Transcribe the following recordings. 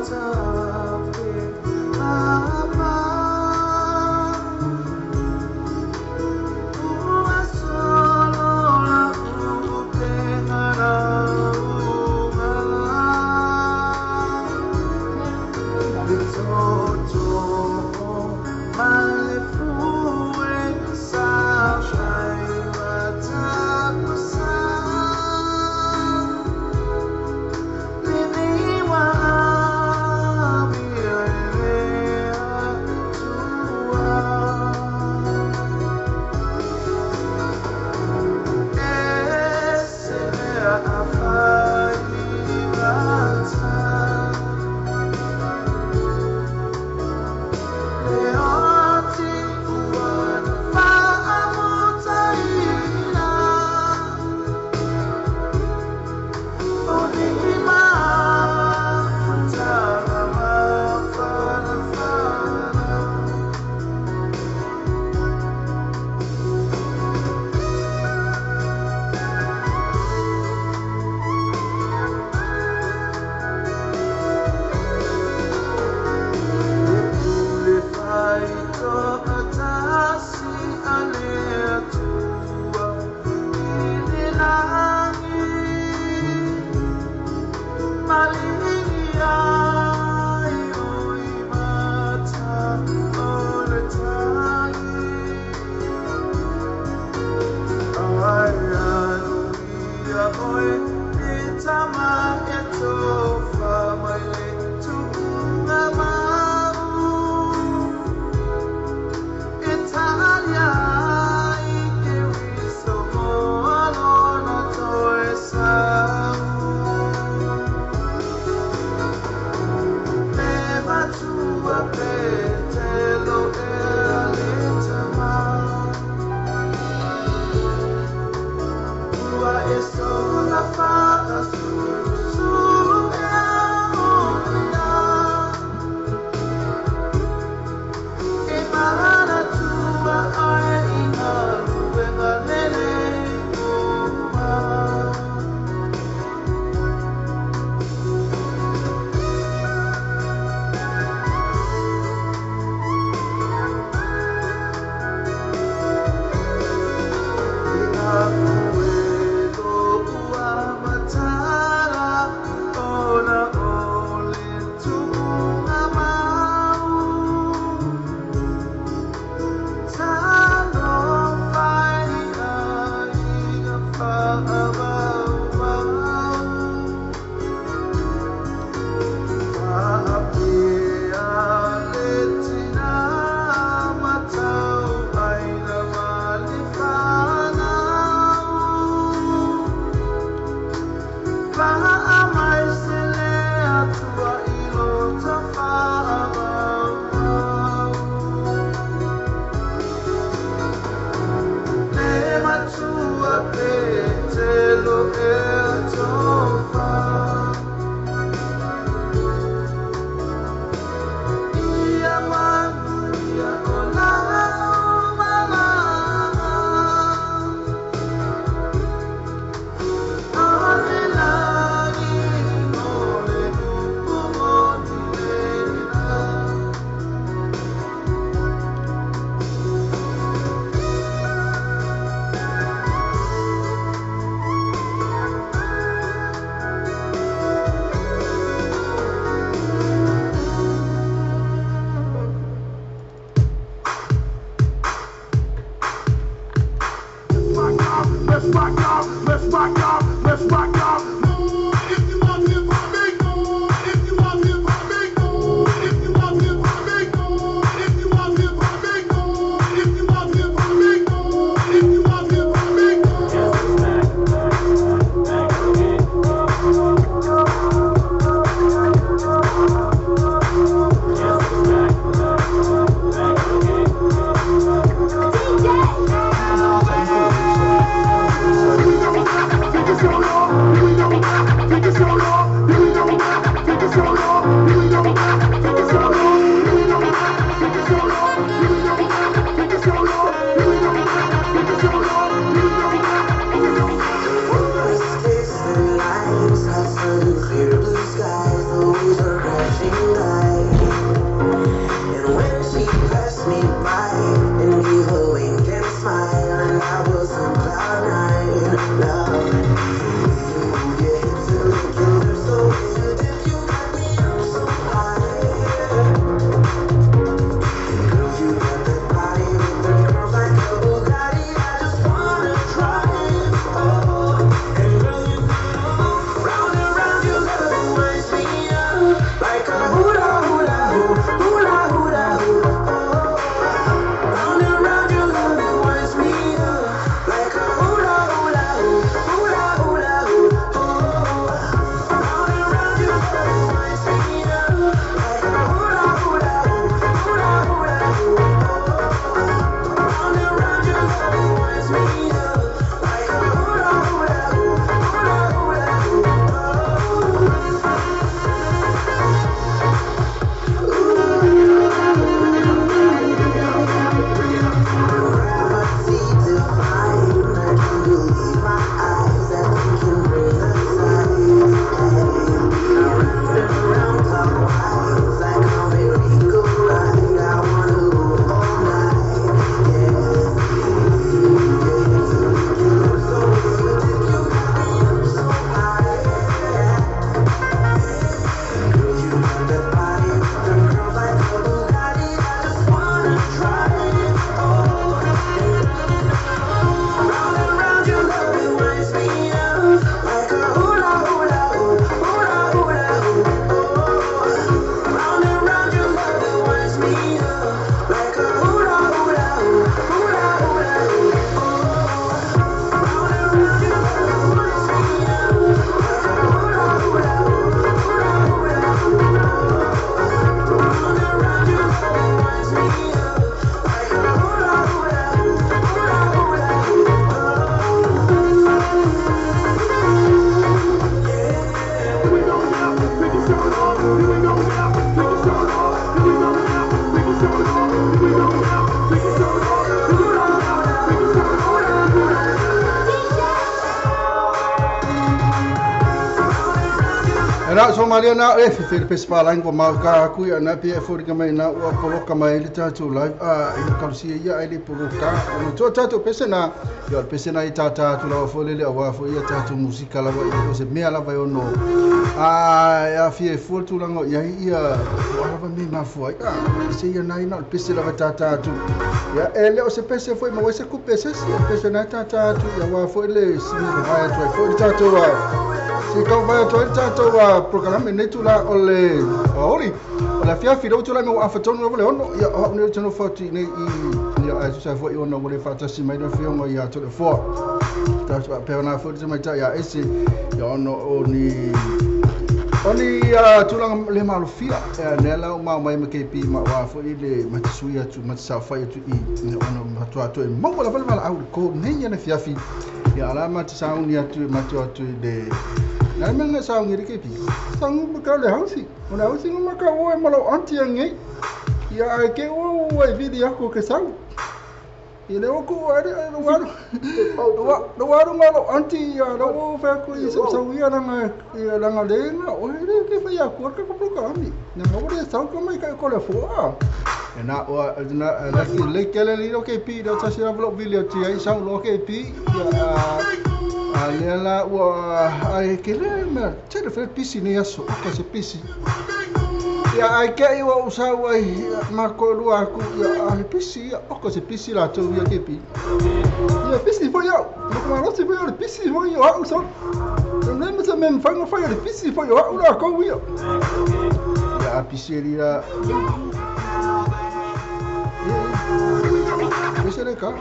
Sa. Na Somalia na e fe pe spalain ko ma ka ku ya na pe fo ka mai na ua poloka mai le tatou live a i kausia ia ai le poloka no to tatou pese na ia pese na i tata tu la fo le le awa fo ia tatou musika lava i o se mea lava o no a ia fie fo tu langa ia ia o lava me ma fo ai a se ia na ina pese lava tata tu ia ele o se pese foi ma se ku pese se pese na tata tu ia wa fo le simi vai tu fo tatou a se kau vai tu tatou a programa nei tu la o le ori o la fia filo tu la mo afatonu le ono ia o ne tonu foti nei i ia ai sa fo i ono le fatasi mai no fio ia to le fo ta pe na fo mai ta ia ese ia ono o ni oni tulaga le malofia nela o mai ma KP ma wa fo i le matisuia tu matisafai tu i ono matua tu e maua lava le au ko nei ana fiafi ia ala matisauni atu matua tu le na menga saungi le KP sangu ma ka le hausi ona hausi ma ka o e malo anti ngai ia ke o e vidi ako ke sau ia le o are no waru malo anti ia no fa ko i sau ia langa le na o le ke fa ia ko ka ko ka ami na mo le sau ko mai ka ko le fo a e na o na la ki le ke le lo ke pi do ta sira vlog video ti ai sau lo ke pi ia a le la o ai ke le ma te le fe pisi ni aso ko se pisi ia ai ke i o sau ai ma ko lua ku ia ai pisi ia o ko se pisi la tu ia ke pi ia pisi fo ia no ma lo se fo ia pisi fo ia au so no me se me fa no fa ia pisi fo ia au la ko ia ia pisi ia pisi le ka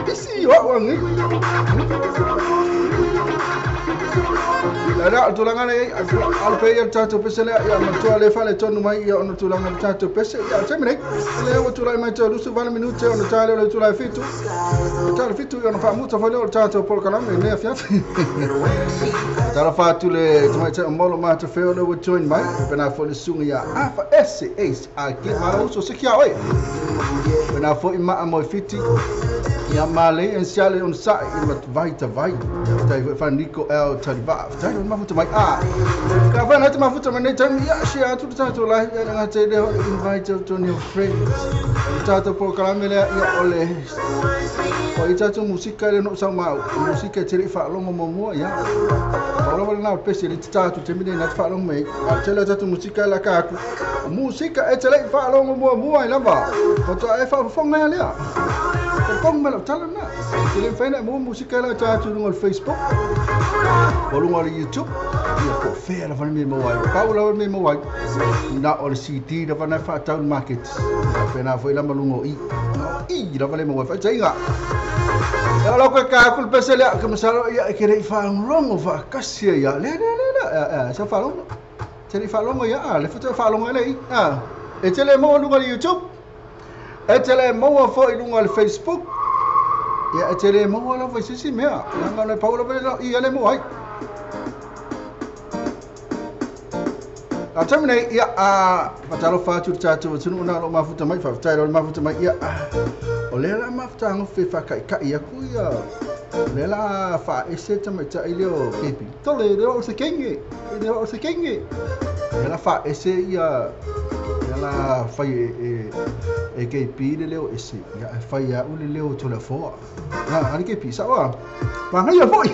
pisi ia wa ngi la tulaga nei al pe ia tatou pese le ia matua le fale tonu mai ia ona tulaga le tatou pese ia te mene le o tulaga mai te lusu vale minute ona tale le tulaga fitu tale fitu ia ona faamuta foi le o tatou polokalame nei afiafi tala fatu le tamai te molo ma te feo le join mai pena foi le sunga ia afa s s a ke ma uso se kia oi pena foi ma mo fiti ia male en siale on sa i mat vai ta vai tai fa Nico L Taliba tai ma futa mai a ka fa na te ma futa mai tai ia share tu ta tu la ia nga te le invite to new friends ta ta polokalame le ia ole o i tatou musika le no sa ma musika te le faalogo muamua ia o lava lena o le pese le tata atu te mine na te faalogo mai a tele o tatou musika la ka aku musika e te le faalogo muamua i lava faatoa e faafofoga ia lea o ma lau tala na te le mafai na mo musika la ta atu luga o le Facebook o luga o le YouTube ia po o fea lava le mea maua ai pau lava le mea maua ai na o le CD lava na faatau le market pena foi lama luga o i i lava le maua ai faitaiga ia lau koe ka aku le pese lea ka masalo ia e ke lei faalogologo faakasi ai ia lea lea lea sa faalogo te lei faalogo ia a le faatoa faalogo ai lei a e te le maua luga o le YouTube e te le maua foi luga o le Facebook ia e te le maua lava i se isi mea leaga ona e pau lava le ia le maua ai a taimi nei ia a faatalofa atu le tatou atunuu na o loo mafuta mai faafetai le mafuta mai ia o lea la mafutaga fe faakaikai aku ia lea la faaese tamaitai lea o KP tole le o se kenge le o se kenge lea la faaese ia lea la fai e KP le leo ese ia e fai au le leo toleafoa a ali KP saoa pagaia foi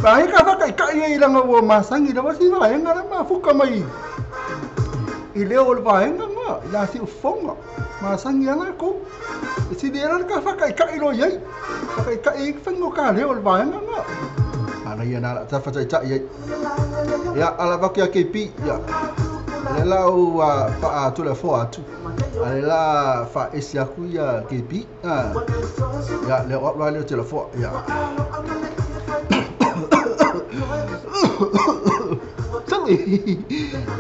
pagaia ka faakaikai ai laga ua masagi lava si vaega la mafuka mai i leo o le vaega ma i la siufoga masagi a lakou e sili ela le ka faakaikai lo iai faakaikai ai faiga o ka leo o le vaega ma ana ia na la tafataitai ai ia alavaki a KP ia le la o faatoleafoa atu a le la faaese aku ia KP ia le o au la leo telefoa ia Sali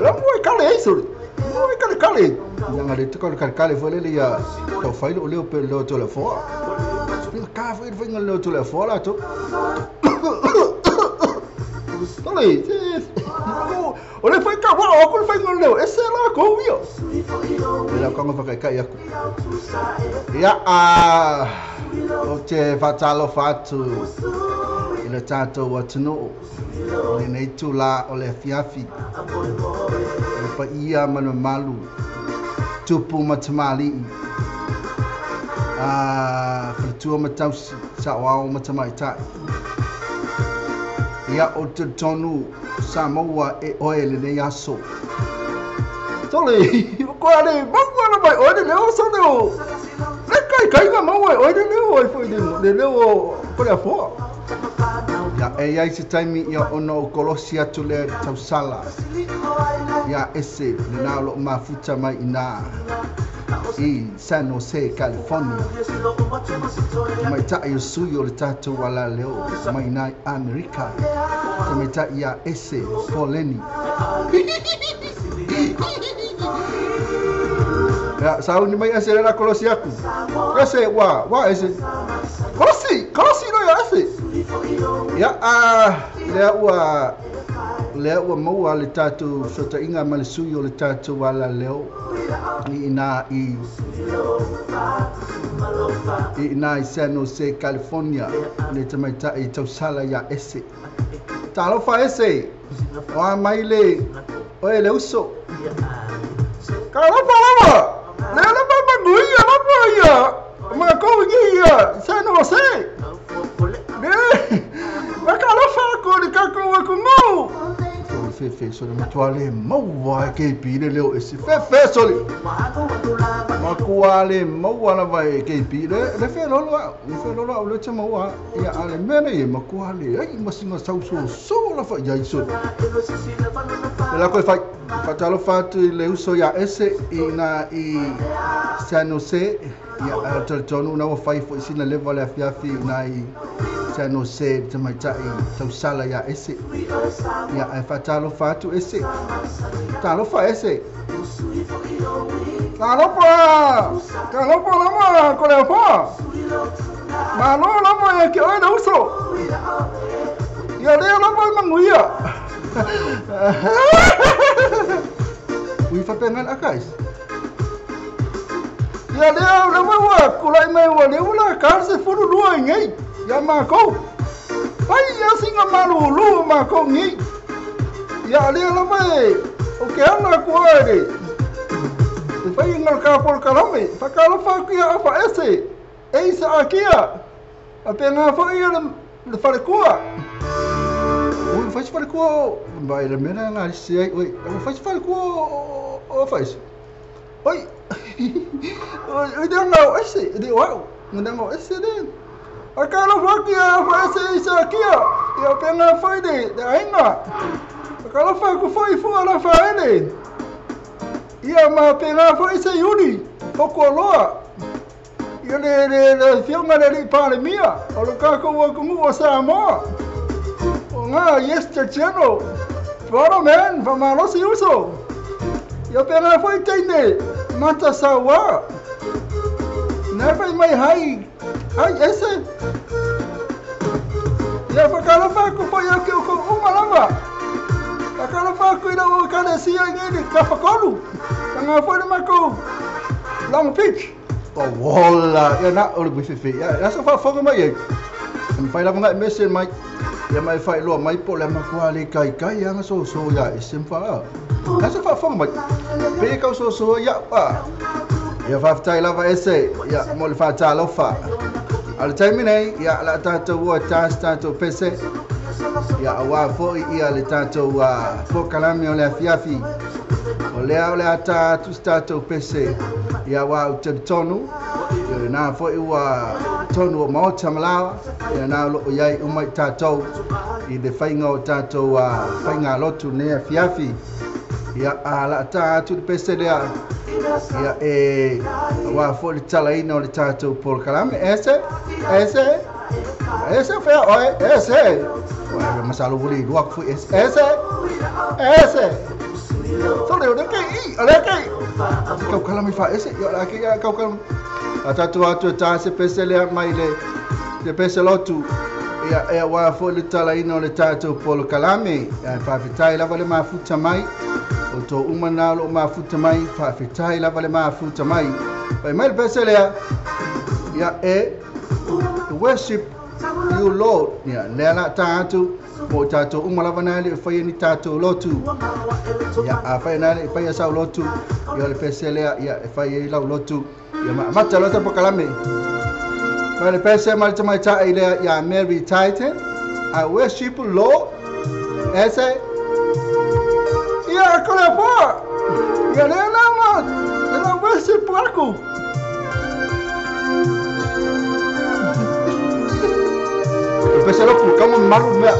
la mo e kale ai soli mo e kale kale ia nga le te kale kale kale foi le ia tau fai lo leo pe leo telefoa ka foi foi nga leo telefoa la to Sali o le fai ka wa o ko le fai nga leo ese la ko ia le la konga faakaikai aku ia a o te faatalofa atu I le tatou atunuu i lenei itulā o le afiafi, le paia ma le mamalu, tupu ma tamalii, a faletua ma tausi, saoao ma tamaitai. Ia, ou te talitonu sa maua e oe lenei aso. Sole, ua le maua na mai oe le leo sole o. Le kai kai nga maua e oe le leo ai foi le leo o Faleafoa. Ia, e i ai se taimi ia ona ou kolosi atu lea i le tausala ia ese lena o loo mafuta mai i ina i San Jose, California. Tamaitai o sui o le tatou alaleo mai ina i Amerika. Tamaitai ia ese Poleni. Ia, sauni mai ese le la kolosi aku. Ese, wa, wa ese. Kolosi, kolosi no ia ese. Ia, a, lea ua maua le tatou fesootaiga ma le sui o le tatou alaleo i ina i San Jose, California, le tamaitai tausala ia ese. Talofa ese, o a mai le, oe le uso. Talofa lava, lea lava manuia lava ia, makou i ia, San Jose. Le, makalofa aku le kakou atunuu. Fefe sole matua le maua e ke pi le leo ese. Fefe sole. Matua le maua lava e ke pi le le fe lolo au, le fe lolo au le te maua. Ia ale mene e matua le ai masinga sau so so la fa ia iso. Le la koe fai. Faatalofa atu i le uso ia ese i na i San Jose. Ia talitonu na ua fai foi sina leva le afiafi na i San Jose tamaitai tausala ia ese. Ia e faatalofa atu ese. Talofa ese. Talofa! Talofa lava ko le afoa. Malo lava e ke oe le uso. Ia lea lava e manuia. Ui faapena le aka ese. Ia lea lava ua kulai mai ua lea ua la ka se fulu lua i nei. Ia makou. Ai ia singa malulu makou nei. Ia lea lava e o ke ana kua e le. Te whai ngā ka polo kalame. Whakalofa aku ia afa ese. E isa akia. A pe ngā whai ia le wharekua. Ui, whai se wharekua o. Vai le mena ngā risi ai. Ui, whai se wharekua o whai se. Oi. Oi, te ngau ese. Te wau. Ngā ngau ese le. A ka lofa aku ia afa ese isa akia. Ia pe ngā whai le ainga. A ka lofa aku whai fua la whaele. Ia ma pe ngā whai se iuri. Hoko loa. Ia le fionga le li palemia. O le kākou atunuu o Samoa. O ngā yes te general. Brother man, whamalosi uso. Ia pe ngā whai teine. Mata sawa. Nā whai mai hai. Hai ese. Ia whakalofa aku whai au ke o kou uma lava. Whakalofa aku i lau o kalesia i ngei ka whakolu. Ka ngā whai le makou. Long Beach. O wola, ia na o le fefe. Ia ia sa faafofoga mai ai. E mafai lava ngai mese mai. Ia mai faailoa mai po o le amakoa le kaikai aga soso ia ese ma faa. Ia sa faafofoga mai. Pe kau soso ia a. Ia faafetai lava ese ia mo le faatalofa. A le taimi nei, ia la tatou ua tas tatou pese. Ia auā foi ia le tatou polokalame o le afiafi. O lea o le ata atu se tatou pese. Ia auā ou te talitonu. Ia lena foi ua tonu o maota ma laoa. Ia na o loo iai uma i tatou i le faiga o tatou faiga lotu nei afiafi. Ia a la ata atu le pese lea. Ia e auā foi le talaina o le tatou polokalame. Ese, ese, ese fea oe, ese. Oe, masalo ua le iloa aku foi ese, ese, ese. So le o le ke i, o le ke. Te kau kala mai fa ese, ia la ke ia kau kala. A tatou atu e tā se pese lea mai le te pese lotu. Ia e auā foi le talaina o le tatou polokalame. Ia faafetai lava le mafuta mai. O tō uma nā o loo mafuta mai. Faafetai lava le mafuta mai. Pai mai le pese lea. Ia e the worship You Lord. Ia lea la ta atu mo tatou uma lava na le fai ni tatou lotu. Ia a fai na le fai sa lotu. Ia le pese lea ia e fai ai lau lotu. Ia ma mata lotu pokalame. Ma le pese ma le mai ta ile ia Mary Titan. I worship Lord. Ese ia ko le po. Ia le la ma. Le worship aku. Pese lo kama malu mea.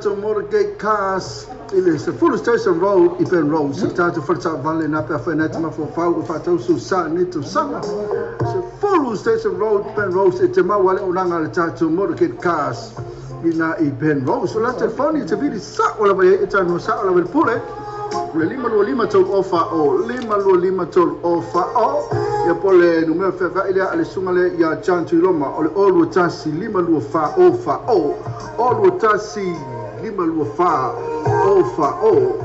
Motorgate Cars ile se Full Station Road i Ben Road se tatou falesa vale na pe fa na te mafofau fa tau su sa ni tu sanga se Full Station Road Ben Road se te mau ale onanga le tatou Motorgate Cars ina i Ben Road so la telefoni te vili sa ola vai e tanu sa ola vai pule le lima lua lima tolu ofa o lima lua lima tolu ofa o ia pole numero fefa ile ale sunga le ia John Tuiloma o le olu tasi lima lua fa ofa o olu tasi lima lua fa ofa o.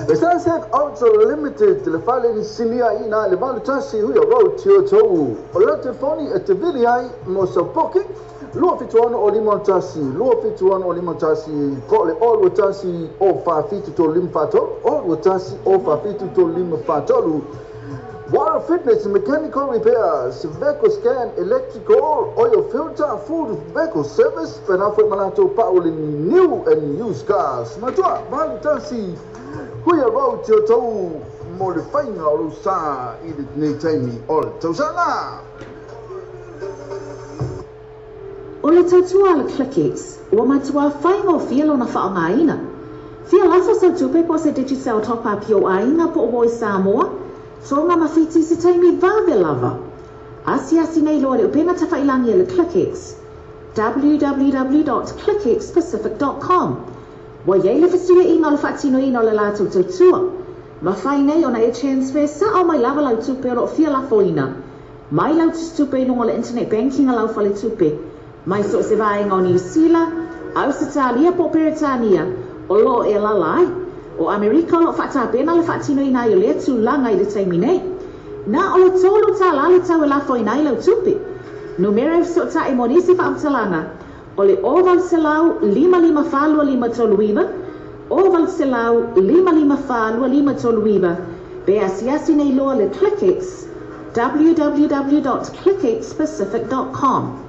The Sunset Auto Limited le fale ni sinia ina le valu tasi huia road tio tou o le telefoni e te vili ai mo sa booking lua fituano o lima tasi lua fituano o lima tasi ko le o lua tasi o fa fitu to lima fa tolu o lua tasi o fa fitu to lima fa tolu. Water Fitness Mechanical Repairs, Vehicle Scan, Electrical, Oil Filter, Full Vehicle Service, Fena foi malatou pau le new and used cars. Matua, 81, Huia Road, te o tau mo le whainga o lou sa i le nei taimi o le tausaga. O le tautua a le ClickX, ua matua faigofie lona faaaogaina. Fia lafo sau tupe po o se Digicel top up i ou aiga po o Voice Samoa, Tonga ma Fiti i se taimi vave lava. Asiasi nei loa i le upega tafailagi a le ClickX, www.clickxpacific.com. Ua i ai le fesuiaiga o le faatinoina o le latou tautua. Mafai nei ona e transfer sao mai lava lau tupe o lo o fia lafoina mai lau tusitupe i luga o le internet banking a lau faletupe mai so o se vaega o Niu Sila, Ausetalia po o Peretania o lo o e alaala ai. O Amerika o lo o faatapena le faatinoina ai o lea tulaga i le taimi nei. Na o le $3 le tau e lafoina ai lau tupe. Numera e fesootai mo nisi faamatalaga o le 0800 554 2539, 0800 554 2539, pe asiasi nei loa le ClickX, www.clickxpacific.com.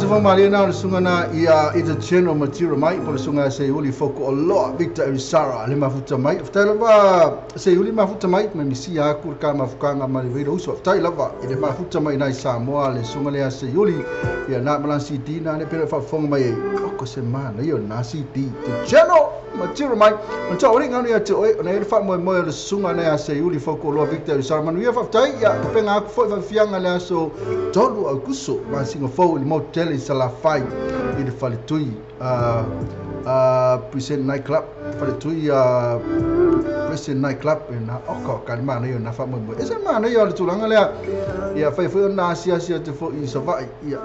Fausofa malie na o le susuga na ia i the general material mai po le susuga ia Seiuli Fokuoloa Victor Elisara le mafuta mai. Faafetai lava Seiuli mafuta mai mai misia aku le ka mafukaga ma le veila uso. Faafetai lava i le mafuta mai nai Samoa le susuga lea Seiuli ia na ma lana CD na le pele faafofoga mai ai. Oko se mana ia o lena CD the general material mai. Manatua ua le ganu ia te oe ona e i ai le faamoemoe o le susuga na ia Seiuli Fokuoloa Victor Elisara. Manuia faafetai ia tapena aku foi faafiafiaga le aso 3 Aukuso masina fou i le motu tele i Salafai i le faletui Present Night Club faletui Present Night Club e na oka ka le manaia o na faamoemoe e se manaia o le tulaga lea ia fai foi ona asiasi atu foi i Savaii ia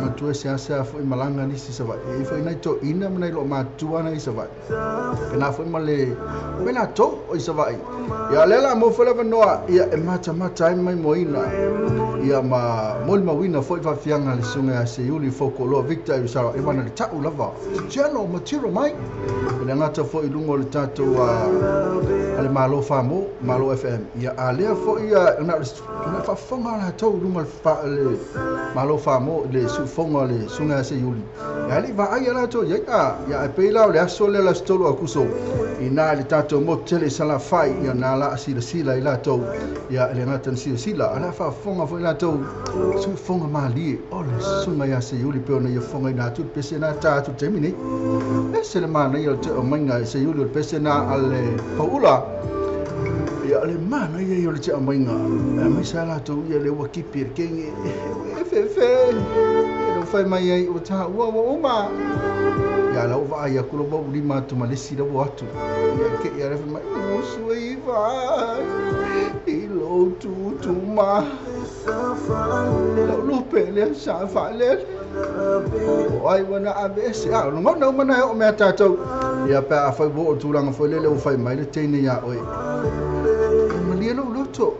matua seasea foi malaga nisi Savaii e foi nai toeaiina ma nai loomatutua na i Savaii pena foi ma le me latou o i Savaii. Ia lea la mo foi le avanoa ia e matamata ai maimoaina ia ma molimauina foi faafiaga le susuga ia Seiuli Fokuoloa Victor Elisara e wana le ta'u lava Tiano ma tiro mai e le gata foi i luga o le tatou a le Malo Famo Malo FM ia a lea foi ia na o le faafofoga latou i luga o le Malo Famo i le siufofoga o le susuga ia Seiuli E alii vaai a latou i ai a ia ae pei la o le aso lea le aso 3 Aukuso ina i le tatou motu tele i Salafai ia na la a silasila i latou ia e le gata na silasila a la faafofoga foi latou siufofoga malie o le susuga ia Seiuli pei ona ia fofogaina atu le pese na ta atu taimi nei. Ese le manaia o le toe aumaiga e Seiuli o le pese na a le Pauula ia le manaia ia o le te aumaiga aemaise a latou ia le ua kipi e le kenge e fefe e lo fai mai ai ua taua ua uma ia la ua vaai atu la ua lima atu ma le isi la ua atu ia ke ia le fai mai usu e iva i lo tutu ma lau lupe le sa fa le o ai ua na ave ese a lagona uma na e oo mea tatou ia pe a fai ua oo tulaga foi lele ua fai mai le teine iā oe e malie lou loto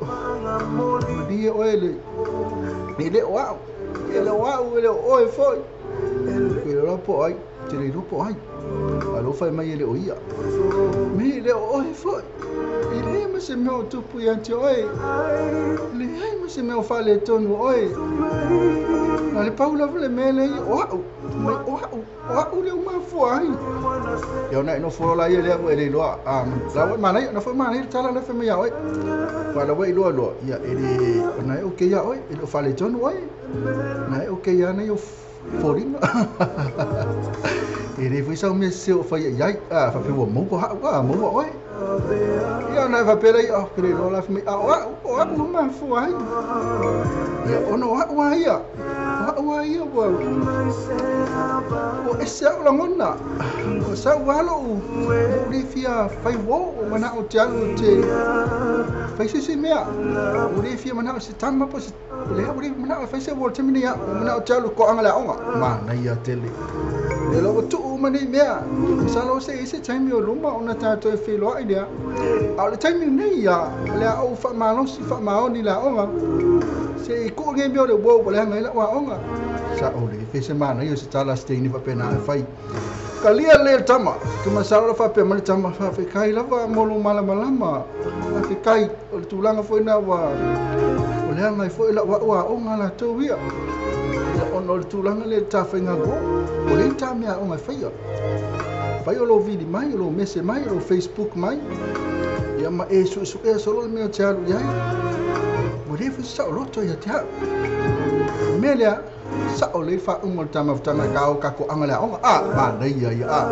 malie oe le E le o au, e le o au, e le o oe foi. E le po ai, te le po ai. A lo fai mai e le o ia. Me le o oe foi. E le ma se mea o tupu ia te oe. Le ai ma se mea o faaletonu oe. Na le pau lava le mea le o au. Mai o au. O au lea ua mafua ai. Ia ona e nofo loa ia lea ua e le iloa. A, la ua e manaia, na foi manaia le tala lea fai mai ia oe. Ua la ua e iloa loa, ia e le, ona e okay ia oe, e le o faaletonu oe. Na e okay ia nei o foliga. E le foi sau mea sese o faia i ai. A, faapea ua maua hau, a, maua oe. Ia ona e faapea lea, oh, ke le iloa la fai mai, a o au, o au ua mafua ai. Ia ona o au a ia. O au a ia ua ua ese au lagona. Ua sau a lou ua le fia fai uo, ua manao te alu te fai se isi mea. Ua le fia manao se tama po se lea ua le manao e fai se uo le taimi nei au. Ua manao te alu koaga le aoga. Manaia tele. Lea la ua tuu uma nei mea. Masalo se i se taimi o luma ona tatou e feiloai lea. A o le taimi lenei ia, o le a ou faamalosi faamaoni i le aoga. Se i kuu nei mea o le uo ua leaga ai lau aoga. Sao le fe se manaia o se tala a se teine faapena e fai. Kalia lelei le tama. Ke masalo la faapea mai le tama, faafetai lava mo lou malamalama. Faafetai o le tulaga foi na ua ua leaga ai foi lau au aoga latou ia. Ia ona o le tulaga lea i le tafaiga uo, ua leai ni ta mea aoga e faia. Fai o lou vili mai, o lou mese mai, o lou Facebook mai, ia ma e suesuea solo le mea o te alu i ai. Ua le foi se saoloto ia te au. O le mea lea, sao lelei le faauga o le ta mafutaga e ka o ka koaga le aoga. A, manaia ia, a.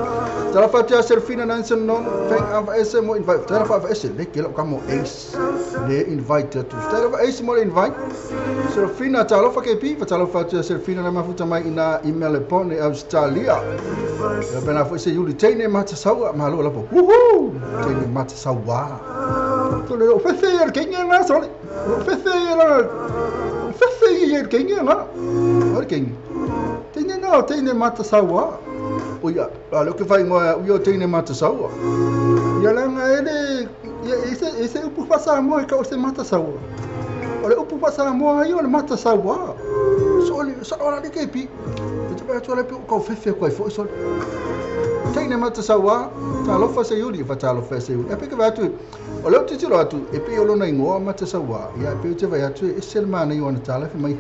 Talofa atu ia Serafina Nansen non, Feng Ava Ese mo invite. Talofa Ava Ese, le ke lau ka mo Ace. Le invite atu. Talofa Ace mo le invite. Serafina, talofa KP, fatalofa atu ia Serafina na mafuta mai ina i Melbourne, Australia. Ia pena foi se Iuli teine matasaua, malo lava. Woohoo! Teine matasaua. Ko le o fefe ia le keinga ngā sole. O fefe ia la o fefe ia le keinga ngā. O le keinga. Teine ngā o teine matasaua. O ia, a le o ke whai ngoa ia o teine matasaua. Ia langa e le, ia e se, e se upu whasamoa e ka o se matasaua. O le upu whasamoa ia o le matasaua. So le, sa o la le kepi. E te pai atu ala pe o kau fefe koe foi sole. Fai na mata saua talofa Seiuli fatalofa Seiuli ape ka atu o le titilo atu e pe o lona ingoa mata saua ia pe te vai atu e se mana i ona tala mai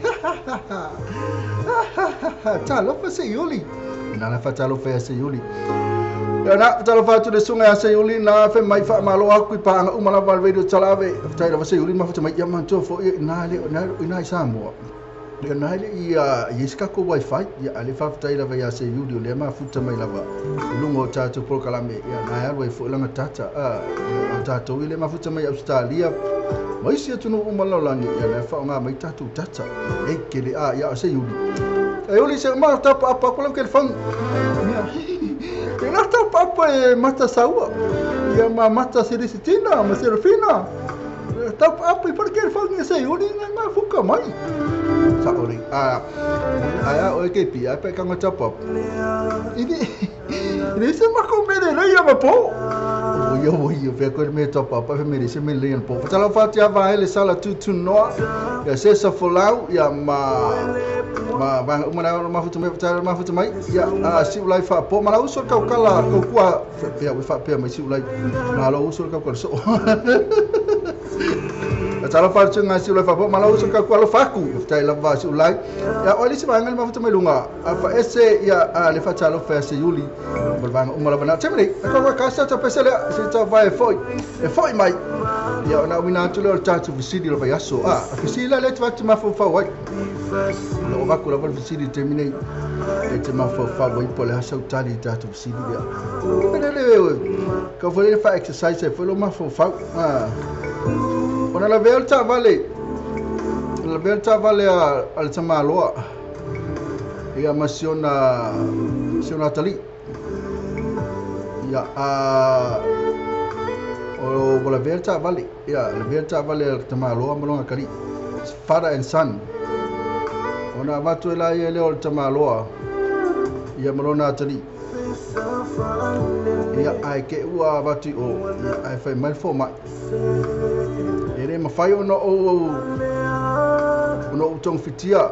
talofa Seiuli na la fatalofa Seiuli ia na talofa atu le sunga Seiuli na fe mai fa malo aku i panga uma lava radio talave tai lava Seiuli ma fa mai ia man to fo na le na ina Samoa ia na le ia iska ko wifi ia ale fa tai lava ia Seiuli o le ma futa mai lava lungo tatou polokalame ia na alu e fo langa tata a tatou ile ma futa mai Australia mai sia tunu uma lalani ia na fa nga mai tatou tata e kele a ia Seiuli e oli se ma tapa apa ko le fang ia e na tapa apa e mata saua ia ma mata Serisitina ma Serafina tapa apa i parke fang e Seiuli na ma fuka mai saori a a o ke pi a pe ka ngata ini ini se ma ko mere le ia ma po o ia o ia pe ko me tapa apa me se me le po tala fa tia va ele sala tu noa ia se sa folau ia ma ma va uma na ma futu me tala ma futu mai ia a si ulai fa po ma la uso ka kala ko kua pe fa pe mai si ulai ma la uso ka ko so tala fa tu ngai si ulai fa po ma la uso ka kua lo faku tai la va si ulai ia o le se va ngai ma futu mai lunga a fa ese ia a le fa tala fa Seiuli ma va uma la va na temre ko ka sa ta pese le se ta va e foi mai ia na wina tu le tatu visidi lo vai aso a visidi le tu ma fo fa wai lo va ko la visidi termine e te ma fo fa wai po le aso tali tatu visidi ia le le ka fo le fa exercise fo lo ma fo fa a ona la velta vale la velta vale al tamaloa ia ma siona siona tali ia a o la velta vale ia la velta vale al tamaloa malonga kali father and son ona vatu la ia le o tamaloa ia malona tali ia ai ke ua vatu o ia ai fai mai fo mai ere mafai ona o ona o tong fitia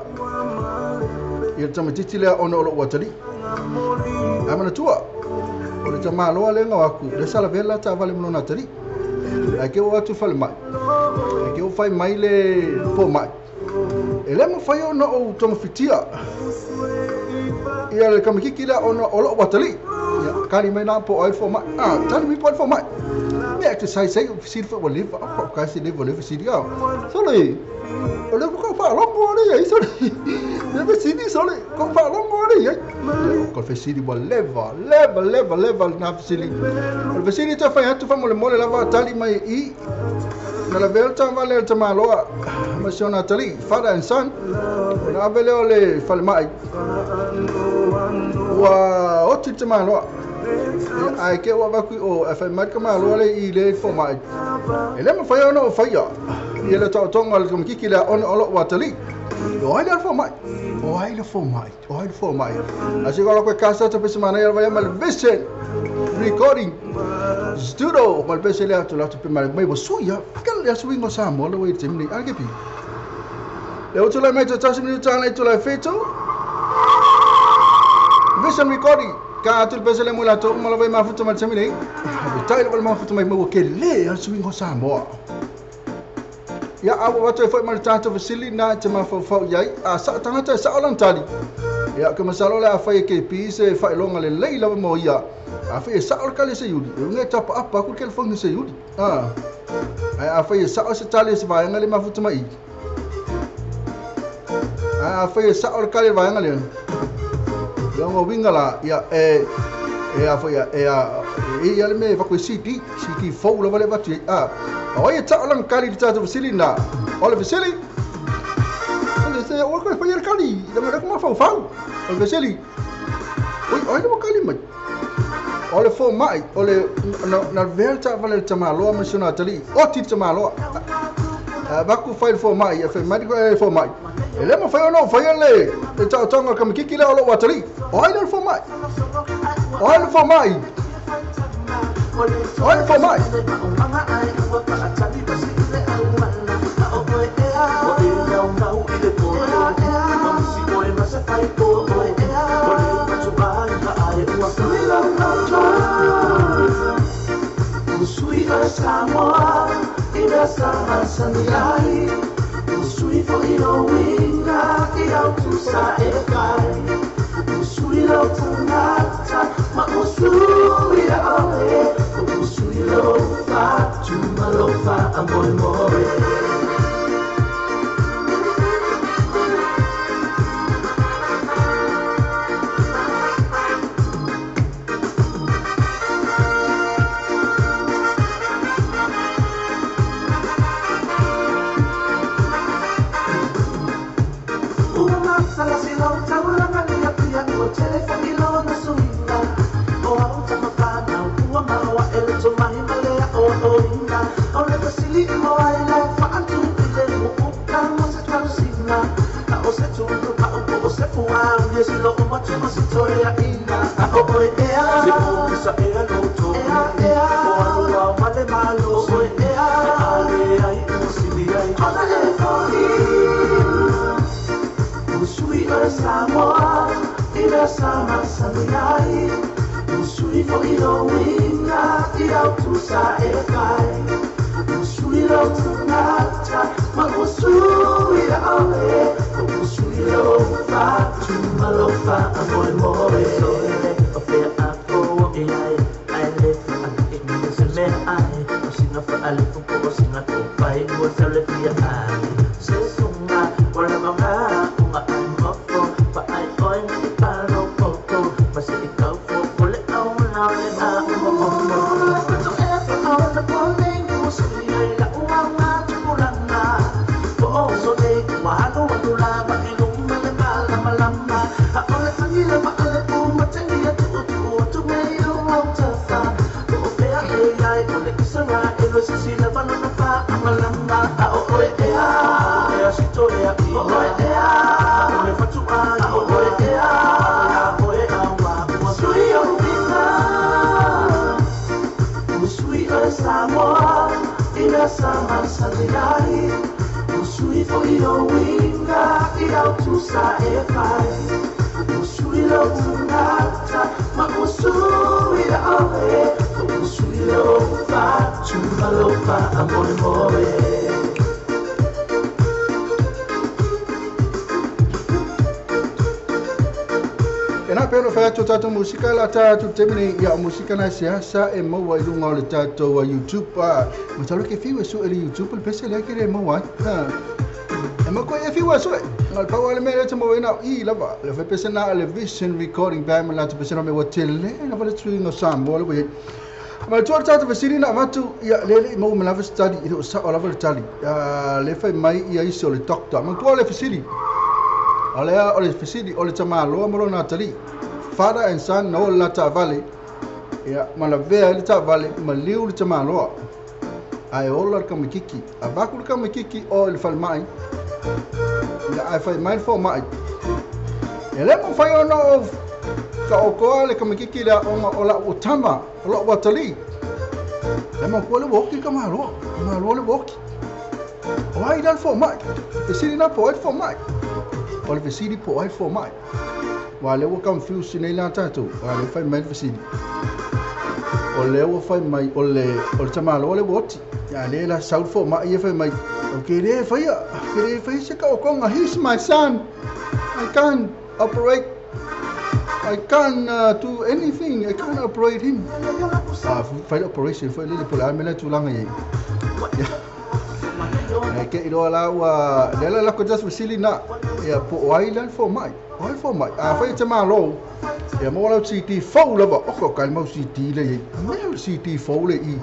ia tamatiti le ona o lo watali amana tua o le tamaloa le ngaku le sala vela ta vale mona tali ai ke o atu fale mai ai ke o fai mai le po mai ele mafai ona o tong fitia ia le kamikiki le ona o lo watali ia kali mai na po ai fo mai ah tali mi po ai fo mai me exercise ai si fo o live up ka si live live si dia so le o le ko fa longo le ai so le le si di so le ko fa longo le ai ko fe si di bo leva leva leva leva na si li o fe si di ta fa atu fa mo le mole lava tali mai i na la velta vale ta maloa ma siona tali father and son na vele o le fale mai ua oti te maloa ai ke ua vaku o fa mai ka maloa le i le fo mai e le mafai ona o faia ia le taotoga le kamikiki le ona o lo watali o ai le fo mai o ai le fo mai o ai le fo mai a se kola ko kasa ta pese mana ia vai mal vision recording studio mal pese le atu la tu pe mai mai suia ka le suingo ngo sa mo le wei timni a ke pi le o tula mai ta tasi minuta na tula feto vision recording ka atu pese le mula to uma vai mafuta mal timni a tai le mafuta mai mo ke le a suingo sa mo ia a watu foi mal tato vasili na te mafau iai a sa tangata sa olan tali ia ka masalo le a fai ke pi se fai longa le leila mo ia a fai sa ol kale se yuli nge tapa apa ku ke fong se yuli a a fai sa o se tali se vai ngale mafuta mai a fai sa ol kale vai ngale longo wingala ia e a fai e a e le me va ko CD CD fo la vale va a o ia ta olan kali tato vasili na ole vasili ole se o ko fai kali la me ko ma fau ole vasili oi oi no kali mai ole fo mai ole na velta vale tamaloa ma sona tali o ti tamaloa va ku fai fo mai e fai mai fo mai ele ma fai no fai le e ta tonga ka mikiki le o lo watali oi le fo mai oi le fo mai oi le fo mai Samoa i mea sa masani ai Usui fo'i lou uiga i au tusa e fai Usui lou tagata ma usui ia oe Usui lou fatu ma lou faamoemoe Ua masalasi lou taulaga i Apia ua tele fo'i lona suiga O au tamafanau ua maua e le tomahi ma le aoaoina O le fesili mo ai le faatu i le mu'uka mo se tausiga A o se tulu pa'u po o se fuā Ulia silo o matu o se toeaʻina A o oe ea Se pukisa ea loto Ea ea O alu ao ma le malo Oe ea E ale ai ua sili ai Ona e fo'i Usui oe Samoa i mea sa masani ai Usui fo'i lou uiga i au tusa e fai Usui lou tagata ma usui ia oe Usui lou fatu ma lou faamoemoe Sole o fea a o i ai Ai le faataʻi se mea ai O sina faalifu po o sina topai Ua sau le fia ai Se suga o le maga unga ai mofo Pa ai oe na i palo koko Ma se i kau fofo le au lao le a o o o na po nei usui ai la ua ngā tupulaga Po o so nei ua alu atu lava i luma le malamalama A o le tagila ma ale pu matangia tuu tuu atu mei o au tafa Po o fea e ai o le Israel o sisi lava lona faamalama A o oe ea ea sito ea i o oe ea O le fatu ai o oe ea A oe aua ua sui o uiga Usui oe Samoa i mea sa masani ai Usui fo'i lou uiga i au tusa e fai Usui lou tagata ma usui ia oe Usui lou fatu ma lou faamoemoe E na peno whai atu tātou musika la tātou temene ia o musika na se asa e maua i lunga o le tātou YouTube. Ma talo ke fiu e su e le YouTube le pese lea ke le maua ai. E ma koe e fiu e su e. Nga le pau ale mea le te maua ina i lava. Le whai pese na le Vision Recording Band ma la te pese na me wa tele na wale tui ngo Samoa le wei. Ma tua tātou vesiri na avatu ia lele i mau me lava study i o sa o lava le tali. Le whai mai ia isi o le doctor. Ma tua le vesiri. O lea o le fesili o le tamāloa ma lona atalii. Father and son na o le la taavale. Ia ma lavea ai le taavale ma liu le tamāloa. Ae ola le kamakiki. Avaku le kamakiki o i le falemai. Ia ae fai mai le fomai. E le mafai ona o taotoa le kamakiki le aoga o la'u tama o la'u atalii. E manatua le ua oti le tamāloa. Tamāloa le ua oti. O ai la le fomai. Fesili na po o ai le fomai. O le fesili po o ai le fomai. Ua lea ua confuse nei la tatou. Ua lea fai mai le fesili. O lea ua fai mai o le o le tamāloa le ua oti. Ia lea la sau le fomai ia fai mai. O ke le faia, ke le faia se taotoga. He's my son. I can't operate. I can't do anything. I can't operate him. Fai le operation foi lele po o le a le mea la e tulaga i ai. Ia. Ae ke iloa la ua lea la lako just fesili na ia po o ai la le fomai. O ai le fomai. Afai e te malo ia maua lau CD fou lava. Oko ka le mau CD le i. Mea o le CD fou le i.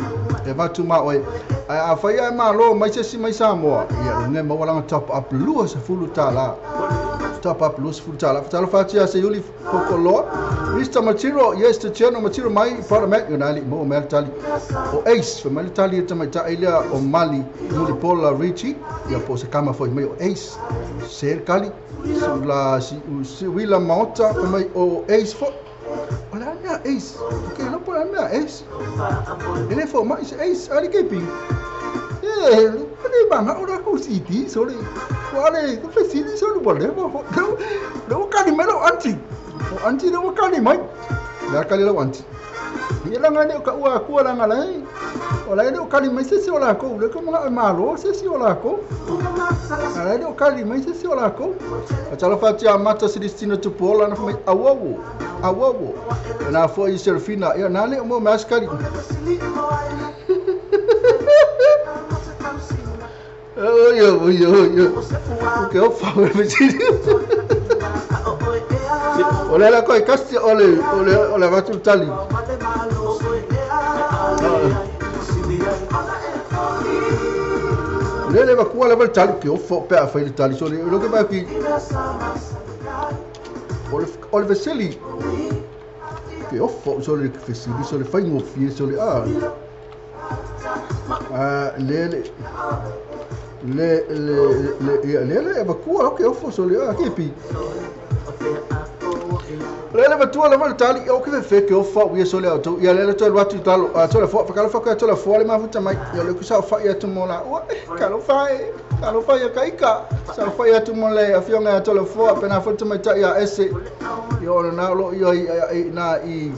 E avatu ma oe. Ae afai ae malo mai se isi mai Samoa ia luga e maua lana top up $20. Top up $20. Fatalofa atu ia Seiuli Pokoloa. Mr. Matiro, yes, the Tiano Matiro mai, brother Mac, yona ali mo mea le tali. O Ace, fa mai le tali e tamaitai lea o Mali Mulipola Richie, ia po o se kama foi mai o Ace. Se le kali, si la si si Wila Maota fa mai o Ace fo. O le a mea Ace? O ke lopo le a mea Ace? E le fo mai se Ace, ali ke ping. E, le manga o la ko CD, sorry. Ua le, ko fe CD, sorry, ua le, ua le ua kali mai lau auntie. O auntie le ua kali mai. Le a kali lau auntie. Ia laga le o ka ua akua laga lai. O lai le o kali mai se si o lakou. Le ko mga malo se si o lakou. Alai le o kali mai se si o lakou. A talo fatia mata Celestino Tupuola na mai awawo. Awawo. Na fo i Serafina. Ia na le o mo maskari. Oi oi oi. O que eu falo O le la koi kasi ole ole ole vatu tali. Le le va kua le tali ke o fo pe a fai le tali so le lo ke ba ki ole ole veseli ke o fo so le veseli so le fai ngo fie so le a le le le le le le le va kua ke o fo so le a ke pi le le matua le le tali o ke fe ke o fa wi so le auto ia le le to watu talo a to le fo fa ka to le fo le mafuta mai ia le ku sa fa ia tu mola o ka lo fa ka lo fa ia ka ika sa fa ia tu mola ia fionga to le fo pe na fo tu mai ta ia ese ia ona na lo ia na i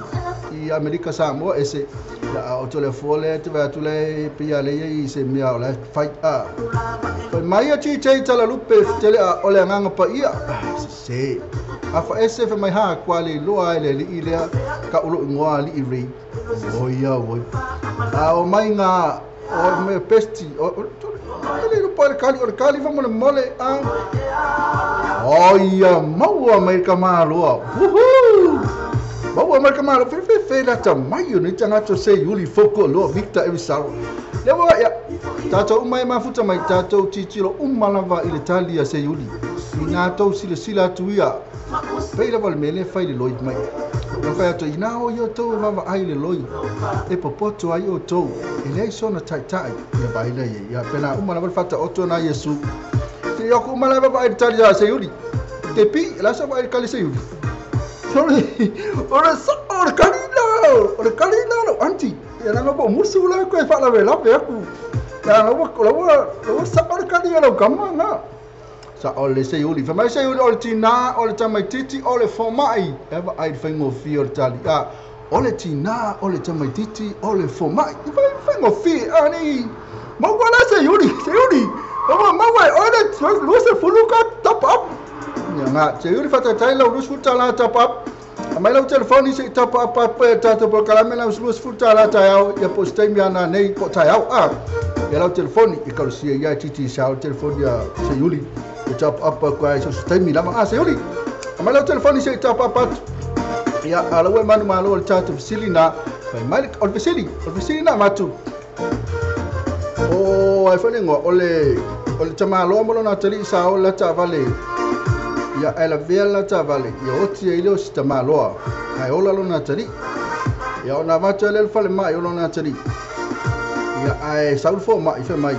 i Amerika Samoa ese ia o to le fo le te va tu le pe ia le i se mea o le fight a fa mai ia ti te tala lupe tele a o le nganga pa ia se afa ese fa mai ha kwa le loa le li ile ka ulo ngoa li ri o ia o a o mai nga o me pesti o le lo pa kali o kali fa mo mole a o ia maua mai ka maloa uhu maua mai ka maloa fe fe fe la ta mai ni tanga to se yuli foko lo Victor Evisaro le wa ia tatou mai mafuta mai tatou titilo umalava ile tali se yuli ina tou sila sila atu ia pei lava le mele fai le loi mai na fai atu ina o ia tou e vava ai le loi e popoto ai o tou e leai sona taitai ia vaila ia ia pena uma lava le fata oto na Iesu te ia ku uma lava vai le tali a se yuli te pi la sa vai le kali se yuli sorry ora sa ora kali la ora kali la anti ia langa po musu la ko e fa la vela pe aku ia la la la sa ora kali la kama na sa ole se yuli fa mai se yuli ole tina ole tamaititi ole fomai eva ai faingo fi ole tali a ole tina ole tamaititi ole fomai faingo fi ani mawala se yuli o mawa ole lu se fulu ka top up ya nga se yuli fa tai la lu fu tala top up mai la telefoni se top up pa ta ta kalame la lu fu tala ta ya post time ya na nei po ta a ya la telefoni e kalusia ya titi sa telefoni ya se yuli top up kwa so stay lama a se yuli amala telefoni se top up ya ala we manu malo chat silina fai malik ol vesili na matu o ai fane ngo ole ole tamalo mo na tali sa o la ta vale ya ala vela ta vale ya oti ile o tamalo ai ola lo na tali ya ona matu le fale mai o na tali ya ai saul fo mai fe mai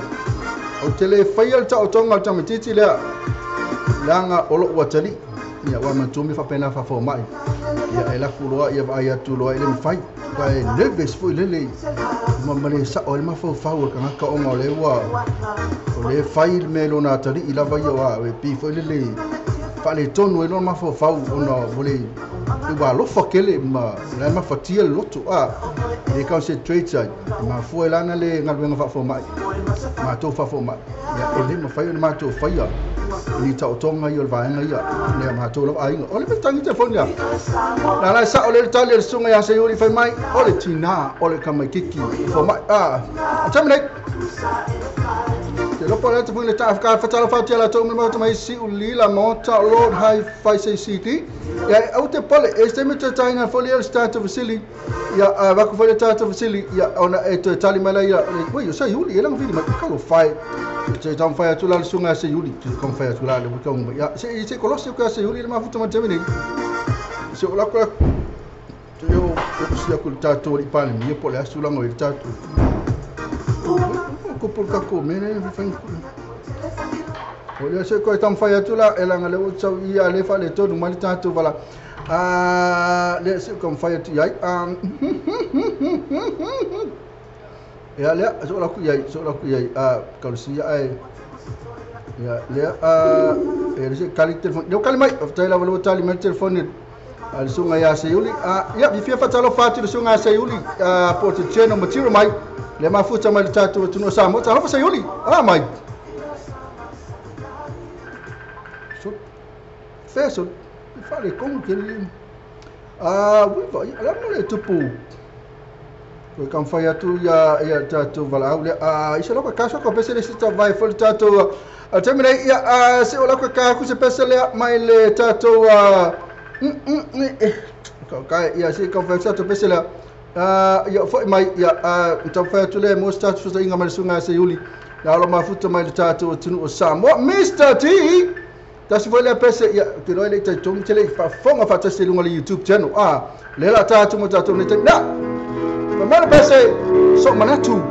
o tele faia ta o tonga ta matiti le langa olo watali ia wa matumi fa pena fa fo mai ia ela kuloa ia vai atu loa ile mfai ka e nervous foi lele ma le sa o le mafau fau ka ka o le wa o le fai me lo na tali ila vai wa e pi foi lele fa le tonu e lo mafau fau ona vole e wa lo fakele ma la ma fatia loto a e concentrate ai ma foi lana le ngalwenga fa fo mai ma to fa fo mai ia ele ma fai ma to fai ia ni ta otonga ia vaenga ia le ma to lo ai o le tangi telefoni ia la la sa o le tali le sunga ia se yuri fai mai o le tina o le kamaikiki fo mai a tamle te lo pole te pule ta ka fa tala fa tela to mo to mai si u lila mo ta lord high fi c c d ia au te pole e se me te taina fo le start of silly ia va ku fo le start of silly ia ona e te tali mala ia oi sa yuli e lang vili ma ka lo fai te tam fai atu la sunga se yuli te kom fai atu la le ka ia se se kolosi ka se yuli ma futu ma temini se la ko te yo ko si ku ta to li pa mi po le asu la ngo ta to ko por ka ko mene fa o le se ko tam fai atu la ela ngale o tsau ia le fa le to no mali ta to vala a le se ko fai atu ai ya le so la ku yai so la ku yai a kalusia ai ya le a e se kali telefoni yo kali mai of tai la valo tali mai telefoni Le susuga ia Seiuli ia fia faatalofa atu le susuga ia Seiuli po o te channel matiro mai le mafuta mai le tatou atunuu o Samoa. Talofa Seiuli mai so feso fale kongo ke ui vai ala mo le tupu ko kam fai atu ia ia tatou valaau le isa lo ka so ko pese le sita vai fo le tatou a temine ia se ola ka ku se pese le mai le tatou ka ia se ka fai tatou pese le ia foi mai ia tau fai atu le mo tatou sa inga mai sunga se Iuli na lo mafuta mai le tatou atunuu o Samoa Mr T tasi foi le pese ia te loe le tai tongi tele faafofoga faatasi i luga le YouTube channel le la tatou mo tatou nei taimi na mamana pese so manatu.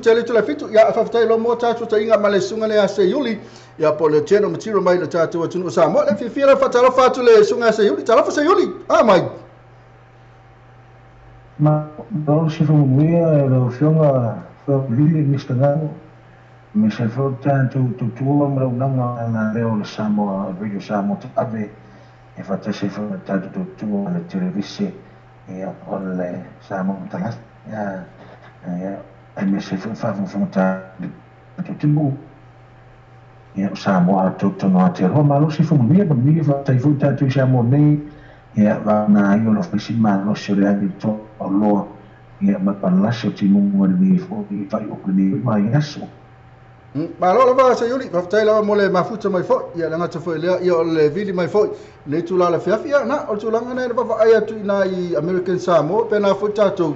Tele tula fitu ia faafetai lo mo tatou taiga ma le susuga le Seiuli ia po le channel matiro mai le tatou atunuu o Samoa le fiafia le faatalofa atu le susuga Seiuli. Talofa Seiuli mai ma lo se fumuia lo fionga fo Mr. Ngano me se fo tantu tutua ma unanga na leo le Samoa Radio Samoa ave e fatasi fo tantu tutua le televise ia o le Samoa talas ia ia me se fo fa fo ta tutu ia Samoa tutu no te ro malo se fumuia ma mi fa tai fo tantu Samoa nei ia va na io lo fisi ma lo se le agi to lo ia ma palasio ti munga ni fo i fai o ni mai aso. Malo lava Seiuli, faafetai lava mo le mafuta mai foi ia le gata foi lea ia o le vili mai foi le tulaga le fiafi ia na o le tulaga na e vaavaai atu i nai American Samoa pe na foi tatou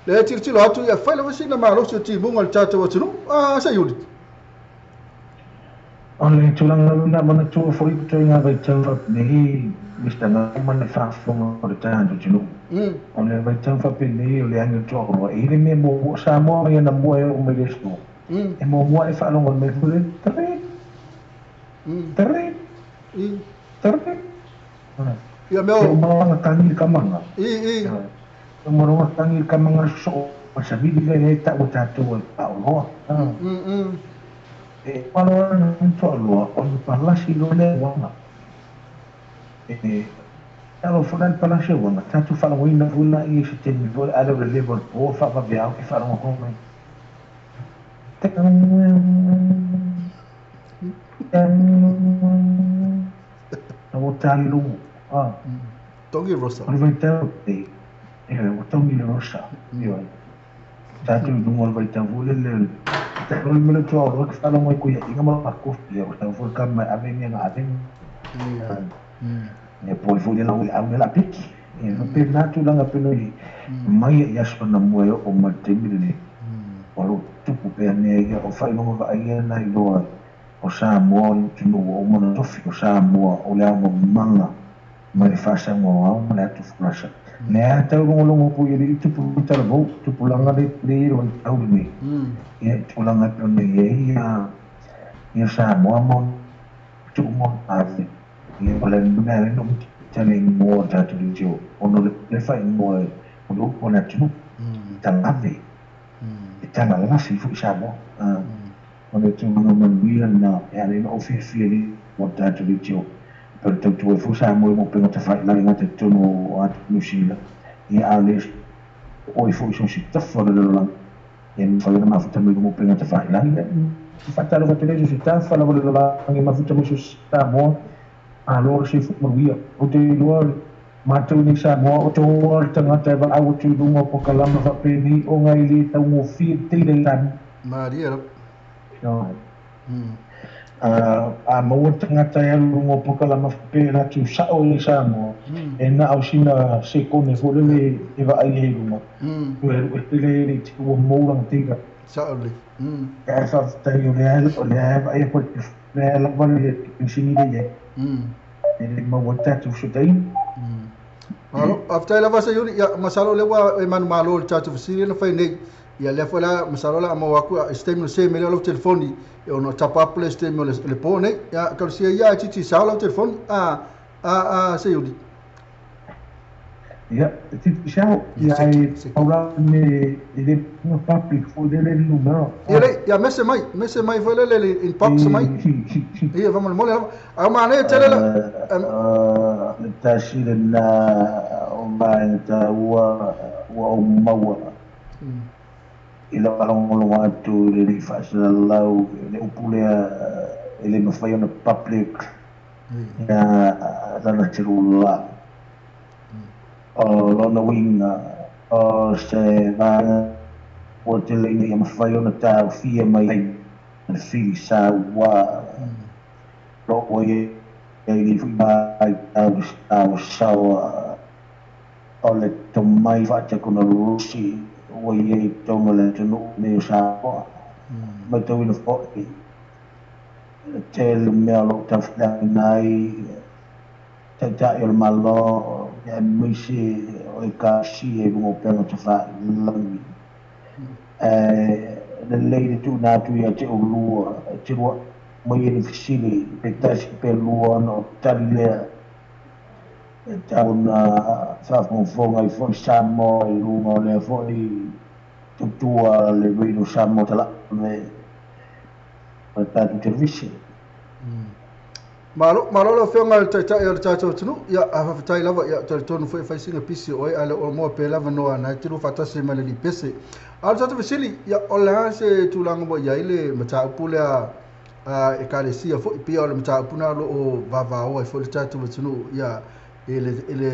le tilotilo atu ia fai lava sina malosi o timuga o le tatou atunuu Seiuli. O le tulaga na manatua foi toe ngā vaitau faapinei Mr. Ngā mana faafofoga o le tatou atunuu. O le vaitau faapinei o le agi o toaroa e le mea mo Samoa mai ana mua e oo mai le aso. E muamua e faalogo mai foi le tare tare tare ia mea o maroga tangi kamanga i o maroga tangi kamanga so o sabili le e tau tatou e paoloa e paloa toaloa o le palasi lo le uaga e alo fona le palasi uaga tatou faalogoina funa i se taimi foi ale o le leva o le po faavaveao ke faalogo mai o tali lugu Tongi rosa o le vaitau e o tongi le rosa ioe tatou i luga o le vaitau foi lele tatou le mele toa o ke faalogo ai koia inga ma makofi o tau foi ka mai ave mea ga ave ia po foi le lau au le la piki e pe na tulaga peno i mai i aso na mua e oo mai le taimi lenei o lo tupu pea mea ia o faailoga vaaia na iloa o Samoa o le atunuu ua uma ona tofi o Samoa o le aomamaga mai le faasaga o ao ma le atu fulasa lea tau logologo pui e alii tupu talavou tupulaga le i le vaitau lenei ia tulaga e pei ona i ai ia Samoa ma tuu ma ave ia o le mea le no tele igoa o tatou leitio ona le faaigoa o le upu o le atunuu talave e Taga lafi fo'i Samoa o le tulaga manuia lena e ala ai ona ou fiafia i le tatou leitio pe le tautua ai foi Samoa i mo upega tafailagi gata i totonu o atu Niusila ia a o le oi fo'i so se tafa o le lalolagi e mafai ona mafuta mai luga o upega tafailagi. Faatalofa atu lea so se tafa lava o le lalolagi e mafuta mai so Samoa malo le soifua manuia. Ou te iloa matou nei Samoa o toa le tagata e valaau atu i luga o pokalama faapenei ona e lē taugofie tele i Samoa. Malie lava. A maua le tagata e alu i luga o pokalama faapea e latou sa'o i Samoa e na o sina sekone foi lele e vaai ai i luga toe alu ese lea e le i te ua mou lana tila. Sa'o lelei. Ae faafetai o lea e vaai atu lea lava le penisini lea i ai e le maua ai tatou fesootaiga. Malo, faafetai lava Seiuli. Ia, masalo o lea ua e manumalo i le tatou fesili na fai nei. Ia lea foi la masalo la maua atu i se taimi ona se mai lea o lau telefoni e ono tapa apu lea i se taimi o le po nei. Ia, talosia ia ae titi sao lau telefoni a Seiuli. Ia, e titi sao, ia ae pau la le mea e le na public foi lele le numera. Ia lei, ia mese mai foi lele le inbox mai. Ia faamolemole lava. Ae o manaia tele la Le tasi lena o vaega taua ua ou maua i lau faalogologo atu i le alii faasalalau i le upu lea e le mafai ona public ia lana selula. O lona uiga o se vaega ua tele ina ia mafai ona taofia mai ai le filisa ua lo ua i ai nei foi vaitau le saosaoa o le tomai faatekonolosi ua i ai i totonu o le atunuu nei o Samoa. Matauina fo'i le tele o mea o lo o taufeaga ai Taitai o le Malo aemaise o Ekalesia i luga o upega tafailagi. Ae lelei le tuuina atu ia te oulua e te lua aumaia ni fesili pe tasi pe lua ona o tali lea e tatau ona faafogafoga ai foi Samoa i luga o lea foi tautua le Radio Samoa Talaave ma le tatou televise. Malo, malo lau Afioga i le Taitai o le tatou atunuu. Ia, faafetai lava, ia, talitonu foi e fai sina pisi o oe, ae le o moa pea le avanoa na e te lua faatasi ma le alii pese. A o le tatou fesili, ia, o le a se tulaga ua i ai le mataupu lea a Ekalesia foi, pei o le mataupu lena o lo o vavaoa ai foi le tatou atunuu, ia, i le, i le,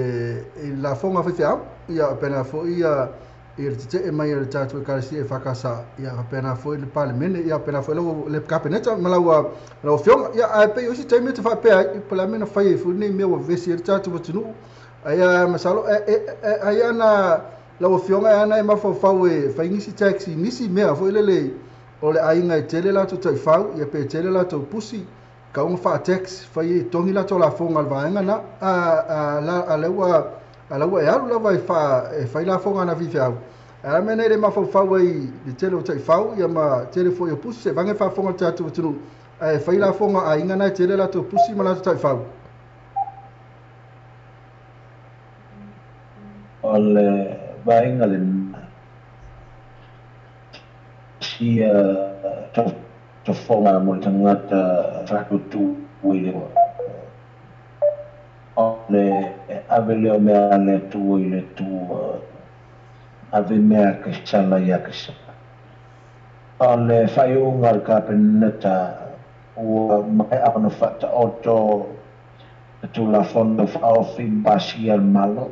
i le lafoga a faifeau, ia, faapena foi ia, i le tetee mai o le tatou Ekalesia EFKS, ia faapena foi le Palemene, ia faapena foi lau le Kapeneta ma lau lau Afioga. Ia ae pei o isi taimi e te faapea ai, po o le a mea na fai ai foi lenei mea ua vevesi ai le tatou atunuu. Ae masalo ai ana lau Afioga e ana e mafaufau e fai nisi tax i nisi mea foi lele o le aiga e tele latou taifau, ia pe tele latou pusi, kau ona faa-tax, fai e togi latou lafoga a le vaega na, a lea ua a la ua e alu lava e faa e fai lafoga na faifeau. Ae a mea nei le mafaufau ai i le tele o taifau ia ma tele foi o pusi, se vage faafofoga le tatou atunuu ae fai lafoga a aiga na e tele latou pusi ma latou taifau. O le vaega lena sia tofoga mo le tagata faatuatua i le o le ave lea o mea a le Atua i le Atua, ave mea a Kaisala ia Kaisala. O le faaiuga a le Kapeneta ua maea ona faataoto le Tulafono Faaofi ma pasia e le Malo.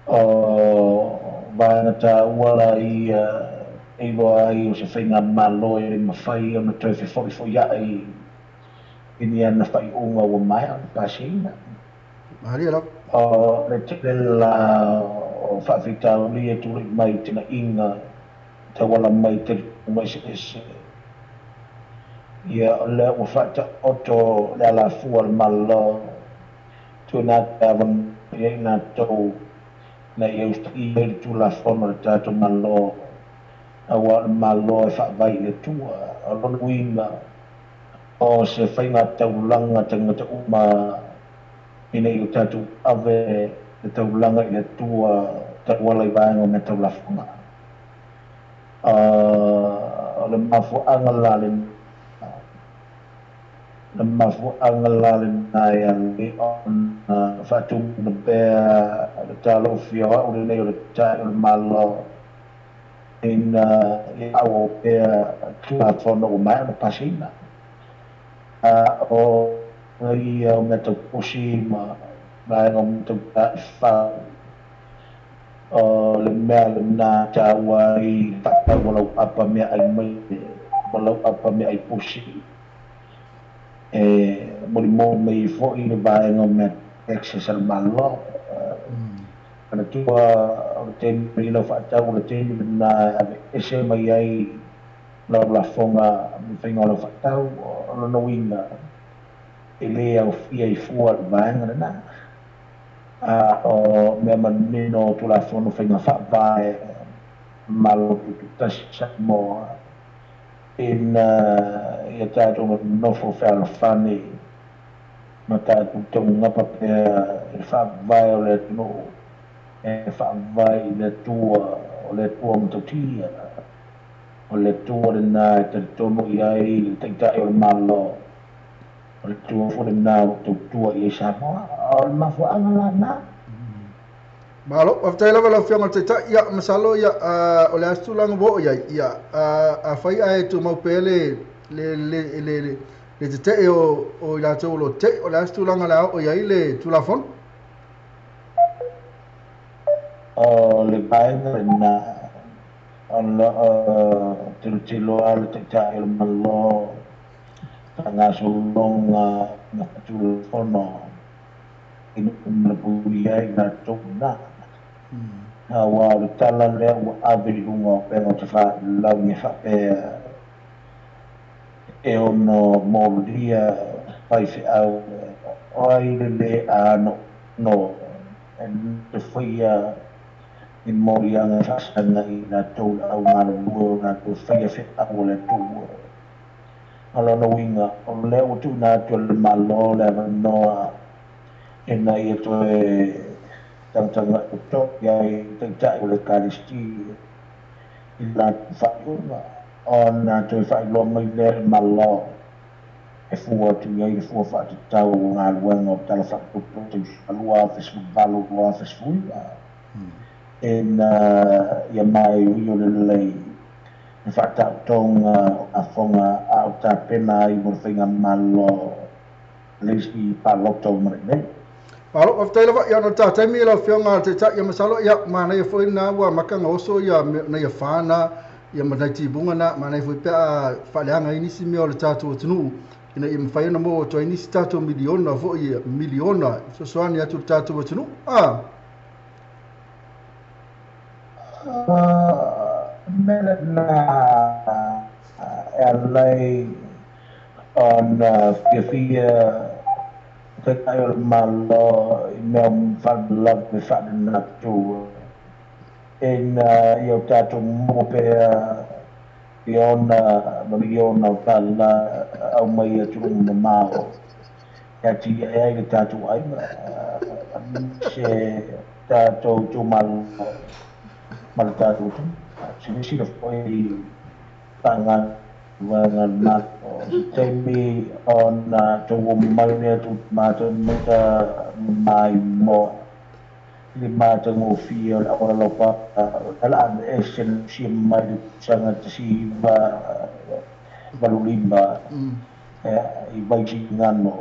O vaega taua la ia e iloa ai o se faigamalo e le mafai ona toe fefo'ifo'ia'i i ni ana faaiuga ua maea ona pasiaina. Malie lava. O le tele la o faafitauli e tula'i mai i timaiga tauala mai i talitonuga eseese. Ia o lea ua faataoto le alafua a le Malo tuuina atu le avanoa i ai latou ina ia usitaia ai le Tulafono a le tatou Malo, auā o le Malo e faavae i le Atua. O lona uiga, o se faiga taulaga tagata uma ina ia o tatou ave le taulaga i le Atua tauala i vaega o mea tau lafoga. O le mafuaaga la le mafuaaga la lena e alai ona faatumuina pea le talofia o a'u lenei o le Taitai o le Malo ina ia faaauau pea Tulafono ua maea ona pasiina. A o ia o mea tau pusi ma vaega o mea tau taifau, o le mea lena e taua ai le faatau o lau apa meaai mai ma lau apa meaai pusi e molimoli mai ai foi le vaega o mea taxes a le Malo. Manatua o le taimi i lau faatau o le taimi lena e aveese mai ai lau lafoga ma le faiga o lau faatau. O lona uiga e lē aofia i fua le vaega lena, a o mea manino o Tulafono faiga faavae Malo Tutoatasi Samoa ina ia tatou nonofo fealofani ma tatou taugapa pea i le faavae o le atunuu e faavae i le Atua, o le Atua matautia, o le Atua lena e talitonu i ai le Taitai o le Malo, o le Atua foi lena ua tautua i ai Samoa. O le mafuaaga la lena. Malo, faafetai lava lau Afioga i le Taitai. Ia, masalo ia, o le a se tulaga ua oo i ai, ia, afai ae tumau pea le, le, le, le, le, le tetee o i latou o lo o tetee, o le a se tulaga o le a oo i ai le Tulafono? O le vaega lena, o lo o tilotilo lava le Taitai o le Malo i faagasologa ma Tulafono ina ia malapuia ai latou na. Aua o le tala lea ua ave i luga o upega o tafailagi e faapea e ono molia faifeau o ai le lē anoano e te faia i moliaga e faasaga i latou le au galulue o latou faia feau o le Atua. O lona uiga, o lea ua tuuina atu e le Malo le avanoa ina ia toe tagatagai totogi ai Taitai o le Ekalesia i le latou faaiuga, ona toe faailoa mai lea i le Malo e fua atu i ai le fua faatatau o galuega o Tala Faaopoopo Tausaga 2018 2019 ina ia māioio lelei le faataotoga o lafoga a o tapena ai mo le faigamalo le isi palota o lumanai nei. Malo, faafetai lava. Ia, ona o le ta taimi lau Afioga i le Taitai, ia masalo, ia, manaia foi lena ua amata ona oso ia nai afa na, ia ma nai timuga na, manaia foi pe a faaleaga ai nisi mea o le tatou atunuu, ina ia mafai ona maua atu ai nisi tatou miliona foi, miliona e fesoasoani atu i le tatou atunuu. Ah. Mea lena e alai ona fiafia Taitai o le Malo i mea faalavelave faalenatura ina ia o tatou maua pea i ona ma miliona o tala aumai i atunuu mamao e atiae ai le tatou aiga aemaise tatou itumalo ma le tatou atunuu. Silasila foi faagaluega le Malo se taimi ona tou omai lea tou matou maota maimoa i le matagofie o le auala laupapa o le a aveese le lusia mai le tausaga 1985 i Vaisigano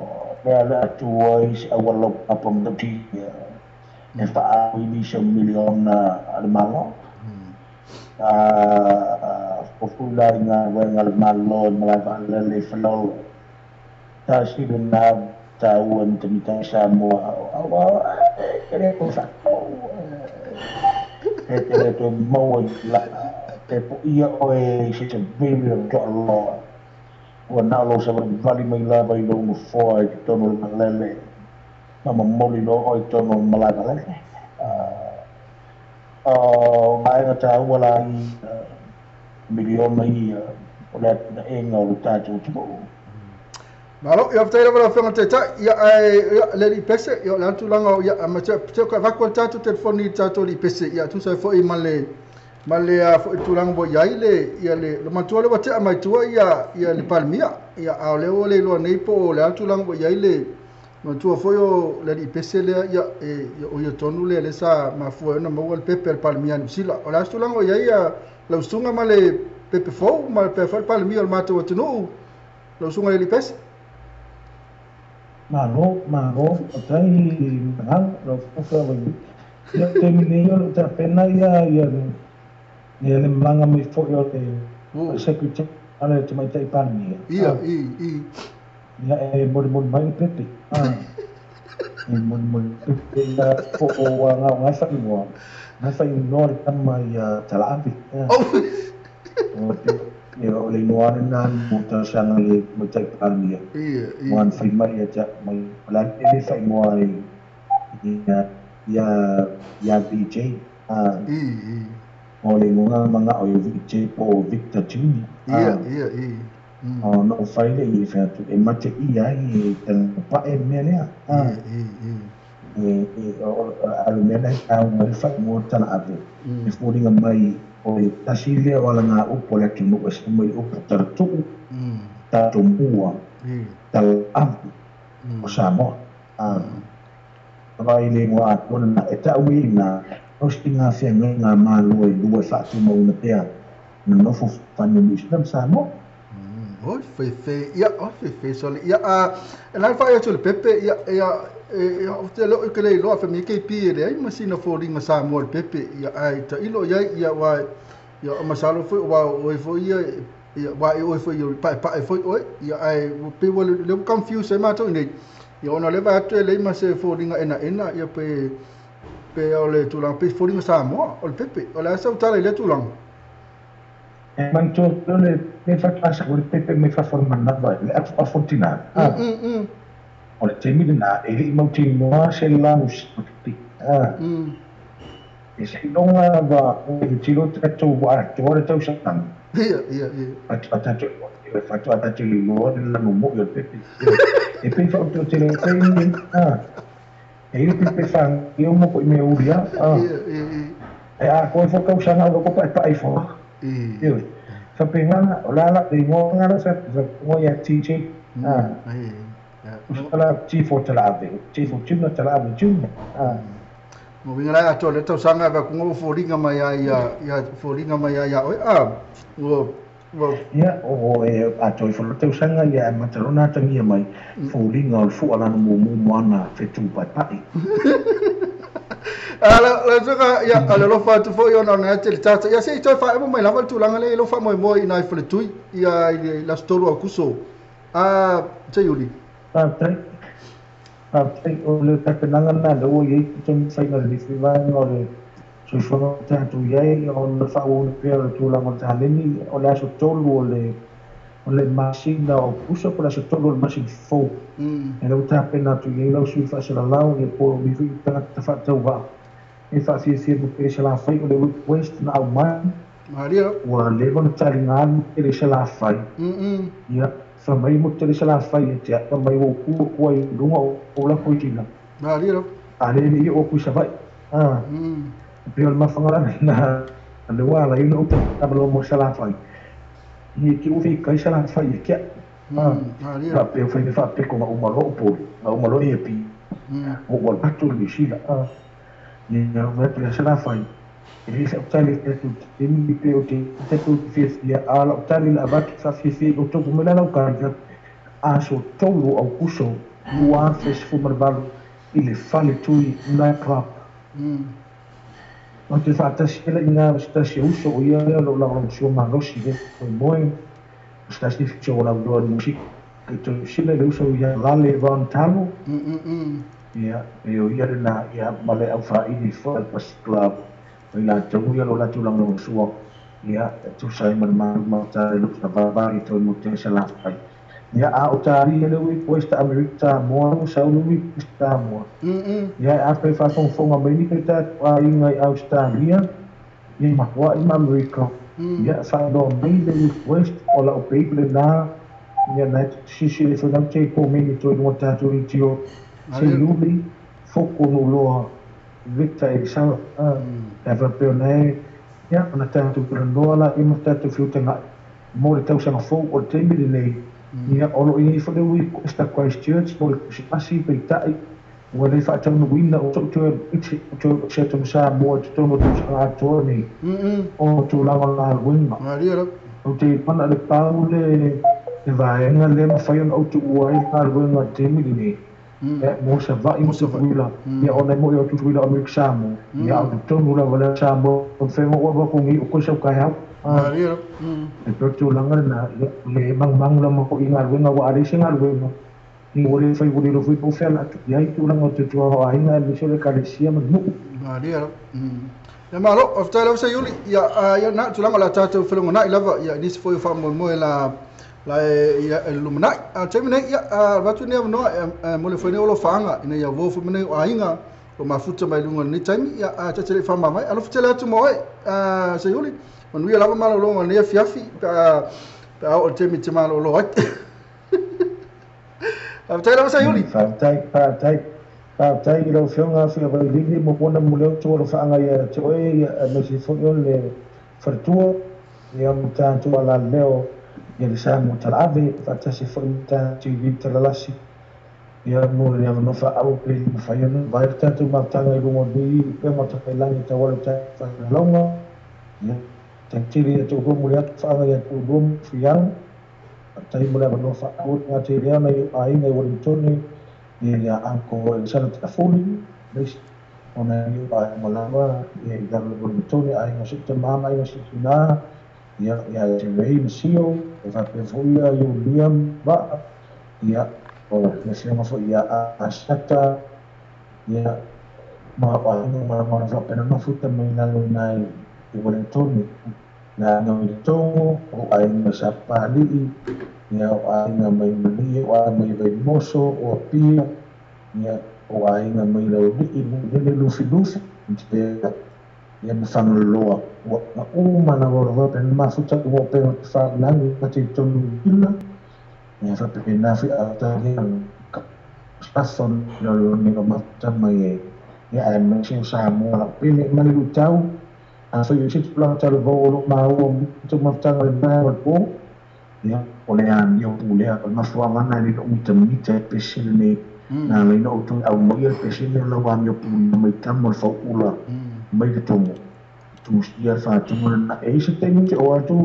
lea o le a tu ai se auala laupapa matautia e faaalu i nisi o miliona a le Malo. Fuafua la i galuega a le Malo i malae vaalele i Faleolo. Tasi lena taua i mitamita ai Samoa aua e le toe faatou, e te le toe maua i le laa pe poia oe i se savili o le toaloa ua na o lou savalivali mai lava i lou nofoa i totonu o le vaalele ma momoli loa oe i totonu o le malae vaalele. O vaega taua la ia miliona ia o le atinaega o le tatou atunuu. Malo, ia faafetai lava lau Afioga i le Taitai. Ia ae ia le alii Pese, ia o le a le tulaga o ia ma te te ka avatu le tatou telefoni i le tatou alii Pese, ia tusa ai foi ma le Ma le a fo'i tulaga ua i ai le ia le le matua le ua te'a mai tua ia ia le Palemia ia a o lea ua le iloa nei po o le a tulaga ua i ai le matua foi o le alii pese lea ia e ia o ia tonu lea lea sa mafua ai ona maua le pepe a le Palemia a Niu Sila. O le a se tulaga ua i ai ia lau susuga ma le pepe fou ma le pea foi le Palemia o le matou atunuu lau susuga i le alii pese? Malo, malo, faafetai Magaga, lau Afioga Vaimauga. Ia, o le taimi nei o lo o tapena ia ia ia le malaga mai foi o le Secretary a le Tamaitai Palemia. Ia, i, i. Ia, e molimoli mai le pepe. E molimoli pepe ia po o nga faaigoa. Nga faaigoa le tama ia Talaave. Ia, o le igoa lena mo talosaga i le Tamaitai Palemia. Ia, i. Ua fai mai ia te mai o le a le faaigoa ia ia ia VJ. I, i. O le igoa manga'o i VJ po o Victor Junior. Ia, ia, i. O no fai le i fai atu e mate ia i tagapae le mea lea. Ia, i, i. E o a le mea lea tau mai faaigoa Talaave. E foliga mai o le tasi lea o alaga upu o le atunuu e sa mai upu talatuu, tatomua, talaave o Samoa. Vai le igoa atoa lena e ta'u ai ina o se gafeagaiga malo e lua e faatumauina pea na nofo fani o Niu Sila ma Samoa. Oi fefe ia, oi fefe sole ia a e la fa atu le pepe ia ia e o te lo ke le iloa fa mi ke pi le ai ma sina foliga Samoa le pepe ia ai ta ilo ia ia wa ia o masalo foi wa o foi ia ia wa e oi foi pa pa e foi oi ia ai pe wa le confuse ai matou nei ia ona le va atu e le ma se foliga ena ena ia pe pe o le tulaga pe foliga Samoa o le pepe o le a sau tala i le tulaga. E mai tō le le whakasa o le pepe me whawharamanava le afotina. O le taimi lena e lei mautinoa se lau sati. E se iloga va o le tilo tatou wa atoa le tausaga. Ia, ia, ia. Faatoa tatou faatoa tatou iloa le lanu mo'i o le pepe. E pei whautotele taimi. E ile pepe whangi o mo ko i mea uria. Ia, ia, ia. E a koe fo tausaga o loko pae pae fo. Ia. Whapenga, o la la, le ingoa ngala sa, ingoa ia TJ. Usala T4 Talaave, T4 Junior, Talaave Junior. Mo winga lai atoa le tausaga va kunga o foliga mai ai ia ia foliga mai ai ia oi a ua ua Ia, o e atoa i fo le tausaga ia matalona atangia mai foliga o le fua lana mumu moana fetu pai pai. Ala la suka ia ale lo fa tu fo yo na na te le tata ia se i toi fa e mo mai lava le tulaga le lo fa mo mo i nai fale tui ia i la storu au kuso a te Iuli. Faafetai. Faafetai o le tapenaga lena lea ua i ai te taumafaiga o le vaega o le soifuaga o tatou i ai ona faaauauina pea o le tulaga o le taleni o le aso 3 o le masina o Aokuso po o le aso 3 o le masina fou. E lea ua tapena atu i ai lau sui faasalalau ia po o ni foi tagata faatauvaa e faafiafia mo tele salafai o le request na aumai. Maria. Ua leva ona taliga mo tele salafai. Ia fa mai mo tele salafai e te apa mai ua upu atu ai i luga o lako i tina. Maria. A le le ia o kui Savaii. E pei o le mafaga na le ua ala ai ona uta tama mo salafai. Ia ke ua kai salafai e kia. Maria. Fa pe o fai fa pe ko nga uma lo poli. Nga uma lo e pi. O ua atu le sila. Ia va pe salafai. E le sa tali te tu te mi pe o te te tu fia fia a la tali la va fa fia fia o to mo la la ka aso tolu au kuso ua fes fu marvalu i le fale tui night club. O te whaatasi ela i ngā stasi uso o ia lo la lo sio malosi le o moe stasi fitio o la loa ni musik ke to sila le uso ia lale van talo. Ia e o ia na ia male au fa i fo pas club o ila tau ia lo la tu lang lo sua ia tu sai man ma ma ta le lu va va i to mo te sa la fai. Ia a o tari le ui poesta Amerika moa sa ui poesta moa. Ia a pe fa fong fonga mai ni ta a inga i Australia ia ma wa i Amerika. Ia fa do mai le ui poesta o la o pe le na ia na sisi le fa te ko me ni to no ta tu i tio. Se yuli foko no loa Victor e sa e fa pe nei Ia ona tatou talanoa laia ma tatou feutagai mo le tausaga fou o le taimi lenei. Ia o lo o i ai foi le request a Christchurch mo le Kerisimasi, peitai ua le faataunuuina o sou toe toe ese atu ma Samoa i totonu o tausaga atoa nei ona o tulaga o galuega. Ou te mana le pau le le vaega lea e mafai ona ou tuua ai le galuega i le taimi lenei. Ia mo Savaii ma Tutuila, ia ona e moni o Tutuila o Amerika Samoa, ia a o totonu lava lea o Samoa, o fea ma ua ko ngi o koe sau kaeau. E pei o le tulaga lena, ia le magumagu lava foi i galuega aua a leai se galuega, ia ua le fai ua le iloa foi po o fea o le a tuu i ai tulaga o tautua o aiga aemaise o le ekalesia ma le nuu. Malie lava. Ia malo, faafetai lava Seiuli. Ia, ia na tulaga o le a tatou felogonai lava ia i nisi foi o faamoemoe la la e ia e lumanai. A o le taimi nei, ia, avatu lenei avanoa e momoli foi nei o alofaaga ina ia uo foi ma nei o aiga o mafuta mai luga o lenei taimi. Ia, ta te le i faamavae. Alofa tele atu mo oe, Seiuli. Manuia lava malologa o lenei afiafi pe a oo i le taimi e te malolo ai. Faafetai lava Seiuli. Faafetai, faafetai. Faafetai i lau Afioga Fiavailili mo ona mo le utu alofaaga ia te oe ia aemaise foi o le faletua ia ma tatou alaleo ia le Samoa Talaave faatasi foi ma tatou TV Talalasi ia mo le avanoa faaauau pe le mafai ona vaai le tatou mafutaga i luga o lenei upega o Tafailagi e tauala i tatou faasalalauga ia faafetai tele ia te outou mo le atu faaga ia te oulua ma Fiaga. Faafetai mo le avanoa faaauau le gata i lea nai ou aiga i Wellingtone ia ia Uncle Elisala Tafuli aemaise o nai ou aiga lava ia i lalo i Wellingtone aiga o si ou tama ma aiga o si ou tina ia ia te Ray ma Sio e faapea foi ia Iulia ma Vaa ia o le afioga foi ia Asata ia ma o aiga ma lagona faapena mafuta mai lalo i ina i Wellingtone. Na aiga mai Togo, o aiga mai Sapapalii, ia o aiga mai Malie, o aiga mai Vaimoso, o Apia, ia o aiga mai Laulii, Mulele, Lufilufi, ia ia ma Fagaloa. Ua aiga uma lava o lava pe mafuta ua pe o te whānau ma te tonu ila, ia whapena fi ata ia ka sasa lo ni o mafuta mai e ia aemaise o Samoa lau pele ma le luitau. Afai o se tulaga talavou o lo o maua mai tou mafutaga i le vaega o le po, ia, o le amio pulea, o le mafuaaga lena e le o mitamita i le pese lenei, na ala ai ona outou aumaia le pese lenei o lau amio pulea mai tama o le fauula mai le togo, tusia le faatuga lena. E i ai se taimi ou te oo atu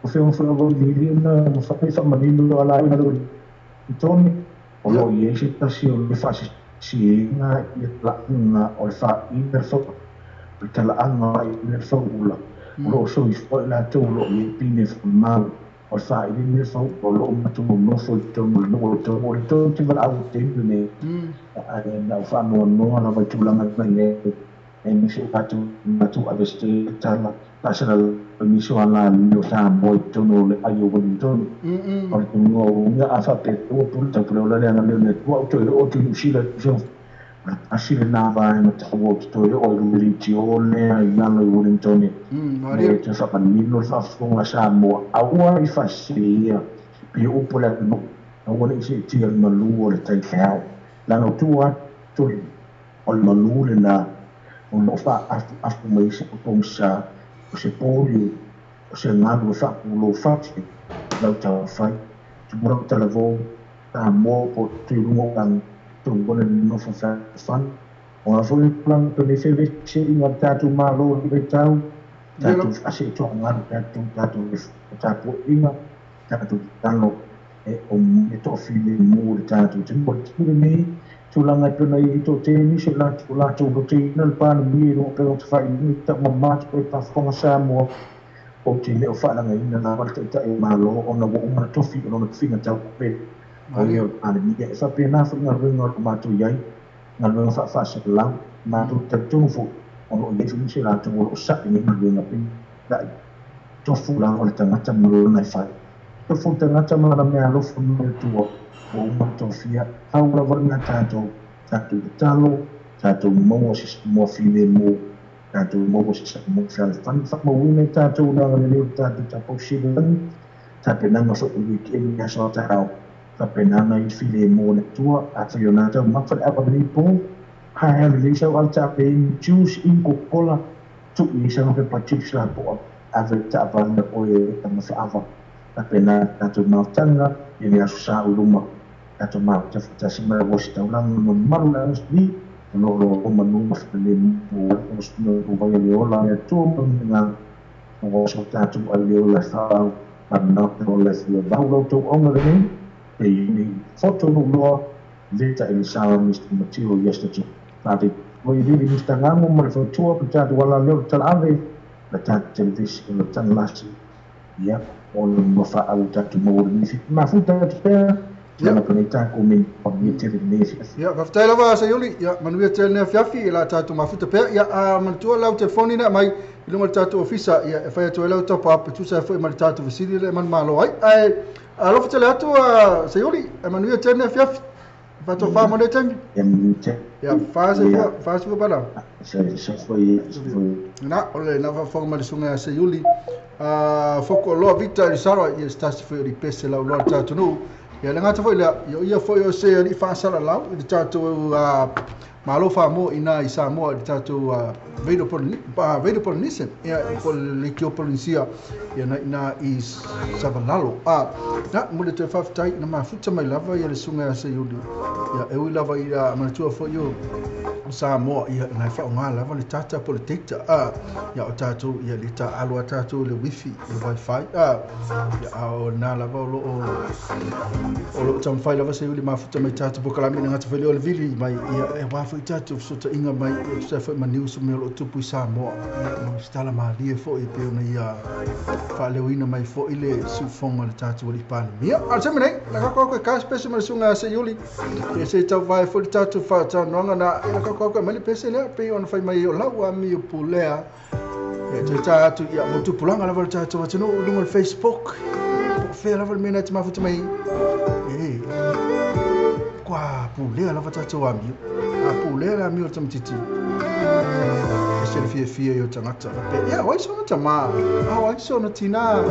o feoga foi o Vailili ona mafai faamanino ala ai ona tone, o lo o i ai se tasi o le faasisiina i le talaaga o le faaina le fauula, o le talaaga o le fauula, o lo o soifua i latou o lo o i ai pine faamau, o le faailiga le fauula, o lo o matou nonofo i totonu o le nuu o le tonu, o le tonu te valaau i le taimi lenei, ae na ou faanoanoa lava i tulaga na i ai, aemaise o tatou matou avesete tala faasalalau nisi o alaleo o Samoa i totonu o le ai o Wellington. O le tonua o uiga a faapea ua pule tau pule ola le agalelei o le Atua ou toe oo atu i Niu Sila i o le tasi lena vaega taua ou te toe oo i luga i le leitio lea i lalo i Wellington me toe faamanino le faafofoga a Samoa aua i faasese ia pei o upu a le atunuu aua ne i seetia le malu o le tai feao leaga o tua atu o le malu lena o lo o faaafuafu mai se pogisa o se poli o se galu e faapulou fati lau taumafai tumau talavou Samoa po o te luga o lagi tou ona nonofo fealofani. O a foi le tulaga pe le fevesiaiga a le tatou Malo i lenei vaitau, tatou faaseetoagalu tatou tatou tapuaiga, tatou tatalo e o e toafilemu le tatou atunuu. O le taimi lenei, tulaga e pei ona i ai toatele nisi o latou latou loteina le Palemia i luga o upega tafailagi, taumama atu ai faafofoga Samoa, ou te le o faalagaina lava le Taitai o le Malo ona ua uma ona tofi o lona tofiga tauave o ia o le Palemia. E faapena foi galuega o lo o matou i ai, galuega faafaasalau, matou te talitonu foi o lo o i ai foi nisi o latou o lo o sa'i nei galuega peitai tofu lava o le tagata ma lona e fai. Tofu le tagata ma lana meaalofa mai le Atua ua uma ona tofia. Pau lava le mea tatou, tatou tatalo, tatou maua se Samoa filemu, tatou maua se Samoa fealofani, faamauina i tatou le agalelei o le tatou Tapaau Sili i le Lagi, tapenaga foi o le weekend i le aso a taeao, faapena i le filemu o le Atua. Afai o na taumafa le ava lenei po, haehae lelei sau ave tape inu juice, inu Coca-Cola, Tu i sa pe patit la po ave ta va na o e ta ma fa ava ta pena ta tu mautanga e ni aso sa uluma ta tu mauta ta si ma wo sta ulang no maru la ni no lo o manu ma fa le mo o no o vai le ola e tu nga o so ta tu a le ola sa pa no o le si ba lo tu o nga ni e ni foto no lo vita e sa Mr. Mateo yesterday tadi o i li Mr. Ngango ma le fautua pa ta tu wala le ta ave la ta television la ta lasi ia o le mafa au ta tu mo ni ma fu ta tu pea ia na paneta ko min pa mi te ni ia faafetai lava Seiuli ia manuia tele nea fiafi la tatou mafuta pea ia a manatua lau telefoni na mai i luga o le tatou ofisa ia e fai atu ai lau top up e tusa ai foi ma le tatou fesili le manumalo ai ae alofa tele atu Seiuli e manuia tele nea fiafi faatofa mo le taimi ia fa se bala na o le na faafofoga mai le susuga ia Seiuli foko loa Victor Elisara ia se tasi foi o lipese lauloa le tatou ia le gata foi lea ia ia foi o se alii faasalalau i le tatou malo Famoa ina i Samoa i le tatou Radio Polynesian ia po le Leitio Polynesia ia na ina i Savalalo na mo le toe faafetai na mafuta mai lava ia le susuga ia Seiuli ia e ui lava i manatua foi o Samoa ia na e faaaoga lava le data po le data ia o tatou ia le taaalo a tatou le wifi le wifi ia a o na lava o loo taumafai lava Seiuli mafuta mai tatou polokalame na gata foi lea o le vili mai ia e wā foi tatou fesootaiga mai ia tusa foi ma news o mea o loo tupu i Samoa ia ma se malie foi e pei ona ia faaleoina mai foi le siufoga o le tatou alii Palemia. A o le taimi nei la kako e ka pese ma le susuga ia Seiuli ia se tauvae foi le tatou faatanoaga na ia la kako e mai le pese lea pei ona fai mai o lau amio pulea ia toe atu ia mo tupulaga lava le tatou atunuu i luga o le Facebook po o fea lava le mea na te mafuta mai e kua pulea lava tatou amio a pulea le amio o le tamatiti e se le fiafia i o tagata faapea ia o ai sona tamā a o ai sona tinā.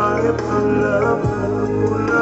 Ai pula pula.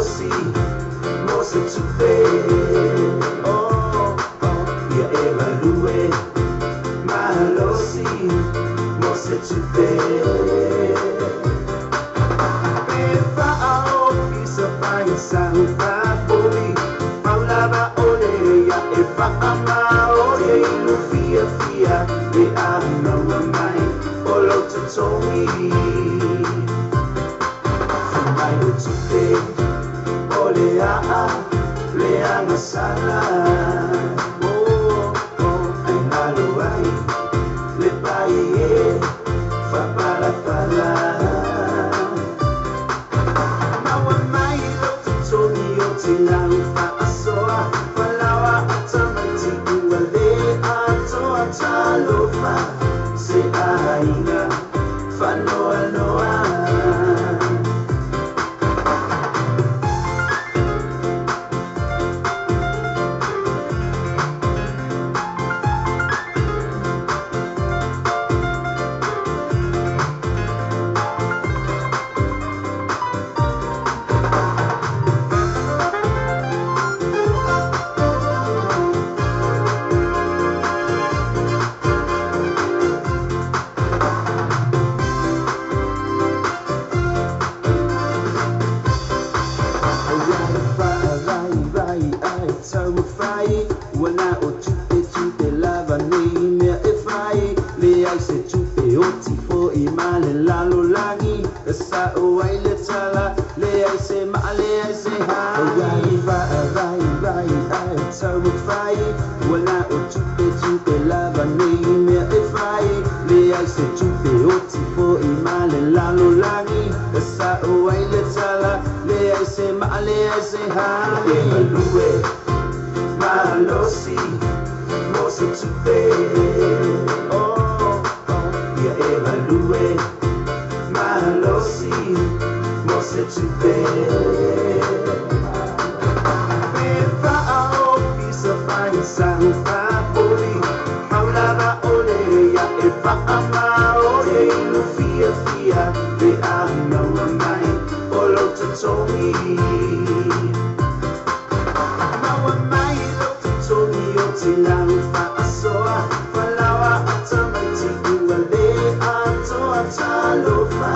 malosi mo se tupe. Oh, oh, ia e galue malosi mo se tupe. Pe faaofisa faisaufafoi paulava ole ia e faamaole i lufiafia le a maua mai o lou totogi. Fai mai le tupe o le aa le agasala. Oh, oh, ai galo ai le pai e faapalapala. Maua mai lou totogi o te lau faasoa falaoa a tamaiti ua lē atoa. Talofa se aiga faanoanoa. Ai ai faavaivai ai taumafai ua na o tupe tupe lava nei mea e fai. Leai se tupe oti fo'i ma le lalolagi e sa'o ai le tala. Leai se ma'a leai se hai. Ai faavaivai ai taumafai ua na o tupe tupe lava nei mea e fai. Leai se tupe oti fo'i ma le lalolagi e sa'o ai le tala. Leai se ma'a leai se hai. E galue malosi mo se tupe. Oh, oh, ia e galue malosi mo se tupe. Pe faaofisa faisaufafoi paulava ole ia e faamaole i lufiafia le a maua mai o lou totogi. Maua mai lou totogi o te lau faasoa falaoa a tamaiti ua lē atoa. Talofa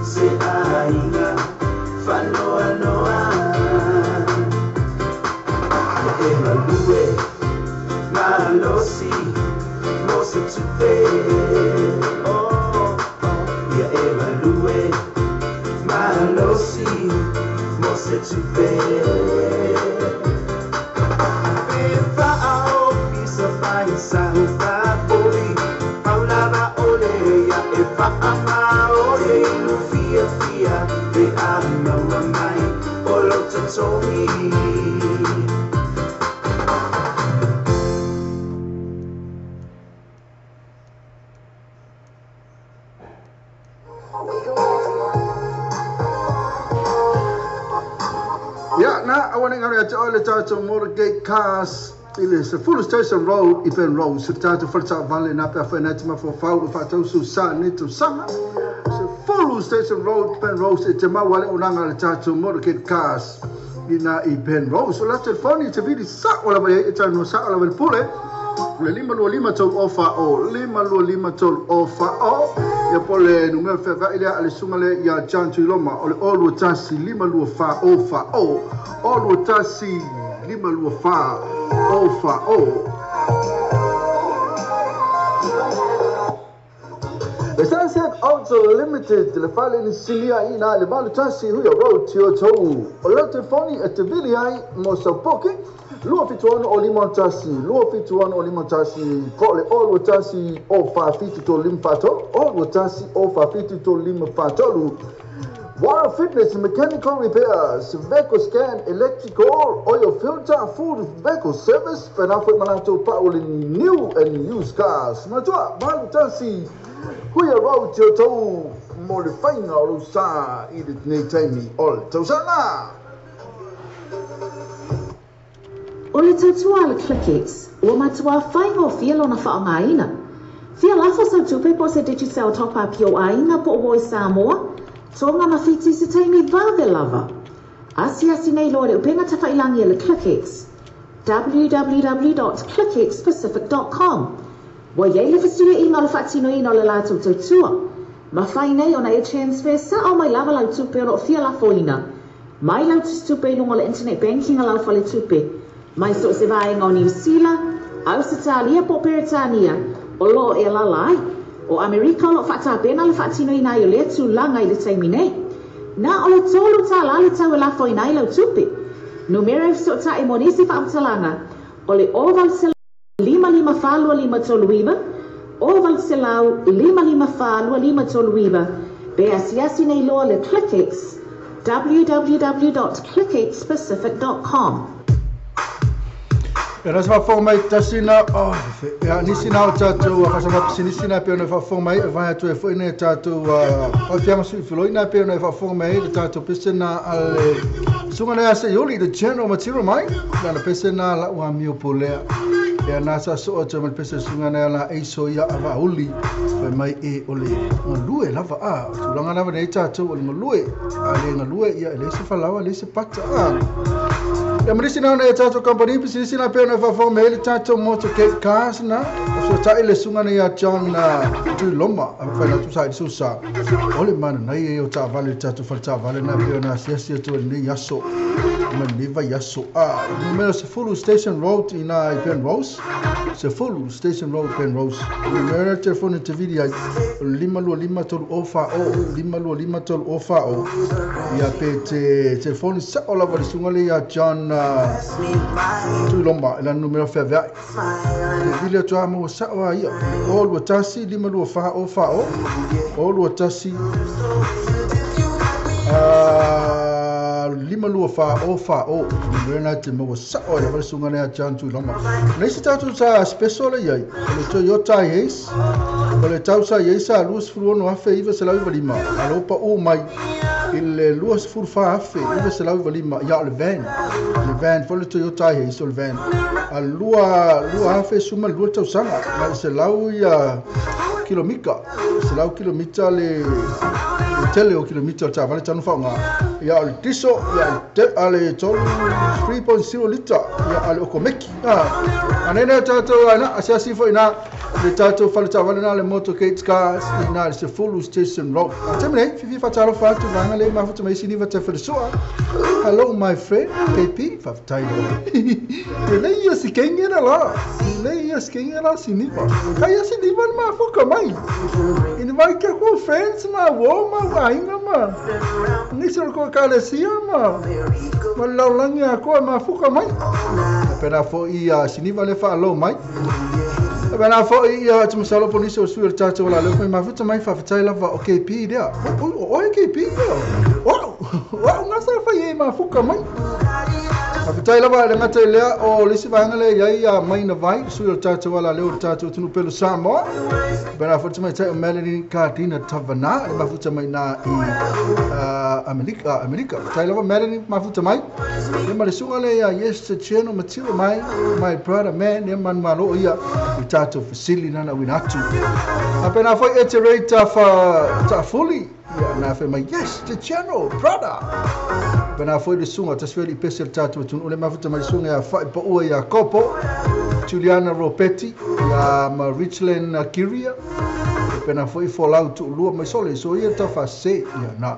se aiga faanoanoa. Ia e galue malosi mo se tupe. Oh, oh, ia e galue malosi mo se tupe. Pe faaofisa faisaufafoi paulava ole ia e faamaole i lufiafia le a maua mai o lou totogi. Ia, na, aua ne i galo ia te oe le tatou Motorgate Cars i le Sefulu Station Road i Penrose, le tatou faletaavale na pe afai na te mafaufau e faatausu sa nei tausaga. Sefulu Station Road, Penrose, e te maua le auaunaga a le tatou Motorgate Cars i na i Penrose. O la telefoni te vili sa'o lava i ai e talanoa sa'o lava i le pule. Le 525 tolu ofa o 525 tolu ofa o ia po le numera feava'i lea a le susuga lea ia John Tuiloma o le o 21 524 o fa o o 21 524 o fa o. Le Sunset Auto Limited, le fale ni silia i na le 81 Huia Road, Tiotou. O le telefoni e te vili ai mo sau poke, 276 o 51, 276 o 51, po le o 21 o 47 3 5 4, o 21 o 47 3 5 4 3. Water Fitness Mechanical Repairs, Vehicle Scan, Electrical, Oil Filter, Full Vehicle Service, whenafo i malatou pa'u le new and used cars. Matua, 81 Huia Road, Tiotou, mo le faiga o lou sa i lenei taimi o le tausaga. O le tautua a le ClickX, ua matuā faigofie lona faaaogaina. Fia lafo sau tupe po o se Digicel top-up i ou aiga po o Voice Samoa, Tonga ma Fiti i se taimi vave lava. Asiasi nei loa le upega tafailagi a le ClickX, www.clickxpacific.com. Ua i ai le fesuiaiga o le faatinoina o le latou tautua. Mafai nei ona e transfer sa'o mai lava lau tupe o lo o fia lafoina mai lau tusitupe i luga o le internet banking a lau faletupe mai so o se vaega o Niu Sila, Ausetalia po o Peretania o lo o e alaala ai. O Amerika o lo o faatapena le faatinoina ai o lea tulaga i le taimi nei. Na o le $3 le tau e lafoina ai lau tupe. Numera e fesootai mo nisi faamatalaga o le 0 5 5 4 2 5 3 9, 0 800 5 5 4 2 5 3 9, pe asiasi nei loa le ClickX, www.clickxpacific.com. E rasa faafofoga mai tasi na oh, ia nisi na o tatou fasama pisinisi na pe ona faafofoga mai e vai atu e foi nei tatou faafiaga sui filoi na pe ona faafofoga mai le tatou pese na ale sunga na ase yoli the general material mai na le pese na la ua mio polea ia na sa so atu ma le pese sunga na la eiso ia ava uli fai mai e ole ngalue lava a tulaga lava nei tatou o le ngalue a le ngalue ia e le se falawa le se pata a ia manisi na ona e tatou company pisinisi na pe ona faafofoga mai le tatou motor gate cars na o so tai le sunga na ia John Tuiloma a fai na tu sa i susa o le mana nei e o taavale le tatou fale taavale na pe ona asiasi atu lenei aso ma lenei vai aso a numera 10 Station Road i na i Penrose 10 Station Road Penrose numera telefone te vili ai 525 3 o fa o 525 3 o fa o ia pe te telefone sa o lava le sunga le ia John Tuiloma i lana numera feaveai te vili atu a maua sao a ia o 21 5 2 4 o 4 o o 21 5 2 4 o 4 o numera na te maua sao ai lava le sunga le ia John Tuiloma. Nei se tatou sa special le iai o le Toyota Hiace o le tau sa iai sa 26,995 a lo pa u mai i le 24,995 ia o le van le van foi le Toyota Hiace o le van a lua lua afe suma lua tausaga ma i selau ia kilomita selau kilomita le tele o kilomita o le taavale tanu faaaoga ia o le diesel ia a le 3.0 lita ia a le okomeki a nei nei tatou ana asiasi foi na le tatou fale taavale na le Motorcade Cars i na le 10 Station Road a taimi nei fifi faatalofa atu vaega le mafuta mai siniva te felesoa. Hello my friend KP faafetai lelei ia si kenge la lelei ia si kenge la siniva kai ia siniva le mafuka mai invite ko friends ma wo ma aiga ma nisi o ko kalesia ma ma laulangi a koa mafuka mai pena fo i siniva le faalo mai pena fo i te masalo po nisi o sui o le tatou la leo mai mafuta mai faafetai lava o KP lea o e KP lea o o ngasa fai e mafuka mai faafetai lava le gata i lea o le isi vaega lea iai a mai na vai sui o le tatou ala leo o le tatou atunuu pelu Samoa pena fo te mai o Melanie Cardina Tavana le mafuta mai na i Amerika Amerika faafetai lava Melanie mafuta mai ia ma le suga le ia yes the channel material mai my brother man ia man malo ia i tatou fesili na na uina atu a pena foi e te rate fa taafuli ia na fe mai yes the channel brother pena foi le suga tasfeli i pese le tatou atunuu le mafuta mai suga ia fai paua ia Kopo Juliana Ropetti ia ma Richland Kiria pena foi folau tuulua mai sole so ia tafa se ia na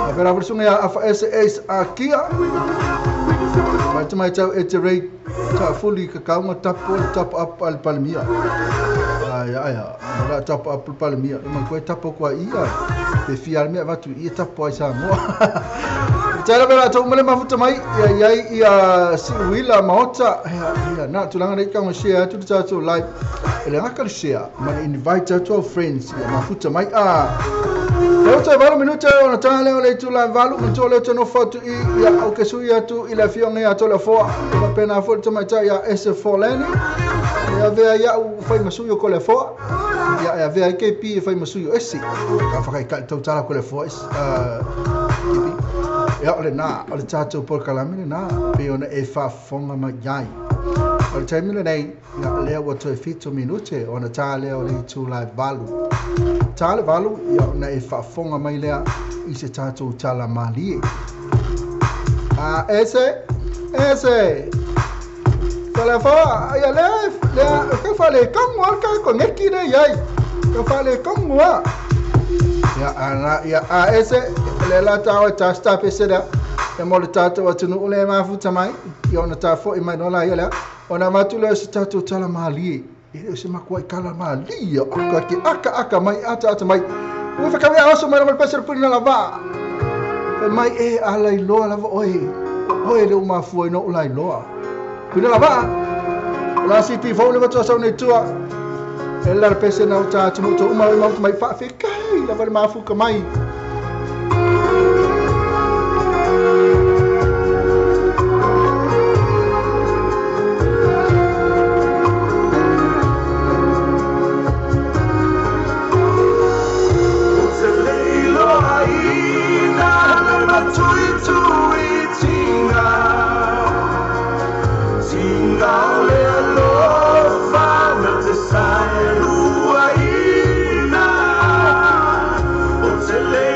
a pena foi suga ia afa ese ace akia mai te mai tau e te rei taafuli ka kaunga tapu le tapu up al palemia ai ai la tapu up al palemia le mai koe tapu koa ia te fia al mea vatu ia tapu ai Samoa Tala bela tau male mafuta mai ia ia ia si wila maota ia ia na tulanga nei ka share atu te tatou live e le ngaka le share ma le invite atu our friends ia mafuta mai a Leo te valu minute o na tanga leo le itu la valu me to leo te no fatu i ia au ke sui atu i le afioga ia tole foa ma pena fo te mai tai ia ese foleni ia vea ia u fai masu yo ko le foa ia ia vea KP e fai masu yo esi ka whakai ka tau tala ko le foa esi KP ia o le na o le tatou polokalame le na pe ona e faafofoga mai ai o le taimi lenei ia lea ua toe 7 minute ona tā lea o le itu la e 8 tā le 8 ia ona e faafofoga mai lea i se tatou tala malie. A ese ese Telefoa ia le le ka fale kongua ka kongeki le iai ka fale kongua ia ana ia a ese le la ta o ta sta pese da e mo le tatou atunuu le mafuta mai ia ona tafo'i mai no la ia lea ona matu lea o se tatou tala malie e le o se makua'i kala malia aka ke aka aka mai ata ata mai ua fakawi oso mai le pese le puni na lava fai mai e ala iloa lava oe oe le umafua ina o la iloa puni lava la sipi fou le matua sau nei tua e la le pese na uta atu to uma mai mai faafekai lava le mafuka mai. Te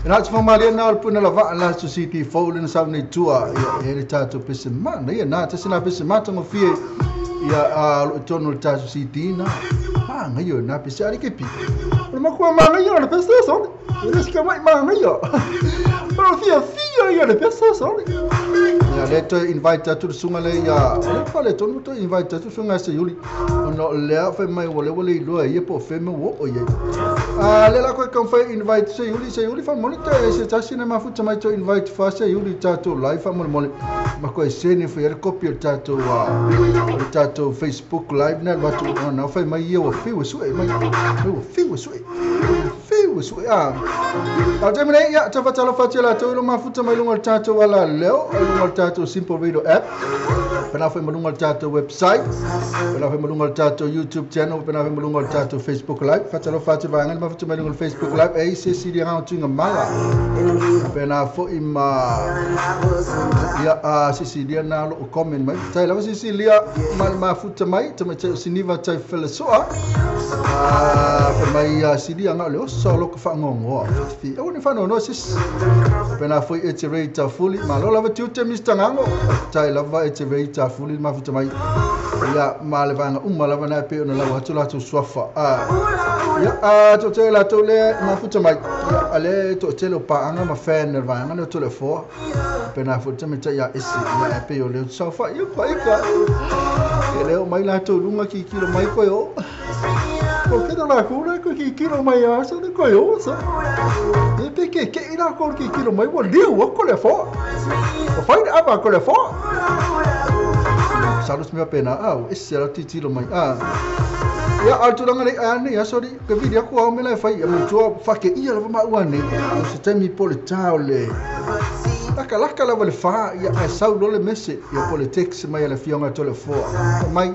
E na te whamalia nā o le puna lava la so CT fou le na sau nei tua ia e le tātou pese mana ia nā tasi nā pese mata ngo fie ia a lo tono le tātou CT nā manga ia nā pese ari ke pi. O le makua manga ia o le pese sole. E le sika mai manga ia. O le fia fia ia le pese sole. Ia le toe invite atu le sunga le ia o le fale tonu toe invite atu sunga se yuli. Ona o lea fai mai ua le ua le iloa ia po o fe me ua o iai. A le la koe kau fai invite se yuli se yuli faamolemole toe se tasi na mafuta mai toe invite fa se yuli tātou live faamolemole. Ma koe sene fai le copy o le tātou o le tātou Facebook live na le watu ona fai mai ia ua fiu e sue mai. Ua fiu e sue. Fiu e sue a. A te mene ia te whatalo whatia la tau ilo mafuta mai lunga le tātou ala leo, lunga le tātou Simple Radio app. Pena fai malunga le tātou website, pena fai malunga le tātou YouTube channel, pena fai malunga le tātou Facebook Live. Whatalo whatia vaangan mafuta mai lunga le Facebook Live. E se siri anga tuinga mala. Pena foi ma ia a Sicilia na lo comment mai. Tai lava Sicilia ma mafuta mai, te mai te siniva tai felesoa. A fai mai a Sicilia nga le oso lo ka whangongoa. Fi o ni whano no sis. Pena foi e te rei tafuli. Ma lo lava tiute Mr. Ngango. Tai lava e te rei tafuli mafuta mai. Ia ma le vanga uma lava na pe ona lawa atu latu swafa. Ia a to te la to le mafuta mai. Ia ale to te lo paanga ma fan le vanga no to le fo. Pena foi te me te ia isi ia e pe o le sofa ia pa ika. E leo mai la to lunga ki kilo mai koe o. O ke la kula ko ki kilo mai a sa de koe o sa. E pe ke ke ila ko ki kilo mai wo liu o ko le fo. O fai aba ko le fo. Salus mea pena au ese la titilo mai a. Ia a tulaga le a nei sorry ke video ko au mela fai a tua fa ke ia lava ma ua nei. Se temi po le tau le. Laka laka lava le fa ia a sau lo le mese ia po le text mai le fionga to le fo. Mai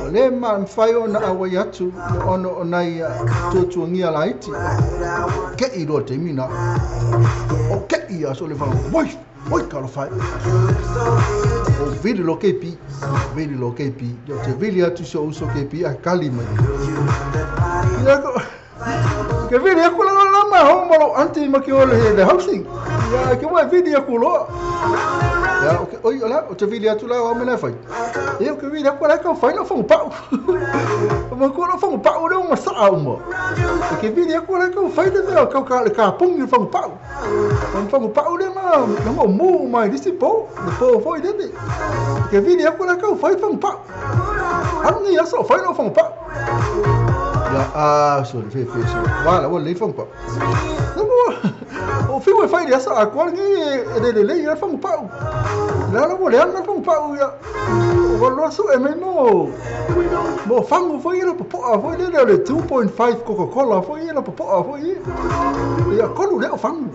o le ma mfai ona awai atu ono ona ia tuatuangia laiti. Ke i lo te mina. O ke ia so le fa. Woi, woi ka lo fai. O vili lo kepi, vili lo kepi. Yo te vili atu so uso kepi a kali mai. Ia ko ke vili aku la la ma ho mo lo anti ma ke o le housing. Ia ke wa vili aku lo. Ia o ke oi ola o te vili atu la o me la fai. Ia ke vili aku la ka fai lo fong pau. Ma ko lo fong pau le ma sa o mo. Ke vili aku la ka fai le me ka ka le ka pung le fong pau. Fong pau le ma no mo mai disi po, le po foi le. Ke vili aku la ka fai fong pau. Anu ia so fai lo fong pau. Ia a sorry fe fe so. Wala wo le fong pau. No o fiu e fai asa a qual ni e le le ia fong pau. La la wo le ana fong pau ia. O lo su e me mo. Mo fangu foi ia po a foi le le 2.5 Coca-Cola foi ia po a foi. Ia kolu le o fangu.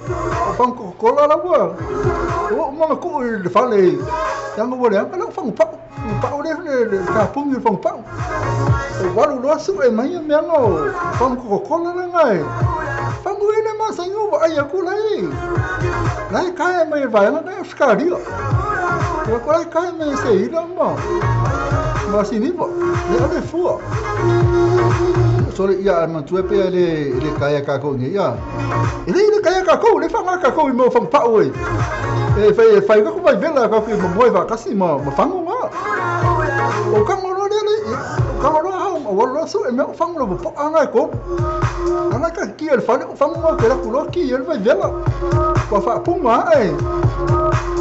O fangu Coca-Cola la wo. O mo ko le fale. Yang wo le ana fangu pau. Pau le le ka pungi fong pau. O walu lo su e mai me ngo fangu Coca-Cola la ngai. Fangu ele ma sa yo ai aku lai. Lai kai mai vai na skaria. Ko ko lai kai mai se ila ma. Ma sinivo. Le ale fua. Sole ia ma tu pe le le kai ka ko ni ia. Ele le kai ka ko le fanga ka ko mo fang pau e. E fai fai ko vai vela ka ko mo moi va kasi ma ma fangu ma. O ka mo le le ka mo ha o lo su e me fangu lo po anga ko. Anga ka ki el fale o fangu ma ke la kulo ki el vai vela. Ko fa punga e.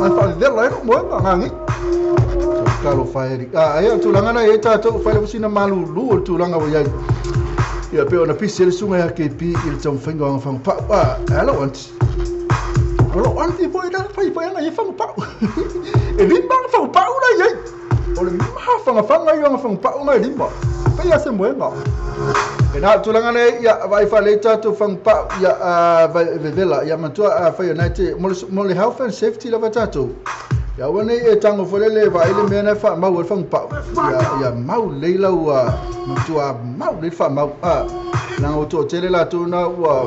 Ai fa vela e mo ma ngangi. Kalo fai a ai tulaga na e tātou fai sina malulu o tulaga o iai. Ia pe ona pisi le sunga ia ke pi i le taumafaiga o aga fagupau a alo anti. O loo anti foi la fai fai aga ia fagupau. E lima aga fagupau la iai. O le mafagafaga ia aga fagupau ga e lima. Pei a se moega. E na tulaga nei ia vai fale tātou fagupau ia vai vevela ia matua a fai ona te mo le health and safety lava tātou. Ia ua nei e tango folele va ile mea na fa mau e fagupau. Ia ia mau leila ua matua mau le fa mau a na o to tele la tuna ua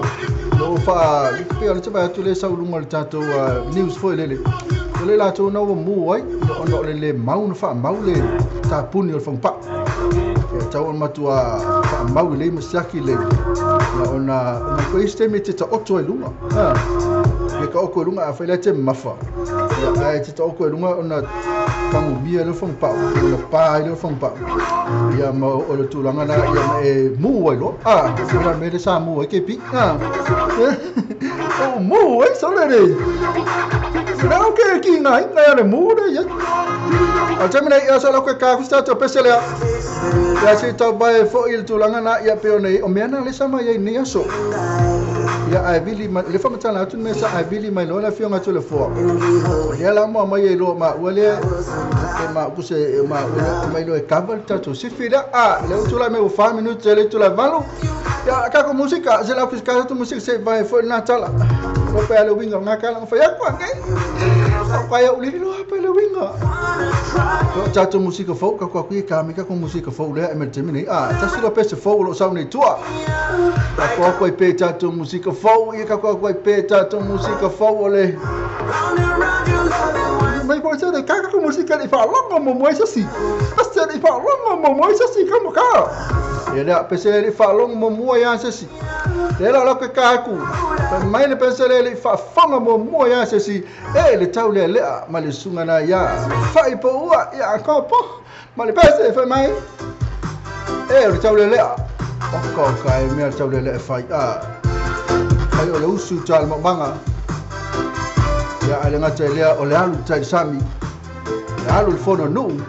lo fa pe o le taba atu le saulunga le tātou news foi lele. O le la tuna ua mu ai o no le le mau na fa mau le tapuni o le fagupau. tau ona matua faamau lelei ma siaki lelei ia ona ona koe isi taimi e te taoto ai luga e taoto ai luga afai la e te mamafa ia ae te taoto ai luga ona tagomia lea o le fagupau ona pa ai lea o le fagupau ia ma o le tulaga lena ia ma e mu ai loa o le mea lea sa mu ai KP o mu ai sole le Lea ke ki ngā inga ia le mu le ia. A te mena ia sa lau ke kā kusta te pese lea. Ia se tau bai fo i le tulaga na ia pe o nei o mea na le sama ia i nei aso. Ia ai vili mai le whamatala atu me sa ai vili mai loa le afioga atu le foa. O lea la moa mai e loa ma ua lea e ma kuse e ma ua mai loa e kava le tatou sifi lea. A le utula me ua 4 minute le itula 8. Ia kako musika se lau kis ka tu musika se vai fo na tala. Lo pe le winga nga kala fa ya kwa ngai. Au kai au le lo pe le winga. Ko tatou musika fou ka kwa kui ka me ka ko musika fou lea e me te mini. A tasi lo pese fou lo sau nei tua. Ka kwa kwa pe tatou musika fou ia ka kwa kwa pe tatou musika fou ole. Mai po se de ka ko musika ni fa longo mo mo se si. Ase ni fa longo mo mo se si ka mo ka. Ia lea pese le fa longo mo mo ia se si. Le la la ke ka ku. Mai le pese le fa fonga mo mo ia se si. E le tau le lea ma le sunga na ia. Fa i po ua ia ko po. Ma le pese fa mai. E le tau le lea. O ko ka e mea tau le lea fa a. Fa o le usu tal mo manga. Ia ale ngata lea o le alu tai sami. Le alu le fono nu.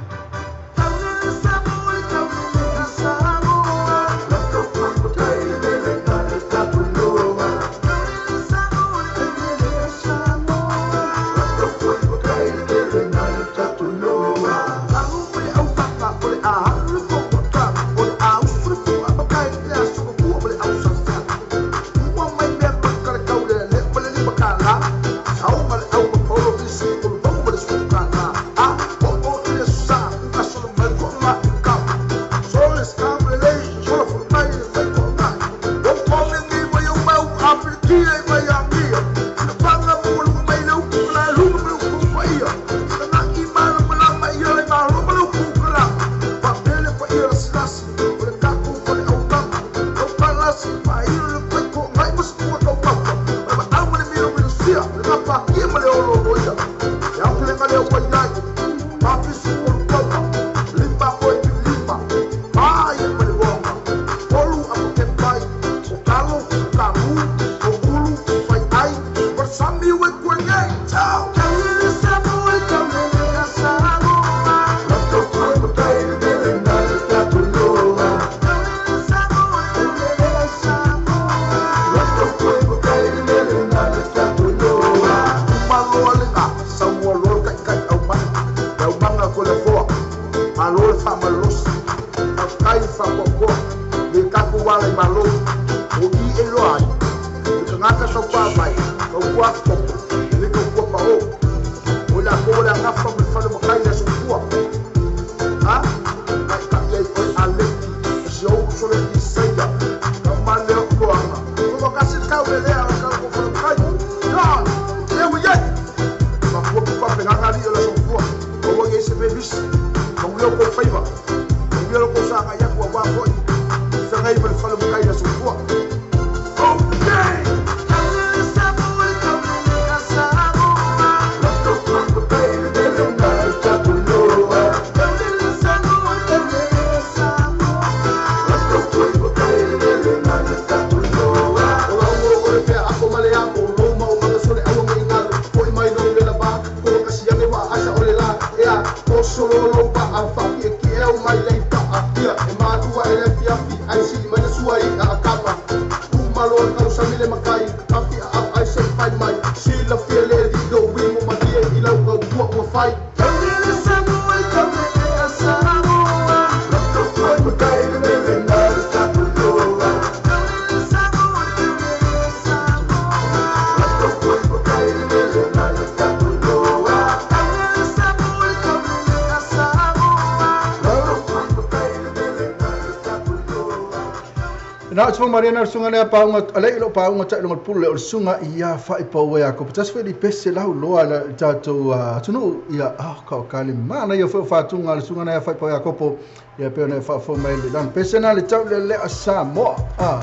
Na o maria na sunga le paunga ale ilo paunga ta longa pule o sunga ia fa i pau ia ko tas fe li pese lau loa la tatou tunu ia ah ka ka le mana ia fa fa tunga le sunga na fa i pau ia kopo ia pe na fa fo mai le dan pese na le tau le le Samoa ah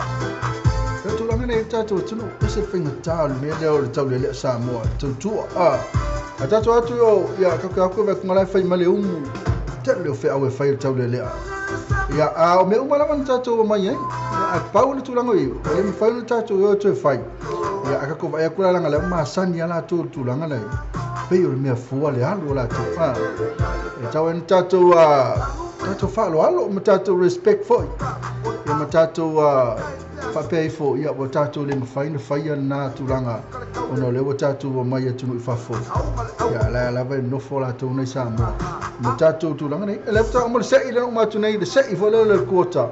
e tulaga nei tatou tunu pese finga ta le le o le tau le le Samoa tautua ah a tatou atu o ia ka ka ko ve ngala fai male umu te le o fe au e fai le tau le le ia a o me uma lava na tatou mai ai a pau le tulaga i o le fai le tatou o te fai ia a ka ko vai kula langa le masani ala tu tulaga lai pe o le mea fua le alu la tu a e tau en tatou a tatou falo alo ma tatou respect foi ia ma tatou a faapea ifo ia ua tatou le mafai na faia lena tulaga ona o lea ua tatou omai atunuu i fafo ia la lava e nofo latou nei Samoa ma tatou tulaga nei e le faatoa uma le se'i lea na uma atu nei le se'i foi lea o le kuota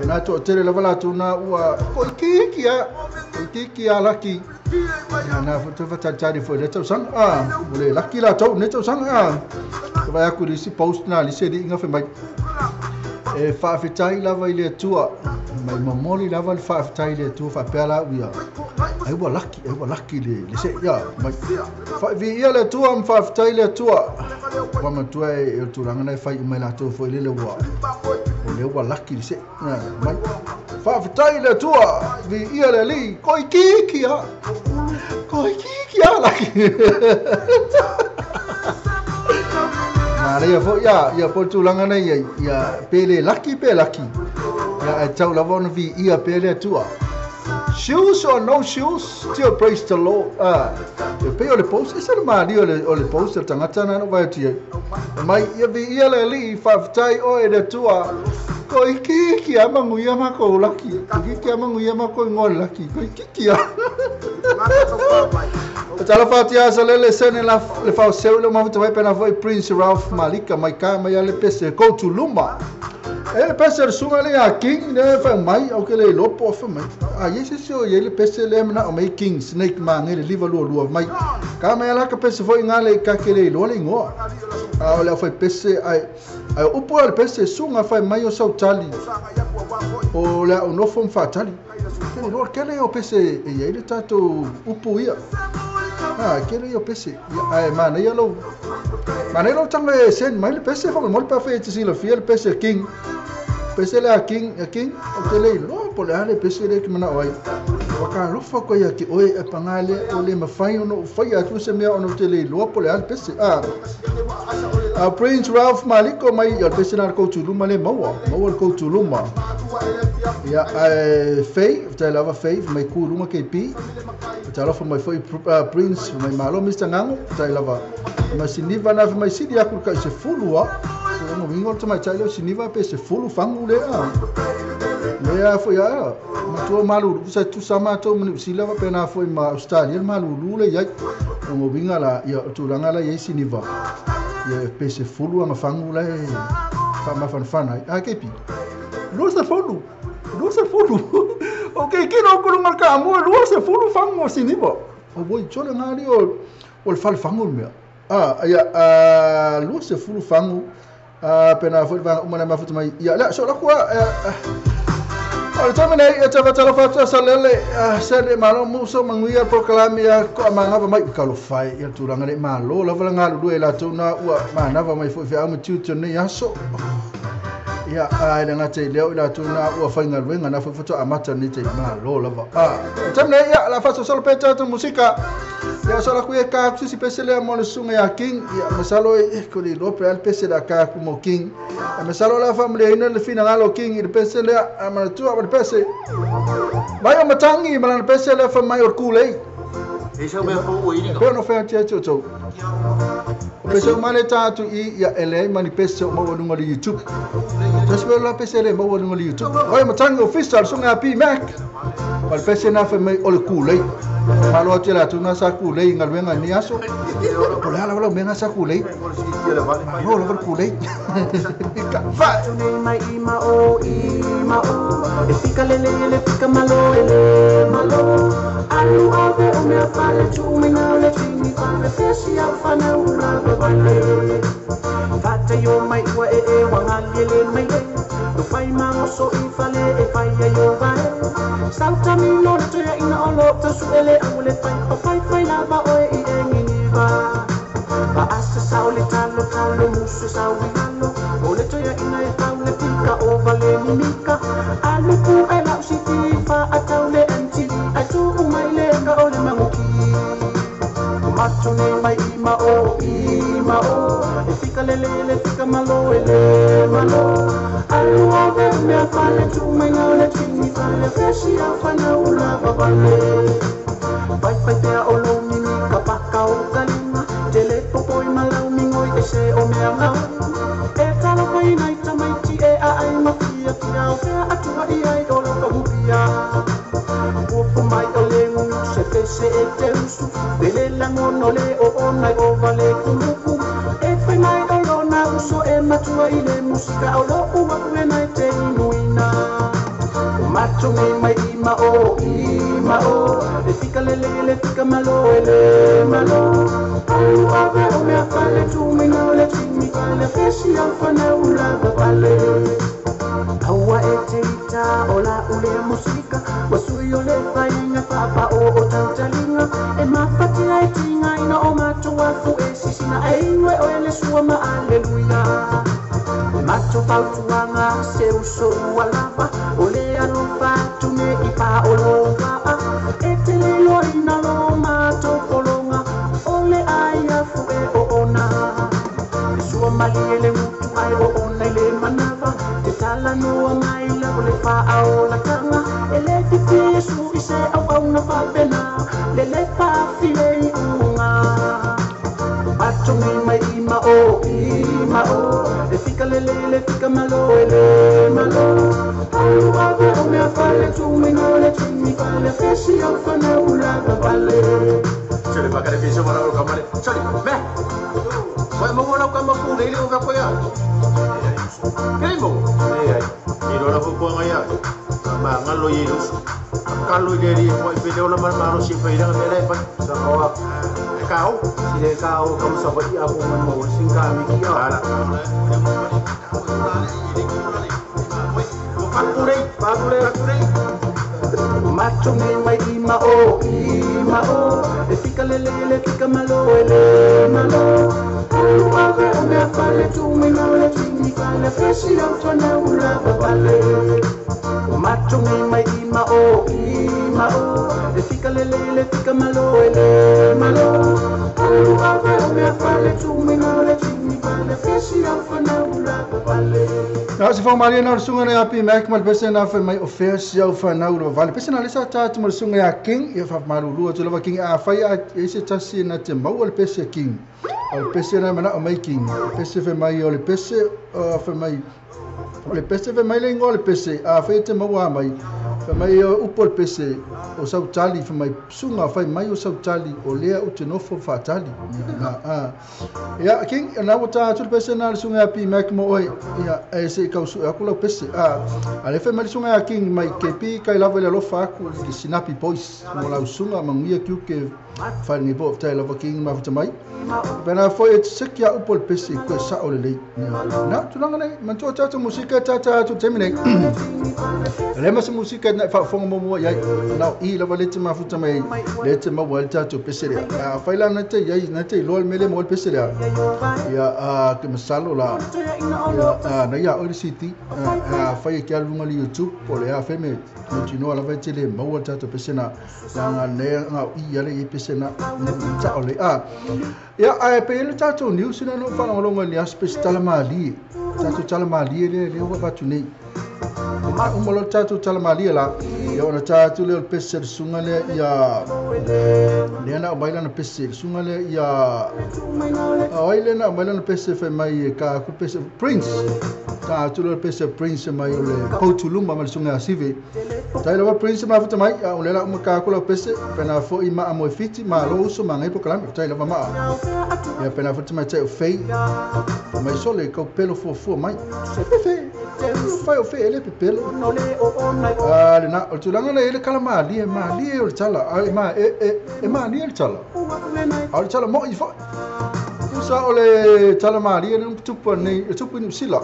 e na to'atele lava latou na ua ko'ikiki a ko'ikiki a laki ia na toe fatalitali foi lea tausaga a ua le laki latou nei tausaga a vai aku le isi post na lisi ali'iga fai mai e faafetai lava i le Atua mai momoli lava le faafetai i le Atua faapea la uia ai ua laki le se'i ia mai faaviia le Atua ma faafetai le Atua ua matua e o tulaga na e fai mai latou foi lele ua o lea ua laki le se'i mai faafetai le Atua viia le Alii ko'ikiki a laki Maria foi ia ia po tulaga nei ia ia pe le laki pe laki ia e tau lava ona viia pe le Atua shoes or no shoes still praise the Lord ah e pe o le post e se mali o le post le tagata na no vai atu ai mai ia viia le Alii faafetai oe le Atua ko'ikiki a maguia makou laki ko'ikiki a maguia makou igoa le laki ko'ikiki a Tala fatia sa lele sene la le faoseu le mafuta mai pena foi Prince Ralph Malika mai ka mai ale pese go to luma e le pese le sunga le a King le fa mai o ke le lopo fa mai a ye se o ye le pese le mena o mai King Snake ma ngele liva lua lua mai ka mai ala ka pese foi ngale ka ke le lo le ngoa a o le fa pese ai ai upo le pese sunga fa mai o sautali o le o no fo fatali ke le lo ke le o pese e ye le tatou upo ia ah ke le o pese ai mana ia lo mana lo tanga e sen mai le pese fa mo le pa fe te sila fia le pese King pese le a King o te le lo po le ale pese le ki mana oi wa ka lofa ko ia ki oi e pangale o le mafai ono fai atu se mea ono te le lo po le ale pese ah a Prince Ralph Maliko mai o pese na ko tuluma le maua maua ko tuluma ia fei te lava fei mai ku lunga KP te alofa mai foi Prince mai malo Mr Ngango te lava mai siniva na mai sidi aku ka se fulu a mo wingo te mai tai le siniva pe se fulu fangu le a le a foi a matua malu sa tu sama to mo sila pe na foi ma Australia malu lu le ia mo winga la ia tulaga la ia siniva ia pe se fulu a fangu le fa ma fan fan ai a KP lo se fulu ok ke no ko lunga ka mo lo se fulu fangu siniva o boi chole ngali o o fal fangu me ah ia a lo se fulu fangu a pena foi va uma na mafuta mai ia la so la kwa o tama nei e tava tala fatu sa lele sele malo muso manguia proclamia ko manga mai ka lo fai ia tulaga le malo lava la ngalu lu e la tuna ua manava mai foi fe amu tiu nei aso ia a le ngate leo ila tuna ua fainga luenga na foi foto amata ni te malo lava a tama nei ia la faso solo peta tu musika ia solo ku e ka ku si pese le mo le sunga ya King ia masalo e ko le lope al pese la ka ku mo King masalo la family ina le fina ngalo King le pese le amana tu le pese mai o matangi malana pese le fa mai o kulei e so me fo i ko no fa che che cho pese o male tatu i ia ele mani pese o mo lunga le YouTube pese la pese le mo lunga le YouTube oi matangi official sunga P Mac al pese na fa mai o le kulei malo atu la tuna sa kulei ngaluenga ni aso o le ala wala menga sa kulei malo la kulei ka fa mai ma o i ma o e fika le le fika malo ele malo alu ave o me fale tu me na le tini fa me pesi a fa na ura ba le fata ai o mai ua e e wangali le mai le No fai mango so i fale e fai ai o vae Sauta mi no le toia ina o lo tausu ele au le fai pa fai fai lava oe i e nginiva Pa asa sao le talo talo musu sao i lalo O le toia ina e tau le pika o vale mimika Aluku e lau siti fa atau le MTV Ai tu umai le ka o le manguki Mato nei mai i ma o i ma o E fika le le le fika malo e le malo Alu ave mea fale tu mai ngau le tini fale Fesi au whanau lava vale Pai pai pea o lo mimi ka paka o kalima Tele popoi malau mingoi e se o mea ngau E talo pai nai tamaiti e a ai mafia Kia o pea atua i ai o lo kahupia Upu mai o le ngungu se pese e te usu Pele langono le o onai o vale kumuku E fai mai o lona uso e matua i le musika O lo ua ue nai te inuina O mato nei mai i ma o i ma o E fika le le le fika malo e le malo Alu ave o mea fale tu mai ngau le tini fale Fesi au whanau lava vale Aua e te ita o la ule musika Wasui o le whainga whapa o o tautalinga E mafatia e tinga ina o matua fu e sisina E inwe o ele sua ma aleluia O mato pautuanga se uso ua lava O le alofa tune i pa o lo waa E te lelo ina lo mato polonga O le aia fu e o ona E sua mali ele mutu ai o ona i le manava Te tala noa mai la o le wha o la kanga E le pipi e su i se au au na whapena Le le whawhile i unga Ato nei mai i ma o i ma o E fika le le le fika malo e le malo Alu ave o mea fale tu mai ngau le tini fale Fesi au whanau lava vale Sole pa kare pisa mara o kamale. Sole, me. Wai mo wala ka mapu le le o ka koya. Kei mo. E ai, i rora fuafuaga ia ai, magalo i e uso. Kalo i le alii e foai pele ola ma le malosi e failanga mea la e fai. Sakaoa. E kao. Sile kao ka masava'i a po manumaua sing ka miki a. Ala. Pakurei, Pakurei. pakurei. Mato nei mai i ma o i ma o E fika le le le fika malo e le malo Alu ave o mea fale tu mai ngau le tini fale Fesi au whanau lava vale O mato nei mai i ma o i ma o E fika le le le fika malo e le malo Alu ave o mea fale tu mai ngau le tini fale Fesi au whanau lava vale Na se whamaria na sunga nei api Mac ma le pese na whai mai o fea si au whanau lo vale. Pese na lesa tā tu ma le sunga ia King, ia whamarulua tu lava King a whai a e se tasi na te mau o le pese a King. O le pese na mana o mai King. O le pese whai mai o le pese whai mai. O le pese whai mai le ingoa o le pese a whai te mau a mai. Whai mai o upo le pese o sautali whai mai sunga whai mai o sautali o lea o te nofo whaatali. Na, Ia, King, na ua tā atu le pese na le sunga api Mac mo oe. Ia, e se i kausu e aku lau pese. A le whai mai le sunga a King mai kepi kai lava i le alofa aku le Sinapi Boys. Mo lau sunga manguia kiu ke whai ngi po tai lava King mafuta mai. Pena foi e te seki a upo le pese koe sa o le lei. Na, tūlanga nei, mantua tātou musika tātou atu te nei. Le ma se musika na whaafonga mo mua iai. Na i lava le te mafuta mai le te maua le tātou pese lea. A whai la na te iai, na te iloa le mele mo le pese lea. Ia, ke masalo la. Ia, na ia o le city. A whai e kia lunga li YouTube po le a wheme. No tinoa lava e te le maua le tātou pese na. Nga ne nga i ale i pese na. Ta o le. Ia, a pe le tātou news na no whangalonga ni aspes talamali. Tātou talamali le le ua watu nei. A umalo tātou talamali la. Ia ona tātou le o le pese le sunga le ia. Le ana o maila na pese le sunga le ia. A oi le na o maila na pese whai mai e ka ku pese Prince. Tātou le pese Prince mai o le Poutuluma ma le sunga asive. Tai lawa Prince mafuta mai a o le la uma ka ku la pese pena fo i ma mo fiti ma lo uso ma ngai po kalame tai lava ma. Ia pena fo mai te o fei. Mai sole ka pelo fo fo mai. Fe. Fai o fe ele pepelo. A le na o tulanga na ele kala mali e mali o le tala. A ma e e mali le tala. A le tala mo i fo. Tusa o le talamalie le tupu nei e tupu ni usila.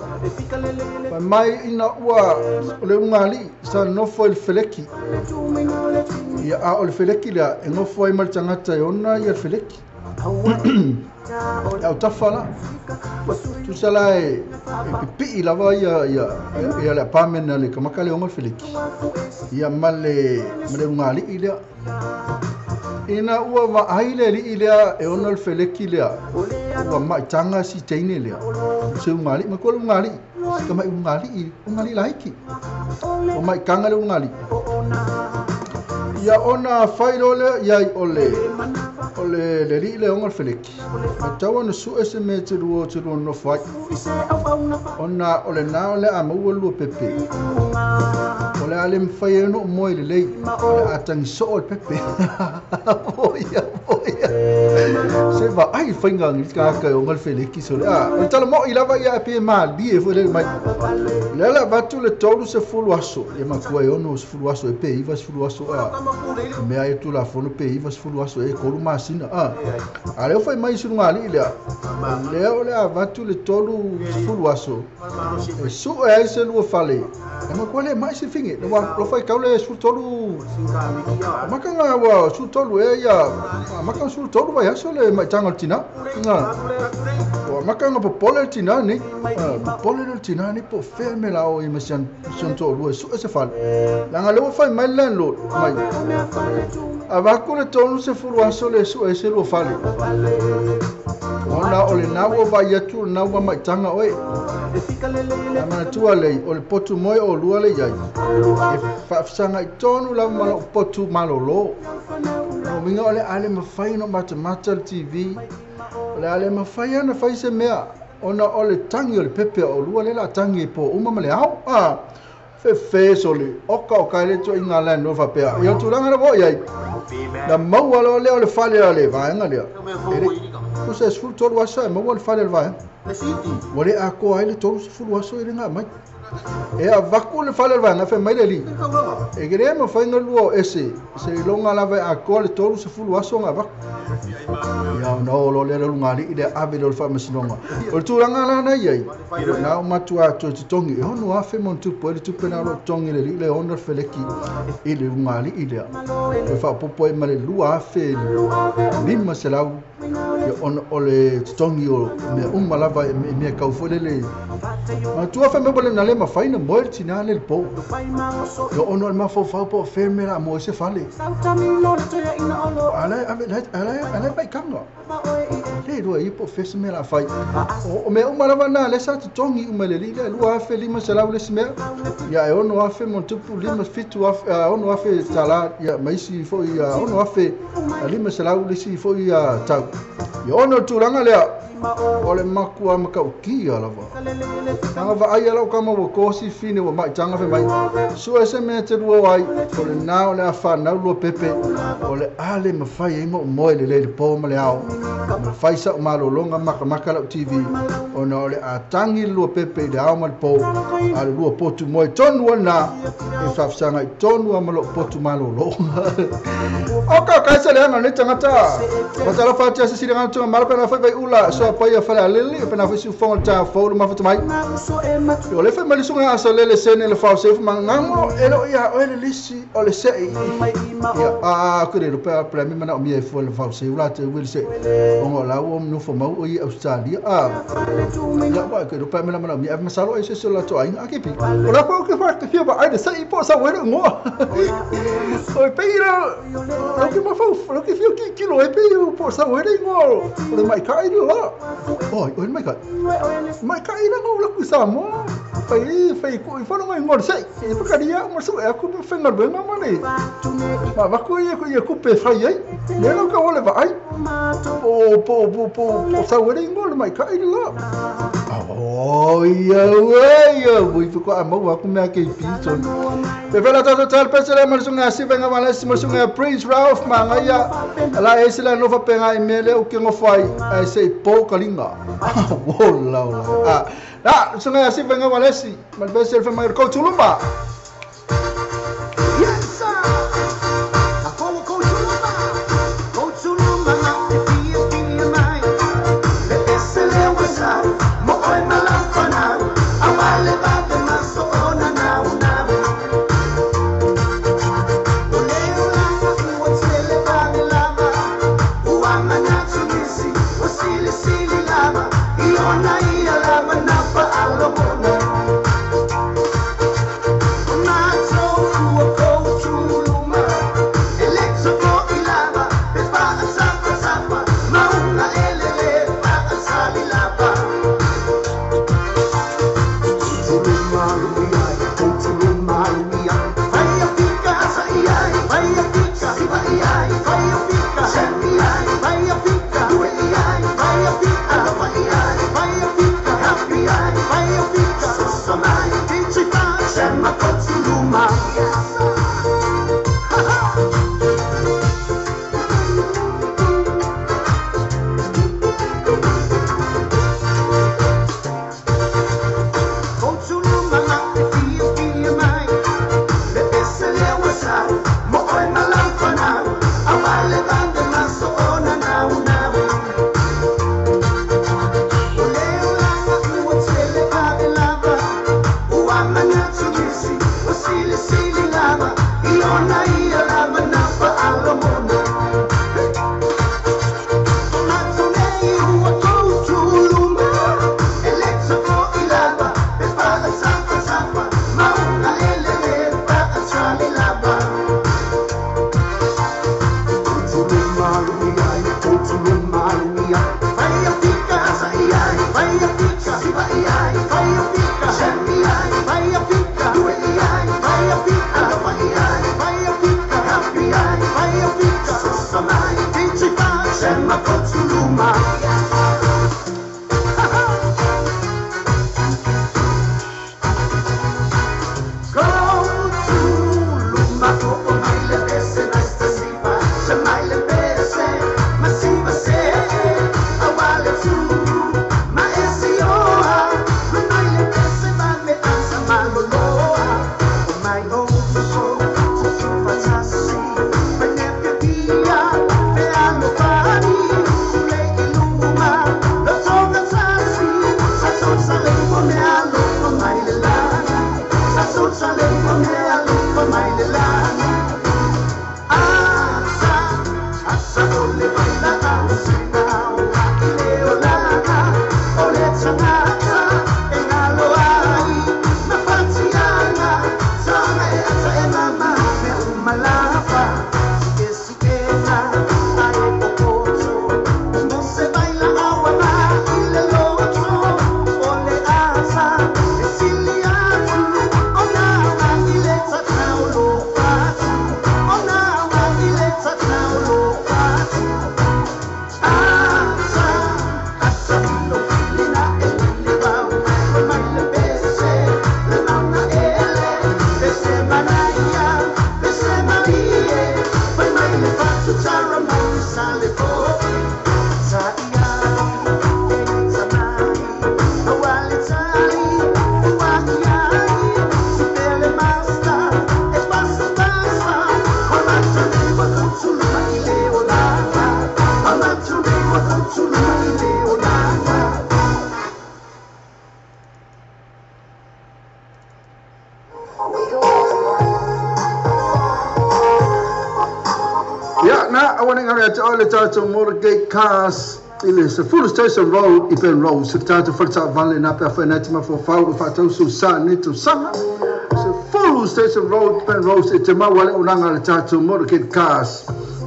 Fai mai ina ua o le ugali sa nofo i le feleki. Ia a o le feleki lea e nofo ai ma le tagata e ona ia le feleki. Au tafa la. Tusa la e pipii lava ia ia ia le apartment le kamaka le ona le feleki. Ia ma le ugalii lea. Ina ua vaai le alii lea e ona le feleki lea. Ua maitaga si teine lea. Se ugalii, ma kua le ugalii. Si kamai ugalii, ugalii laiki. Ua maitaga le ugalii. Ia ona fai loa lea iai o le le alii lea ona le feleki. Matau ona sue se mea te lua nofo ai. Ona o le na o le a maua lua pepe. O le a le mawhai e no moe le lei. O le a tangi soo le pepe. Ia, ia. Se va ai whainga ngi ka ka o ngal feleki so le a. O tala mo i lava ia pe ma li e fo le mai. Le la vatu le tolu se fulu aso. Ia makua e ono se fulu aso e pe iwa se fulu aso a. Mea e tu la fono pe iwa se fulu aso e kolu masina a. A leo whai mai sunu ngali lea. Lea o le a vatu le tolu se fulu aso. E su e ai se lua fale. E makua le mai se finge. Lo whai kau le su tolu. Makanga wa su tolu e ia. Makanga su tolu vai aso le mai tanga tina. Nga. O makanga popole tina ni. Popole tina ni po ferme la o imasian sion to lu su se fale. Langa le whai mai landlord mai. Avaku le tolu se fulu aso le su e se lu fale. Ona o le naua vai atu le naua mai tanga oe. A manatua lei o le potu moe o lua le iai. E faafesagai tonu lava ma lou potu malōlō. O uiga o le a le mafai ona matamata le TV. O le a le mafai ona fai se mea. Ona o le tangi o le pepe o lua le la tangi e po uma ma le ao. A fefe so le oka o kai le toaiga landlord faapea. Ia tulaga lava o iai. Na maua loa lea o le fale a le vaega lea. Tusa e 13 aso e maua le fale a le vaega. Ua le atoa ai le 30 aso i le ngā mai. E avaku le fale a le vaega fai mai le alii. E ke le mafai na lua o ese. Se iloga lava e atoa le 30 aso ngā avaku. Ia ona o loa lea le lugalii lea ave lea o le faamasinoga. O le tulaga la na iai. Na o matua atu e totogi. E ono afe mo tupu e le tupe na o loo totogi le alii lea ona le feleki i le lugalii lea. E faapopo ai ma le 2,500. Ia ona o le totogi o mea uma lava e mea kau foi lele. Matua fai mai le na le mafai na moe le tina le po. Ia ona o le mafaufau po o ferme la moe se fale. Ala ala mai kanga. Le lua i po fese mea la fai. O mea uma lava na le sa totogi uma le li le 2,500 le si mea. Ia e ono afe mo tupu lima fitu afe ono afe tala ia maisi foi ono afe 500 le si foi tau. Ia ono tulaga lea o le makua makaukia lava. Tanga vaai ala o kama ua kosi fine ua maitaga fai mai. Sue se mea te lua ai o le na o le a whanau lua pepe o le a le mawhai e ngo moe le le po ma le ao. Mawhai sa o malolonga makamaka lau TV ona o le a tangi lua pepe i le ao ma le po a le lua potu moe tonu ana e whawhasanga i tonu a malo potu malolonga. Oka kaisa le anga le tangata. Patala whatia se siri ngana tunga mala pena whai vai ula so pai a whale a lili pena whai siu whonga le tā fōlu mawhata mai. O le whai malisunga asa lele sene le whao sefu mangango e lo ia o le lisi o le sei. Ia a kure rupe pela mi mana o mia e fua le whao sefu la te wili se. Ongo la o mnofo mau o i Australia. A ia wa kure rupe mena mana o mia e masalo e se se la toa inga akipi. O la kwa o ke wha te fia ba ai le sei po sa wera ngoa. O e peira lo ke mawhau lo ke fio ki kilo e peira po sa wera ngoa. O le mai kai la. Oi, oi mai kai. Mai kai la ngo la ku sa mo. Fai fai ku i whanau ngai ngor sei. E pakaria mo su e aku whenga benga mane. Ma vaku ia ku ia kupe fai ai. Ne lo ka ole va ai. Po po po po po sa wera ngoa le mai kai la. Oi ia ui fuko a mau aku mea ke pito. Te vela tato tal pesele marsunga si venga malesi marsunga Prince Ralph mangaia la esela nova penga imele o ke ngofai ai sei po kalinga. Wola ola. Ah, la sunga si venga malesi malbesel fe mai ko tulumba. Yes sir. Ko tulumba. Ko tulumba na te fia mai. Le Le Motorgate Cars ile se Full Station Road i Ben Road se tātou whaleta vale nā pea whainati ma fōfau o whaatausu sa ni tau sanga se Full Station Road Ben Road e te mau ale unanga le tātou Motorgate Cars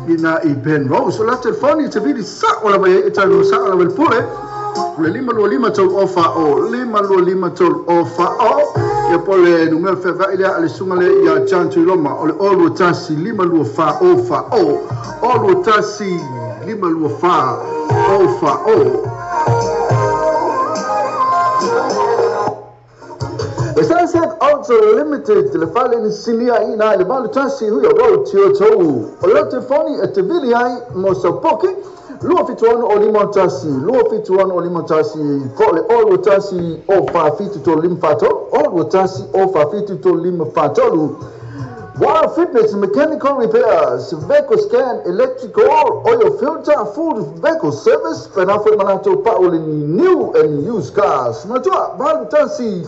i nā i Ben Road so la telefoni te vili sa o la vai e tātou sa o la vai pure le 525 tau ofa o 525 tau ofa o ia po le numero whewha ilea ale sunga le ia John Tuiloma o le olu tasi lima lua fa o fa o olu tasi lima lua fa o fa o. The Sunset Auto Limited le fale ni sinia ina le malu tasi huia road tio tau o le telefoni e te vili ai mo saupoki lua fituano o lima tasi lua fituano o lima tasi ko le olu tasi o fa fitu to lima fato olu tasi o fa fitu to lima fatolu. Wild Fitness Mechanical Repairs, Vehicle Scan, Electrical, Oil Filter, Full Vehicle Service, Penafo Malato Paoli New and Used Cars. Matua, Malu Tasi,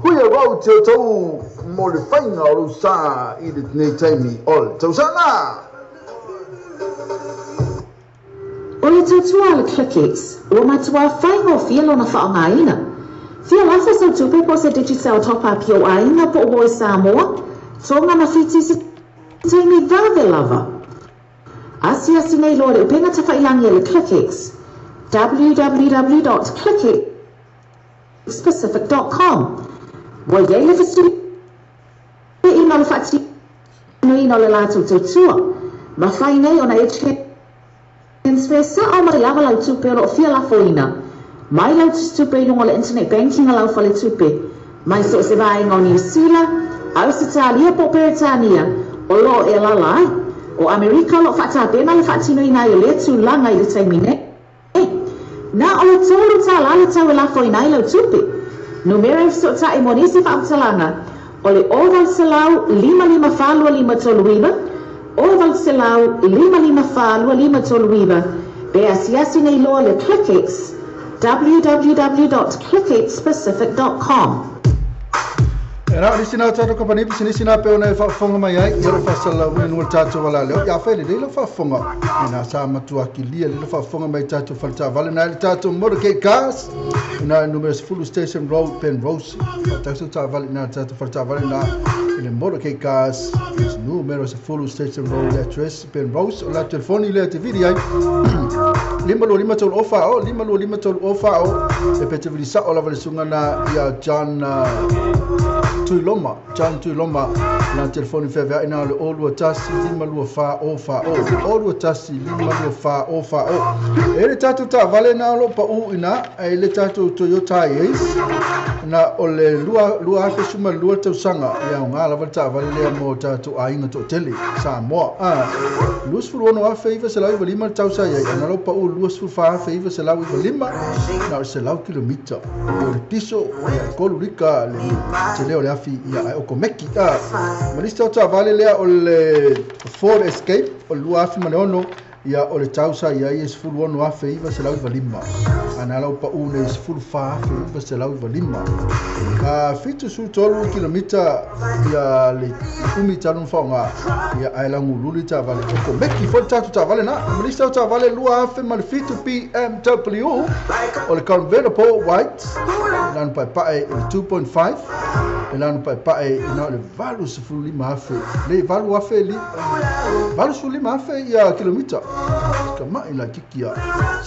Huia Road, Teo Tau, mo le whainga o sa i le tēnei taimi o le tausanga. O le tautua a le ClickX, ua matuā faigofie lona faaaogaina. Fia lafo sau tupe po o se Digicel top-up i ou aiga po o uo i Samoa, Tonga ma Fiti i se taimi vave lava. Asiasi nei loa i le upega tafailangi a le ClickX, www dot clickxpacific dot com. Ua i ai le fesuiaiga o le faatinoina o le latou tautua, mafai nei ona e transfer sao mai lava lau tupe o lo o fia lafoina mai lau tusitupe i luga o le internet banking a lau faletupe mai so o se vaega o Niu Sila, Ausetalia po o Peretania o lo o e alaala ai. O Amerika o lo o faatapena le faatinoina ai o lea tulaga i le taimi nei. Na o le $3 le tau e lafoina ai lau tupe. Numera e fesootai mo nisi faamatalaga o le 0800 554 2539, 0800 554 2539, pe asiasi nei loa le ClickX, www dot clickxpacific dot com. E na o nisi na o tatou kamupani pisinisi na pei ona e faafofoga mai ai ia lo faasalalauina luga o le tatou alaleo. Ia fai lelei lau faafofoga i na sa matua kilia lelei lau faafofoga mai tatou fale taavale na i le tatou motorcade cars i na numera 10 Station Road Penrose. Faatasi sau taavale i na tatou fale taavale na i le motorcade cars numera 10 Station Road le address Penrose. O la telefoni lea te vili ai 525 3 o 4 o 525 3 o 4 o e pe te vili sao lava le susuga na ia John Tuiloma John Tuiloma na telefoni feaveai na o le 0 2 1 5 2 4 o 4 o 0 2 1 5 2 4 o 4 o. E le tatou taavale na o lo o pau ina e le tatou Toyota Hiace na o le 2012 tausaga ia aoga lava le taavale lea mo tatou aiga toatele Samoa. A 26,995 le tausa i ai ana lau pau 24,995 na o le 100 kilomita o le piso ia 3 lika le tele o le afi ia ae o komeki. A ma nisi o taavale lea o le Ford Escape o le 2006 ia o le tau sa i ai e 16,995 ana lau pau nei 14,995 a 73 kilomita ia le umi talu na faaaoga ia ae lagululi taavale o komeki foi le tatou taavale na. Ma nisi o taavale 2007 BMW o le convertible white lanu paepae i le 2.5 e lanu paepae ina o le 85 afe le 8 afe li 85 afe ia kilomita ka mai la kiki ia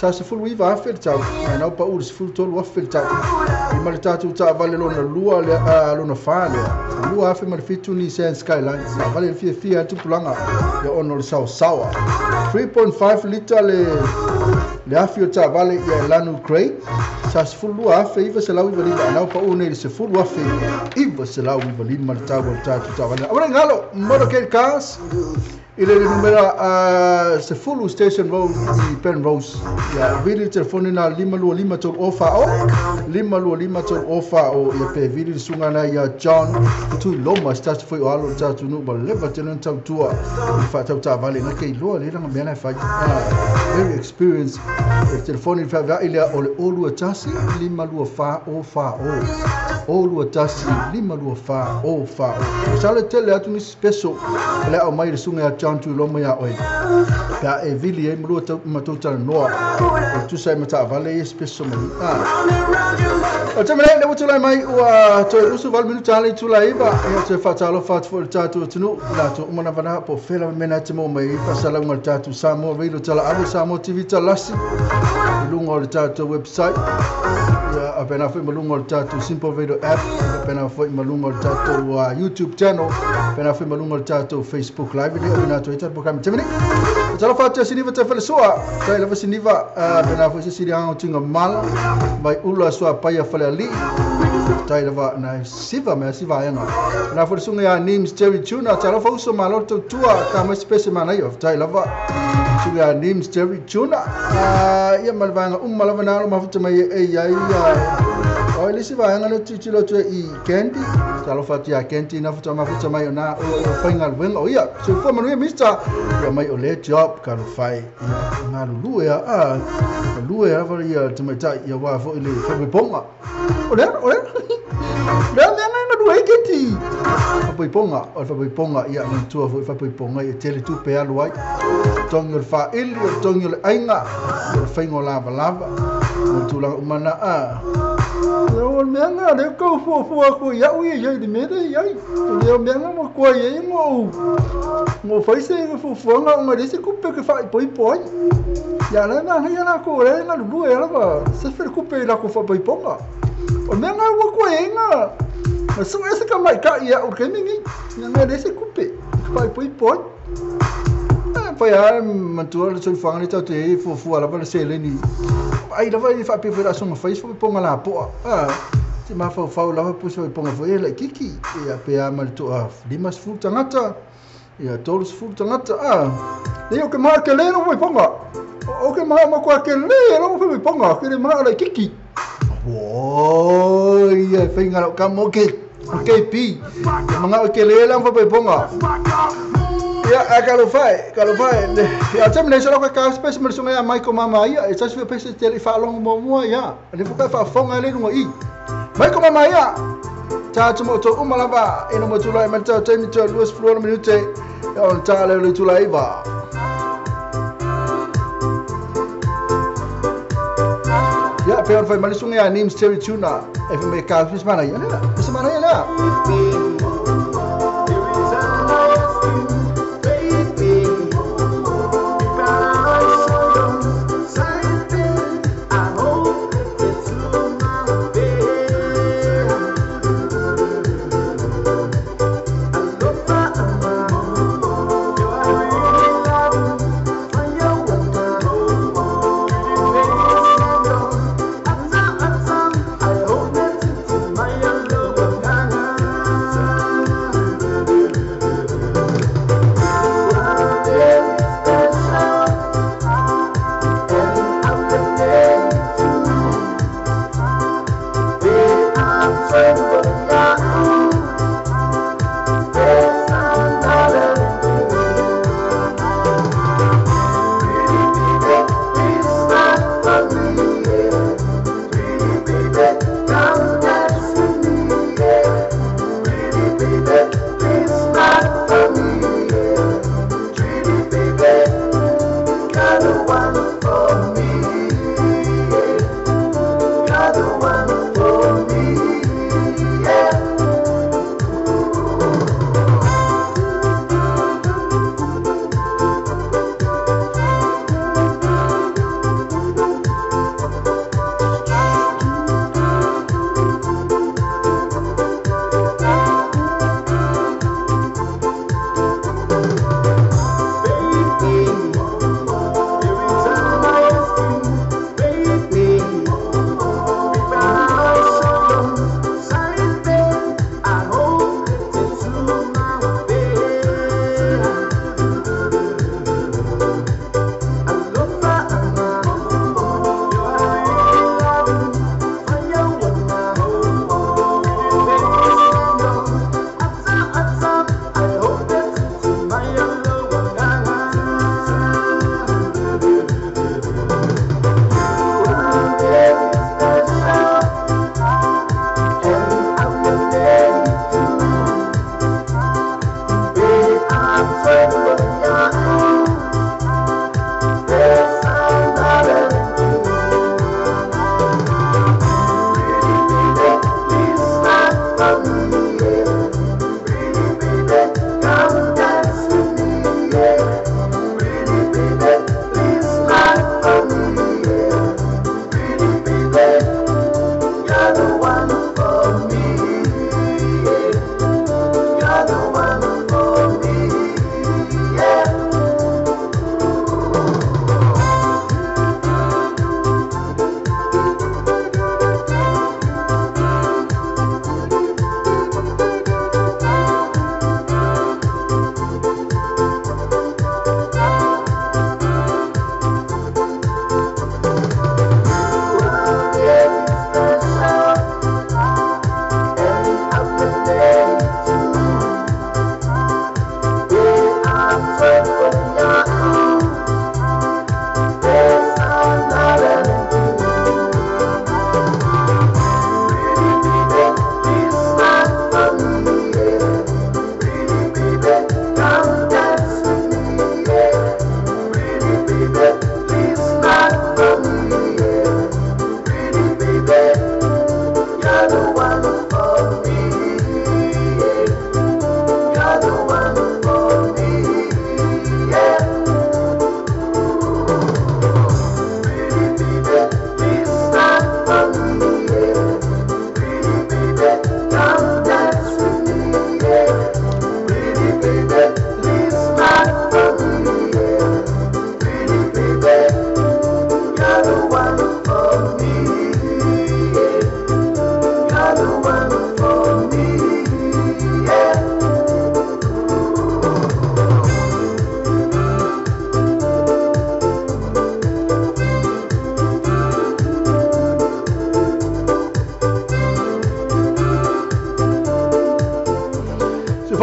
sa 19 afe le tau ae nau pau le 13 afe le tau i ma le tatou taavale lona lua lea lona fa lea 2007 Nissan Skyline taavale le fiafia tupulaga ia ona o le saosaoa 3.5 lita le afi o taavale ia e lanu grey sa 12,995 anau pau nei le 10,995 le tau o le tatou taavale. Aua ne galo Motorcade Cars i le numera 10 Station Road i Penrose. Ia vili le telefoni na 525 3 o 4 o 525 3 o 4 o ia pe vili le susuga na ia John Tuiloma se tasi foi o alo o le tatou nuu ma leva tele ona tautua i faatau taavale na ke iloa le langa mea na e fai very experienced. Le telefoni le feaveai lea o le 021 524 o 4 o 021 524 o 4 o. Sa le tele atu nisi special o le au mai le susuga ia John Tuiloma ia oe pe a e vili ai ma lua matou talanoa o tusa ai ma taavale ia special mai. O te mele le ua tulai mai ua toe 28 minuta ale itula 9 ia toe faatalofa atu foi i le tatou atunuu latou uma lava po o fea lava mea na te maua mai ai faasalauga le tatou Samoa Radio Talaave, Samoa TV Talasi i luga o le tatou website ia apena foi ma luga o le tatou Simple Radio app, apena foi ma luga o le tatou YouTube channel, apena foi ma luga o le tatou Facebook Live le o ina atu ai tatou programe temene. Talofa atu Siniva te falesoa tai lava Siniva apena foi se sili anga tinga mala mai ula soa paia fale ali tai lava na siva me siva aiga na foi sunga ia Nims Jerry Tuna talofa uso malo tautua ka mai spese mana ia tai lava sunga ia Nims Jerry Tuna ia malvanga umma lava na lo mafuta mai e ia ia O le isi vaega lea tilotilo atu ai i Candy, talofa atu ia Candy na faatoa mafuta mai o na o faigaluega o ia. Soifua manuia Mister, ia mai o le job kalofai ia galulue a galue lava ia tamaitai ia ua foi le faaipoipoga. O lea o lea lea mea na galue ai Candy. Faaipoipoga, o le faaipoipoga ia manatua foi faaipoipoga ia tele tupe alu ai. Togi o le faaili, o le togi o le aiga, o le faiga o lavalava, o le tulaga uma na a. O le mea na lea kau fuafua aku ia'u ia iai le mea lea iai. O lea mea na matua iai ngo fai se fuafuaga ona le se kupe ke faaipoipo ai. Ia la manaia lakou o lea e galulue lava sefe le kupe i lakou faaipoipoga. O le mea na ua koe ai na na sue se tamaita'i ia'u i le taimi nei. Ia na le se kupe ke faaipoipo ai. Pai a manatua le soifuaga lea tatou te i ai fuafua lava le seleni. Ai lava e faapea foi le asoga fai se faaipoipoga lapoa. Te mafaufau lava po o se faaipoipoga foi e laitiiti. Ia pe a ma le toa 50 tagata, ia 30 tagata. Nei o ke maha tele lau faaipoipoga. O ke maha matua tele lau faaipoipoga, ke le maha laitiiti. Oi, ia faiga lau kama o ke KP. Ia mangao e tele lau faaipoipoga. Ia, a kalofai, kalofai. Ia, te mene solo ka ka pese me sunga ia Michael Mama ia. E tasi pese te le whaalongo mua mua ia. Le fuka whaafonga le lunga i. Michael Mama ia. Tā tu mo tō uma lava. Ina mo tula i manta taimi tō luas fluana minute. Ia on tā leo le tula iwa. Ia, pe on whai mali sunga ia Nims Terry Tuna. E whai me ka pese mana ia lea. Pese mana ia lea.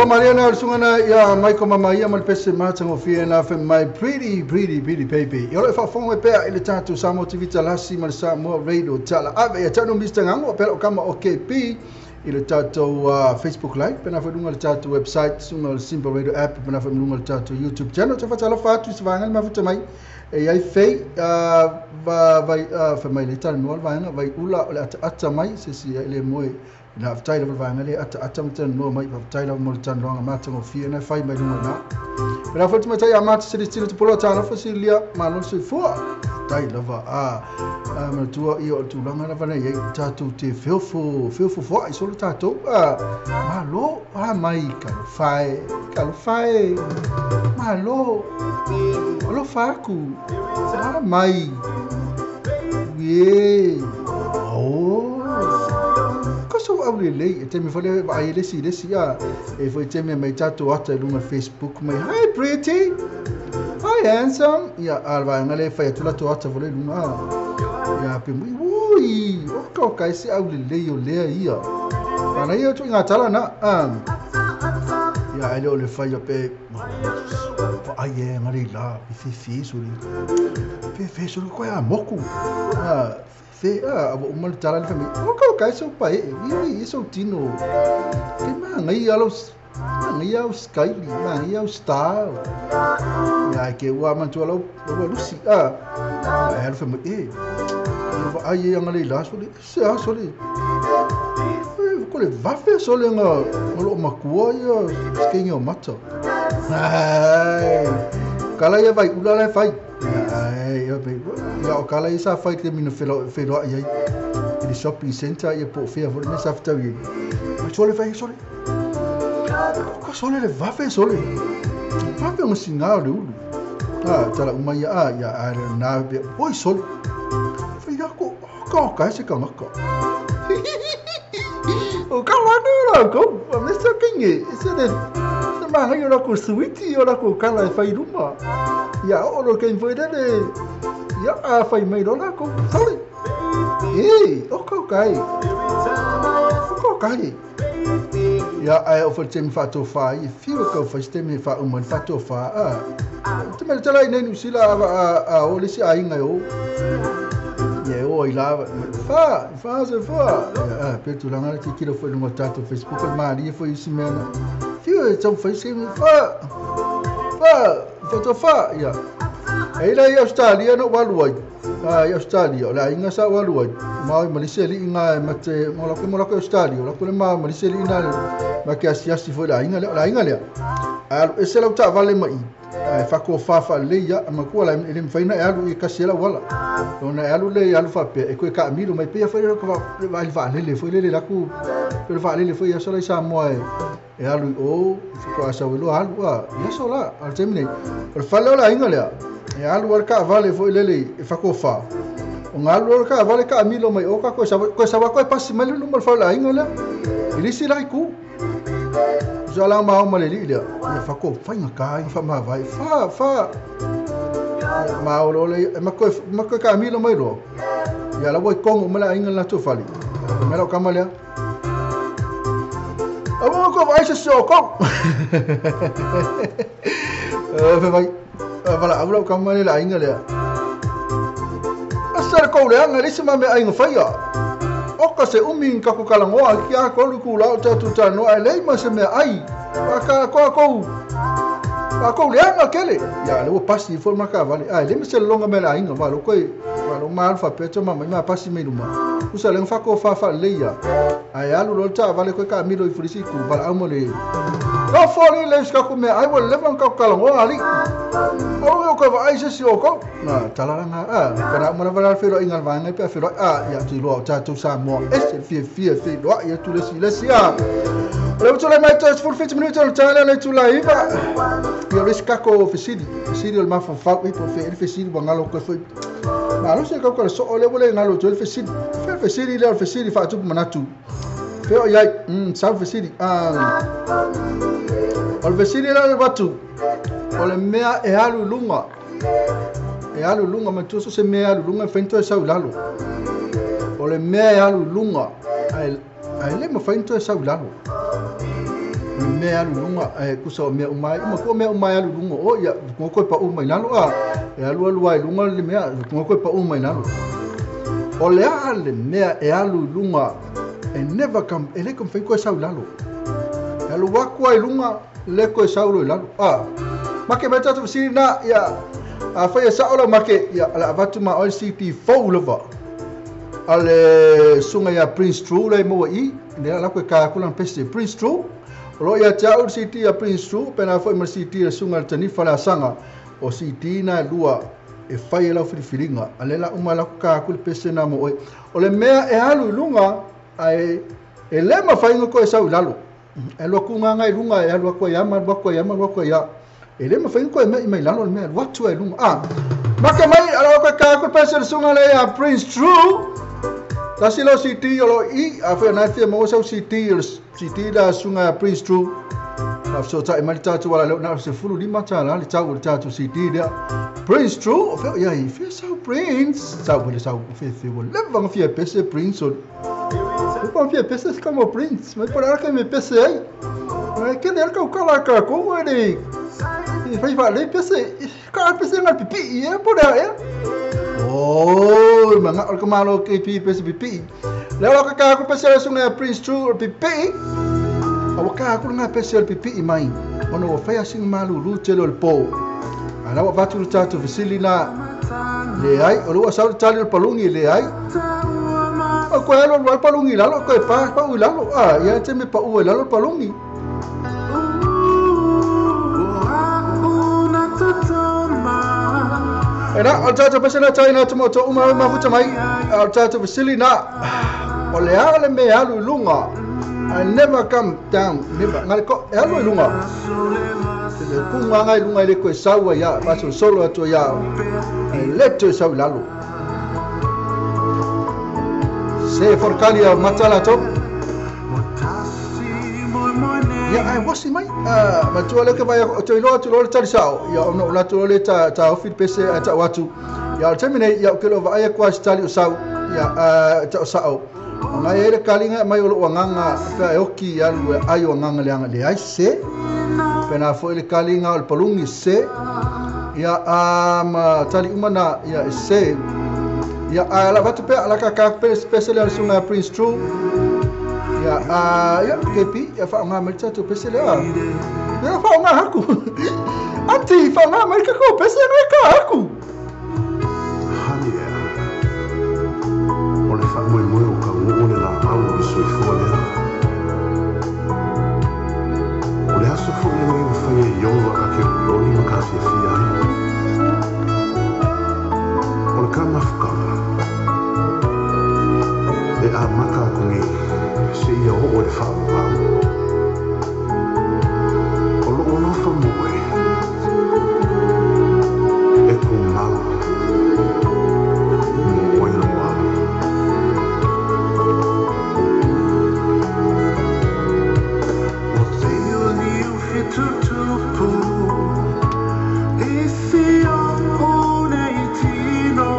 malia na o le susuga na ia Michael Mamaia ma le pese matagofie na fai mai Pretty Pretty Pretty Baby. Ia o lo o faafofoga mai pea i le tatou Samoa TV Talasi ma le Samoa Radio Tala Ave. Ia tau Mr. Gango pea o kama o KP i le tatou Facebook Live, pena foi lunga le tatou website, sunga le Simple Radio app, pena foi lunga le tatou YouTube channel. Te whatalofa atu i se vaenga le mafuta mai. E iai fei, va, vai, fai mai le tala noa le vaenga, vai ula o le ata ata mai, se si e le moe. Na faafetai lava le vaega lea, ataata ma talanoa mai, faafetai lava mo le talanoaga matagofie na e fai mai luga i ina. Me la foi tamaitai a mata Celestino Tupolo talofa Silia, malo le soifua. Faafetai lava a a manatua ia o le tulaga lava lea i ai tatou te feofo feofofoa'i solo tatou a malo a mai talofa e talofa e malo alofa atu a mai Ie. Oh. Ka so au lelei e taimi foi le vaai le isi le isi a e foi taimi mai tatou ata i luga Facebook mai hi pretty hi handsome ia a le vaega le fai atu latou ata foi le luga ia pe mui ui o ka o ka ese au lelei o lea ia ana ia tu ngā tala na ia ai le o le fai a pe Vaai e engari la, i whiwhi suri. Whiwhi suri koe a moku. A, whiwhi, a, ua uma le tala le whamei. O kau kai sau pae, wi wi e sau tino. Ke maa ngai alo, maa ngai au skyli, maa ngai au star. Ia, ke ua mantua lau, ua lusi, a. Ai alu whamei, e, ia vaai e angari la suri, se a suri. Ko le vafe sole nga o loo makua ia skeinga o mata. Ai, kala ia vai ula la fai. Ai, ia pe ia o kala ia sa fai te mina felo felo ai i le shopping center ia po fea fo me sa fitau i. Ai sole fai sole. Ko sole le vafe sole. Vafe o singa o le ulu. Ah, tala uma ia a ia a na pe. Oi sole. Fai ko ka ka se ka ngaka. O ka wano la ko, me sa kinge, se le se ma ngai o la ko suiti o la ko kala e fai luma. Ia o lo ke foi le ia a fai mai lo la ko. Sorry. E, o ka kai. O ka kai. Ia ai o fa temi fa to fa i fiu ka fa temi fa uma fa to fa a. Te me tala nei nu sila a o le si ai ngai o. Ia e o i la fa, fa se fa. Ia, pe tulaga le titilo foi luga o tatou Facebook o le malie foi isi mea na. Fiu e tau fai se fa, fa, fa to fa. Ia. E ila i Australia no walu ai. Ah, i Australia, o le aiga sa walu ai. Ma oi malisi ali inga e mate, mo la mo la Australia, o la kule ma malisi ali ina ma ke asiasi foi le aiga lea, o le aiga lea. Alu ese lau taavale mai ae faatofa faalelei ia makua la e le mafai ona e alu i kasi e lau ala. Ona e alu le alu faapea e koe kaamilo mai pei foi le vaai vaalele foi lele laku pe le vaalele foi aso la i Samoa e e alu i o faatoa sau e loa alu a i aso la a le taimi nei. O le fale o le aiga lea e alu ai le taavale foi lele e faatofa. O ngā alu o le taavale kaamilo mai o ka koe sawa koe sawa koe pasi mai le luma o le fale o le aiga lea. I le isi la itu. Usa la ma ma le li lea. Ia fa ko fainga ka inga fa ma vai. Fa fa ma o lo le ma ko ma ko ka mi lo mai lo. Ia la wai kongo ma la inga la tu fali. Me lo kama lea. Amo ko vai se so ko. Fe vai. Vala au lau kama le la inga lea. Asa ko le anga le se ma me ainga faia. Oka se umi ka ku kalangoa ki a kolu ku lau te atu tanoa e lei ma se mea ai. A ka koa kou, a kou leanga kele. Ia le ua pasi i fo maka vale. Ai le me se longa me la inga va lo koe. Va lo ma alfa pe ma mai ma pasi me luma. Usa le fa ko fa fa le ia. Ai alu lo ta vale koe ka milo i fulisi ku vala au mo le. Ka fo le le ska ku me ai wa le ka kalangoa ali. O o ka vai se si o ko. Na talalanga a kana mo na vala felo inga vanga pe felo a ia tu lo ta tu sa mo e se fie fie fie lo ia tu le si le si a. O le tole mai to full 50 minuto le tala le tu la iva. Ia le skako fesili. Fesili o ma fa fa i po fe el fesili wa ngalo ko foi. Ma lo se ka ko so o le bole ngalo to el fesili. Fe fesili le fesili fa tu manatu. Fe o ia sa fesili. O le fesili la le watu. O le mea e alu lunga. E alu lunga ma tu so se mea alu lunga whainto e sau lalo. O le mea e alu lunga. Ai le ma whainto e sau lalo. O le mea alu luga e kusa o mea uma ai uma ko mea uma alu luga o ia ko koe pa uma i lalo a e alu alu ai luga le mea ko koe pa uma i lalo. O le a le mea e alu luga e never come e le kom fai koe sau lalo. E alu aku ai luga le koe sau lo i lalo. A make mai tātou fesili na ia a fai e sao lau make ia ala avatu ma oe CT fou lava. A le sunga ia Prince True le maua i le ala koe ka kula pese Prince True. O lo ia te au CT a Prince True pena foi ma CT le sunga le tanifa le asanga o CT na lua e fai e lau filifilinga. A le la uma la ka kula pese na mo oe. O le mea e alu i lunga ai e le mawhai ngā koe sau i lalo. E lua ku ngā ngai lunga e alu aku ai ama, lua aku ai ama, lua aku ai a. E le mawhai ngā koe mea i mai lalo le mea lua atu ai lunga. A, make mai, ala koe ka koe pese le sunga le a Prince True. Tasi lau CT o lo i, a whai anai fia maua sau CT, o le CT la sunga a Prince True. A so tai mai tātou wala leo na se fulu lima tā la le tau o le tātou CT lea. Prince True, o whai ia i fia sau Prince. Sau wale sau fia fia wale leva ngā fia pese Prince o. O fia pese se kamo Prince, mai pora ka me pese ai. Mai ke le ka kala ka ko le. I fai fa le pese, ka pese ngal pipi e pora e. Oh, manga o ka malo ke pi pese pipi. Le o ka ka pese le sunga Prince True pipi. O ka ku nga pese le pipi mai. Ono o fai asin malu lu telo le po. Ala o vatu le tātou fesili na le ai, o lua sau tali le palungi le ai. O koe alo al palungi lalo, koe pa pa u lalo. A, ia te me pa u lalo palungi. Era o tātou pese na tai na tumo to uma mafuta mai. O tātou fesili na o le a le me alu lunga. I never come down, never. Ngal ko e alu lunga. Le kunga ngai lunga le koe saua ia, paso solo atu ia. E leto sau lalo. Se forkalia matala to. Ia ai wasi mai. Matua le ke vai o te iloa atu lo le tali sao. Ia ono la tu le ta ta ofi pese a ta watu. Ia o temine ia o ke lo vai kwa tali o sau. Ia ta o sao. O ngai ele kalinga mai o lo nganga fa e oki ia lu ai o nganga le anga le ai se. Pena fo ele kalinga o le palungi se. Ia ma tali umana ia se. Ia ala vatu pe ala ka ka pese le sunga Prince True. Ia ia kepi ia fa nga mai tatu pese le a. Ia fa nga haku. Anti fa nga mai ka ko pese le ka haku. Hani e. O le fa moi moi o ka o le la au o soifua le. O le aso fo le o fa e iova a ke o ni ma ka fia fia ai. O le ka mafukanga. E a maka kongi se ia o o le wha au. O lo ono wha moe. E ko mau. Mo oe loa. O te uni u fitutupu i si o nei tino.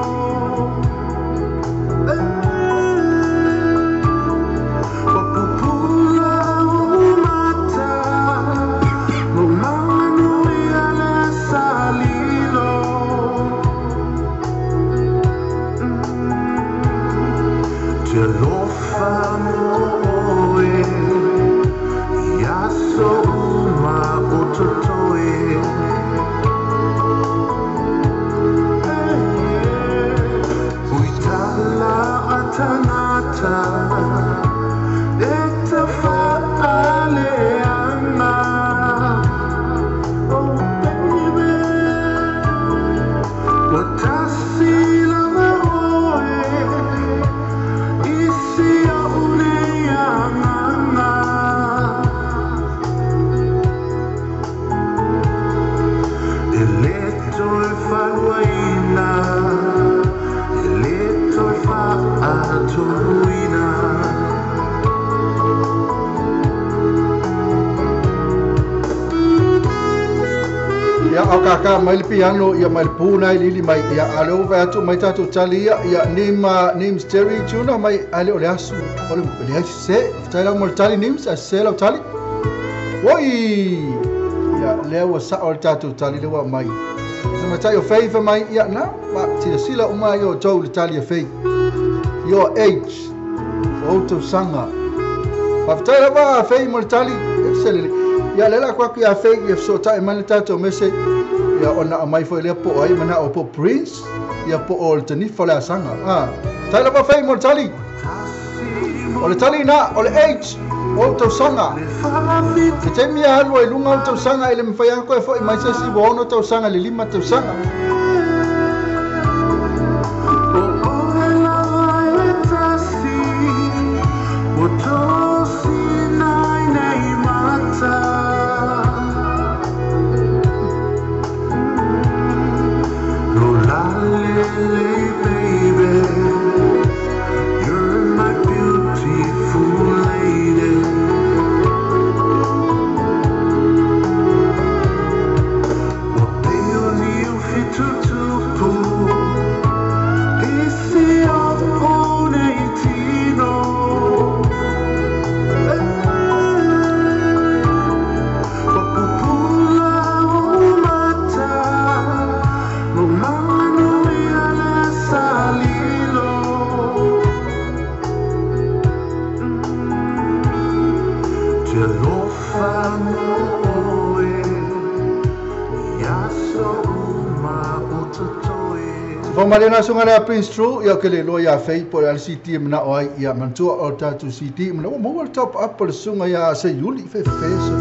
Ka mai le piano ia mai le puna i lili mai ia ale o vai atu mai tātou tali ia ia nim Nims Terry tuna mai ale o le asu o le le ai se tai lau mo le tali Nims a se lau tali Oi! Ia, lea ua sao le tatou tali le ua mai. Tamaitai o Fei fa mai, ia na, ma silasila uma ia o tou le tali a Fei. Your age, o outou saga. Faafetai lava a Fei mo le tali, e selele. Ia le la kwa ku ia Fei, ia fesootai mai le tatou mese, ia ona aumai foi lea po o ai manao po Prince, ia po o le tanifa o le asaga. Ah, tai lava Fei mo le tali. O le tali na, o le age, o tausaga. Te taimi a alu ai luga o tausaga e le mafai lava koe fo'i mai se isi ua 6 tausaga i le 5 tausaga. Malena sunga lea Prince True, ia ke le loa ia Fei po le CD e manao ai, ia manatua o le tatou CD mana ua maua le top up o le sunga ia Seiuli fe fe so.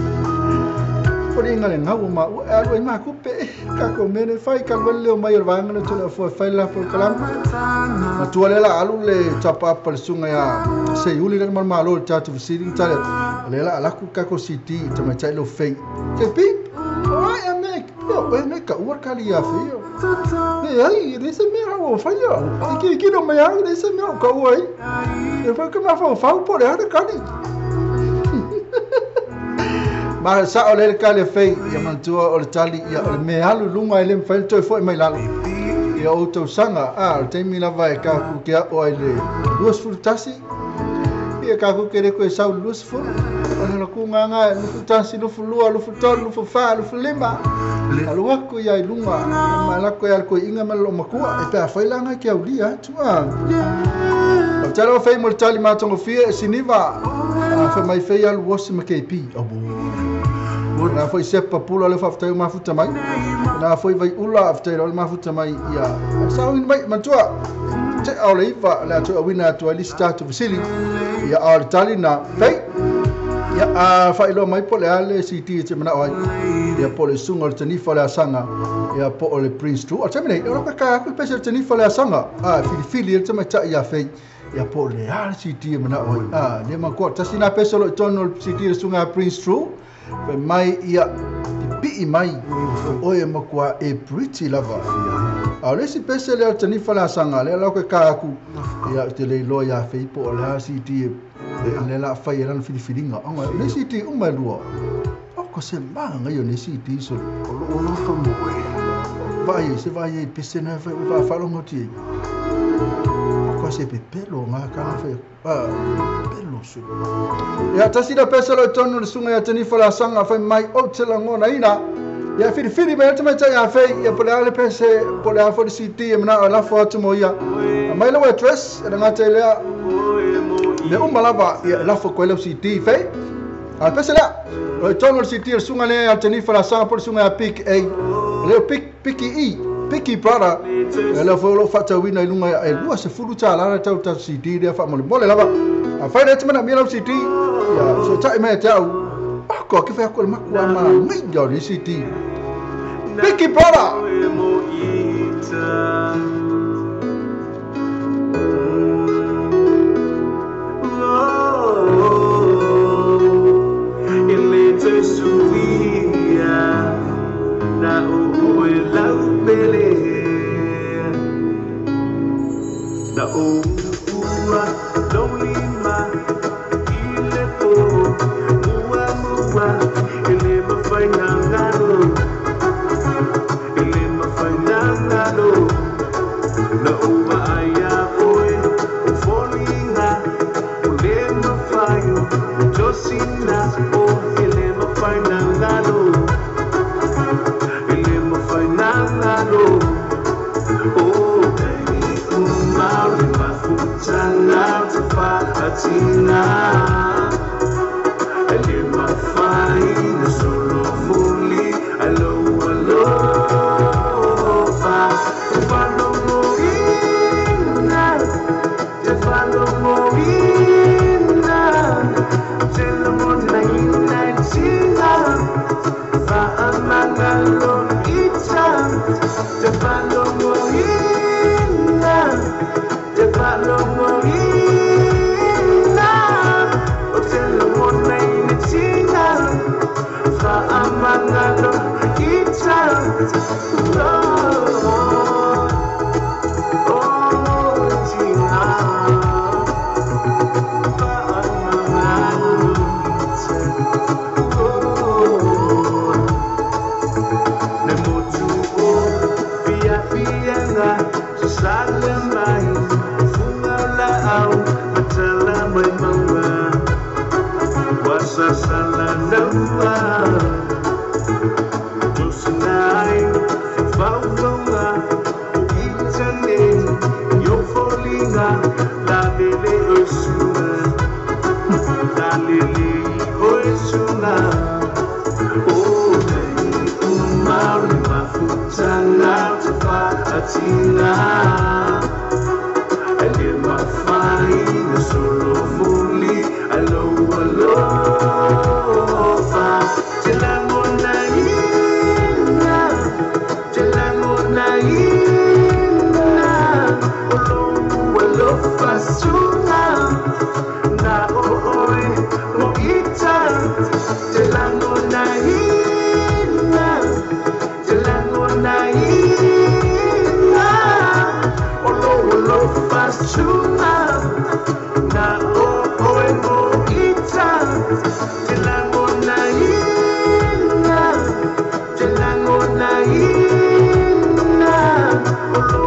Foliga le gau o maua e alu ai makupe kako mene fai ka lue leo mai o le vaega le tole afua e fai le lafa o le kalama. Matua le la alu le top up o le sunga ia Seiuli le malo le tatou fesili tali atu. O le la alaku kako CD tamaitai lo Fei. Ke pip, o ai a me, o e me ka ua kali ia Fei o. Ne ai, le se mea o fai ia. I ki no mai au, le se mea o ka ua ai. E fai ka mawhau whau po le hana kani. Ma sa o le kali a Fei, ia manatua o le tali, ia o le mea alu lunga e le mwhai le toi foi mai lalo. Ia o tausaga, a, o le taimi lava e kāku ke ao ai le 21. Ia kāku ke le koe sau le 20. O le laku ngā ngā, 21, 22, 23, 24, 25. Alu aku ia i lunga, ma lako ia koe inga ma lo makua, e pea whai langa ki au lia atu a. O tala o Fei mo le tali mātongofia e siniva, a whai mai Fei alu osi ma KP. O bo. Nā foi sepa pula le whaftai o mafuta mai. Nā foi vai ula whaftai o le mafuta mai ia. Sa mai matua. Te au le iwa le atu awina atu ai lisi tātu vasili. Ia au le tali nā Fei. Ia a whailoa mai po le ale CD e te manao ai. Ia po le sunga o le tanifa o le asaga. Ia po o le Prince True. O te mene, o laka ka aku pese o le tanifa o le asaga. A filifili e te maitai ia Fei. Ia po le ale CD e manao ai. A le makua tasi nā pese o lo i tonu o le CD le sunga a Prince True. Fai mai ia pipii mai o oe makua e pretty lava. A o le isi pese lea o le tanifa le asaga lea lau ke ka aku. Ia te le iloa ia Fei po o le a CD e le la whai e lana filifiliga. Anga, le CD uma e lua. O ko se maga ngai o le CD so. O lo o lofa mo e. Vai e se vai e pese na whai o whaalongo ti e. O ko se pepelo ngā kana whai. Pepelo su. Ia tasi la pese lo tonu le sunga ia tanifa le asaga whai mai o te langona ina. Ia filifili mai atu mai tai a Fei. Ia po le ale pese po le a fo le CD e mana o lafo atu mo ia. A mai lau address e ngā te lea. Le uma lava ia lafo koe lau CD Fei. A pese lea. O tonu le CD le sunga lea ia tanifa le asaga po le sunga ia Big A. Leo Big E. Biggie Brother. E leo foi lo whatauina i lunga e lua se fulu tā lara tau tau CD lea wha mole mole lava. A whai le mana mia lau CD. Ia so tai mea te au. Ako ke whai ako le makua ma ngai ia le CD. Biggie Brother. Mafutana te whaatina E le mawhai na solo muli Alo alofa Te whalongoina Te whalongoina Te langona ina i tina Whaamangalo ita Te whalongoina Te whalongoina O te langona ina tina Whaamangalo ita Oh, oh, tina Whaamangalo ita Oh, Le motu o fia fianga Sasale mai Funga la au Matala mai maua Wasasala naua Tusinai Faufaunga O itane Yo folinga La lele oisunga La lele oisunga Oh, umaru mafutana te whaatina E le mawhai na solo muli Alo alofa Te langona ina Te langona ina Olo alofa suna Na o oi mo ita Te langona ina Te langona ina Olo alofa suna Na o oi mo ita Te langona ina Te langona ina Olo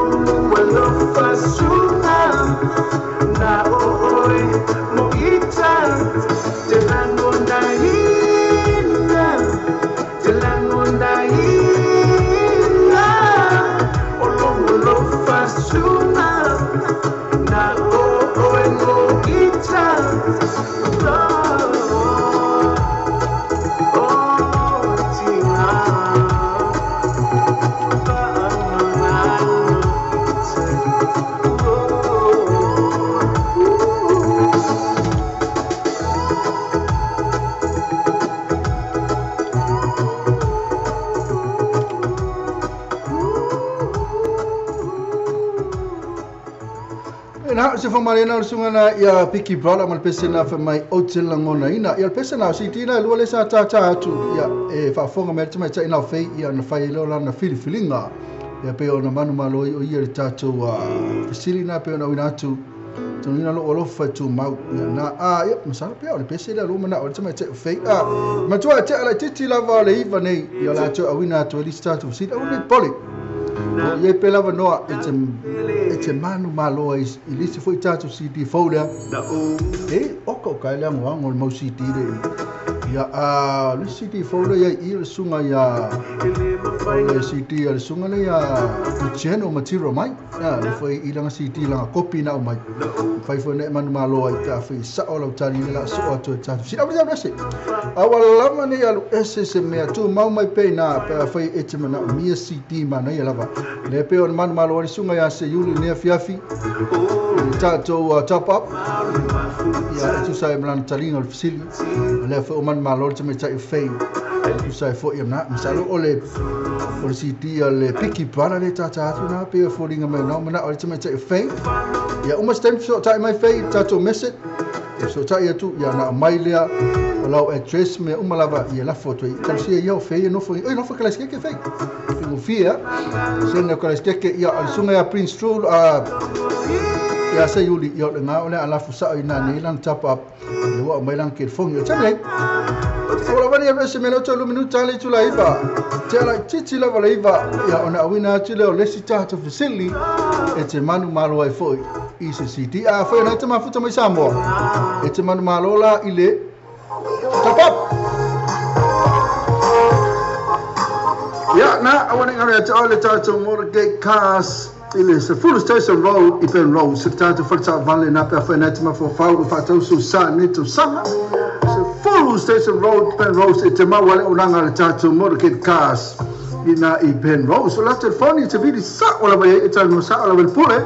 alofa suna Na o oi mo ita Te langona ina Te langona ina Olo alofa suna Na o oi mo ita Oh, oh, tina Whaamangalo ita Oh, E na se fa marena o sunga na ia Piki Brother ma le pese na fa mai o te langona ina ia le pese na o si na lua le sa tata atu ia e faafofoga mai le tamaitai na o fei ia na fai leo lana filifiliga ia pe ona manu malo ai o ia le tatou fesili na pe ona uina atu tonu lo alofa e tumau ia na a ia masalo pea o le pese lea lua manao o le tamaitai o fei a matua te ala titi lava o le iva nei ia latou auina atu ai lisi tatou fesili au le pole o ia pe lava noa e te manu malo ai i lisi foi tatou CD fou lea e oka o kai le agoago o le mau CD le ia a le CD fou lea ia i le suga ia o le CD a le suga lea ia Luciano Matiro mai ia le foi i langa CD langa kopi na au mai fai foi nei manu malo ai ta foi sao lau tali le la so atu e tatou sila au se aua lava nei alu ese se mea tu mau mai pe na pe fai e te mana mia CD mana ia lava le pe o manu malo ai suga ia se Iuli nea fiafi le tatou top up ia e tusa e malana taliga o le fesili lea foi o manu malo le tamaitai o fei tusa e foi na masalo o le CD a le Piki Brother le tata atu na pe o foliga mai na mana o le tamaitai o fei ia uma se taimi fesootai mai fei tatou message e fesootai atu ia na mai lea o lau address mea uma lava ia lafo atu ai talosia ia o fei e nofo oi nofo kalaisikeke fei figofia sene o kalaisikeke ia o le suga ia Prince True ia se Iuli ia o le gā o le alafu sao i nā nei lana tap up le ua o mai lana kelefoni o tami nei o lava ni ese mea tolu minuta le itula iva te ala titi lava le iva ia ona auina atu lea o le isi tatou fesili e te manu malo ai foi i se CD a foi ona e te mafuta mai Samoa e te manu malo la i le top up ia na awane ngare atu o le tatou Motorgate Cars I le 10 Station Road i Penrose, se tatou faletaavale na pe afai nai te mafaufau e faatausu sa nei tausaga. 10 Station Road, Penrose, e te maua le auaunaga a le tatou Motorcade Cars i na i Penrose. O la telefoni e te vili sao lava i ai e talanoa sao lava i le pule,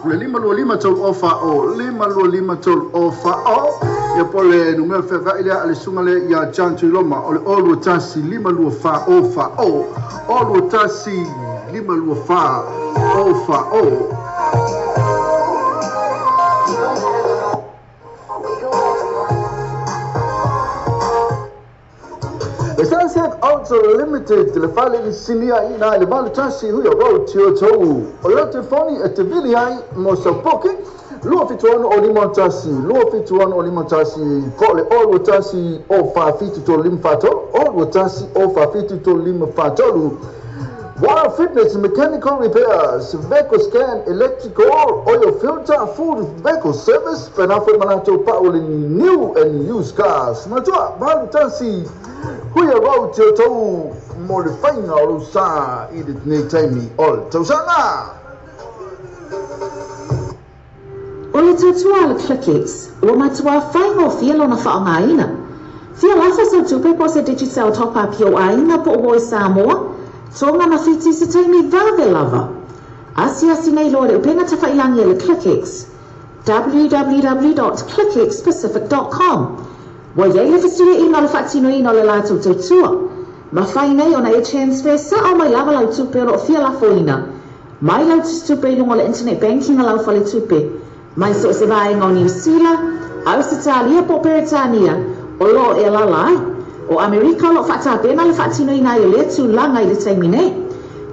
o le 525 3 ofa o 525 3 ofa o ia po o le numera feavaai lea a le susuga lea ia John Tuiloma o le 021 524 ofa o 021 524 ofa o. Le Sunset Auto Limited, le fale inisinia i ina i le 81 Huia Road, Tiotou. O le telefoni e te vili ai mo sau booking, 276 o 51, 276 o 51, po o le 021 o 47 35 43, 021 o 47 35 43. Wild Fitness Mechanical Repairs, Vehicle Scan, Electrical, Oil Filter, Full Vehicle Service, pena foi ma latou pau le new and used cars. Manatua, 81 Huia Road, Tiotou, mo le faiga o lou sa i lenei taimi o le tausaga. O le tautua a le ClickX, ua matua faigofie lona faaaogaina. Fia lafo sau tupe po o se Digicel Top-Up i ou aiga po o ua i Samoa, Tonga ma Fiti i se taimi vave lava. Asiasi nei loa i le upega tafailangi a le ClickX, www.clickxpacific.com. Ua i ai le fesuiaiga o le faatinoina o le latou tautua. Mafai nei ona e transfer sao mai lava lau tupe o lo o fia lafoina mai lau tusitupe i luga o le internet banking a lau faletupe mai so o se vaega o Niu Sila, Ausetalia po o Peretania o lo o e alaala ai. O Amerika o lo o faatapena le faatinoina ai o lea tulaga i le taimi nei.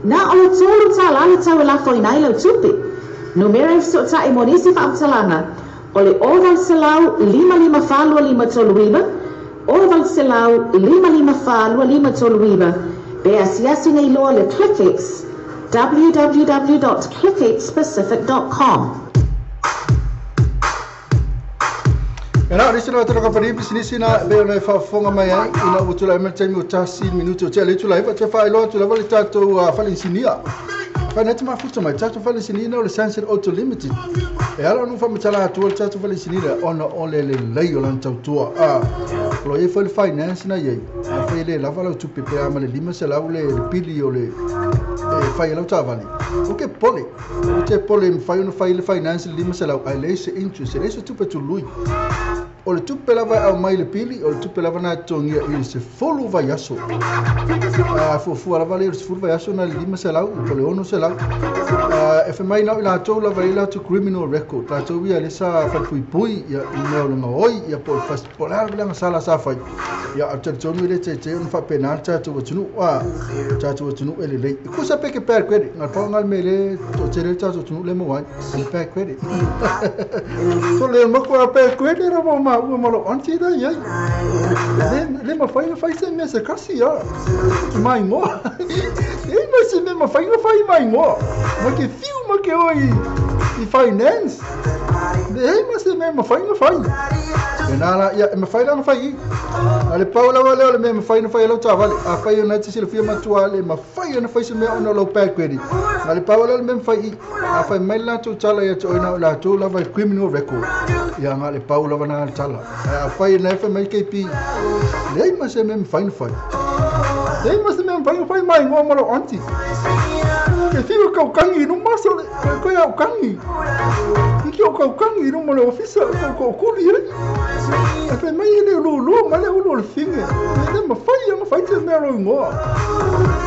Na o le $3 le tau e lafoina ai lau tupe. Numera e fesootai mo nisi faamatalaga o le 0800 554 2539, 0800 554 2539, pe asiasi nei loa le ClickX, www.clickxpacific.com. E na o nisi lava tala kamupani pisinisi na e pei ona e faafofoga mai ai ina ua tulai mai le taimi ua tasi minute o tea le itula iva toe faailoa atu lava le tatou fale inisinia. Fai nei te mafuta mai tatou fale inisinia o le Sunset Auto Limited. E ala ona faamatala atua le tatou fale inisinia ona o le lelei o lana tautua. A o lo o i ai foi le finance na i ai. Afai e le lava lau tupe pe a ma le 500 le pili o le e fai ai lau taavale. O ke pole. O te pole e mafai ona fai le finance le 500 ae leai se interest, e leai se tupe tului. O le tupe lava e aumai i le pili, o le tupe lava na e totogia i le 10 vaiaso. A fuafua lava lea o le 10 vaiaso na le 500 po o le 600. E fai mai na o i latou lava e i ai latou criminal record, latou ia lea sa falepuipui ia i mea o le gaoi ia po o le fast, po o le a lava le agasala sa fai. Ia ae talitonu e le teitei ona faapena le tatou atunuu, a, le tatou atunuu e lelei. E kusa pe ke bad credit, na pau lena le mea lea toatele ai le tatou atunuu lea e maua ai, o le bad credit. So le maku a bad credit ra mo maua ma lou auntie la i ai. Le, le mafai ona fai se mea se kasi a ma ingoa. E ma se mea mafai ona fai ma ingoa. Ma ke fiu ma ke o i, i finance. Leai ma se mea mafai ona fai. E nā la, ia, e mafai la ona fai i. A le pau lava lea o le mea mafai ona fai e lau taavale. Afai o na e te silafia matua le mafai ona fai se mea ona o lau bad credit. A le pau lea o le mea mafai i. Afai mai le latou tala ia te oe na o latou lava e criminal record. Ia nga le pau lava na le tala. Ae afai na e fai mai KP, leai ma se mea mafai ona fai. Leai ma se mea mafai ona fai ma ingoa ma lou auntie. E whiu kau kangi i luma so le, koe koe au kangi. Hiki o kau kangi i luma o le ofisa, kau kau kuli ai. E fai mai e le ulu ma le ulu o le finge. E le mawhai ana whai te mea lo ingoa.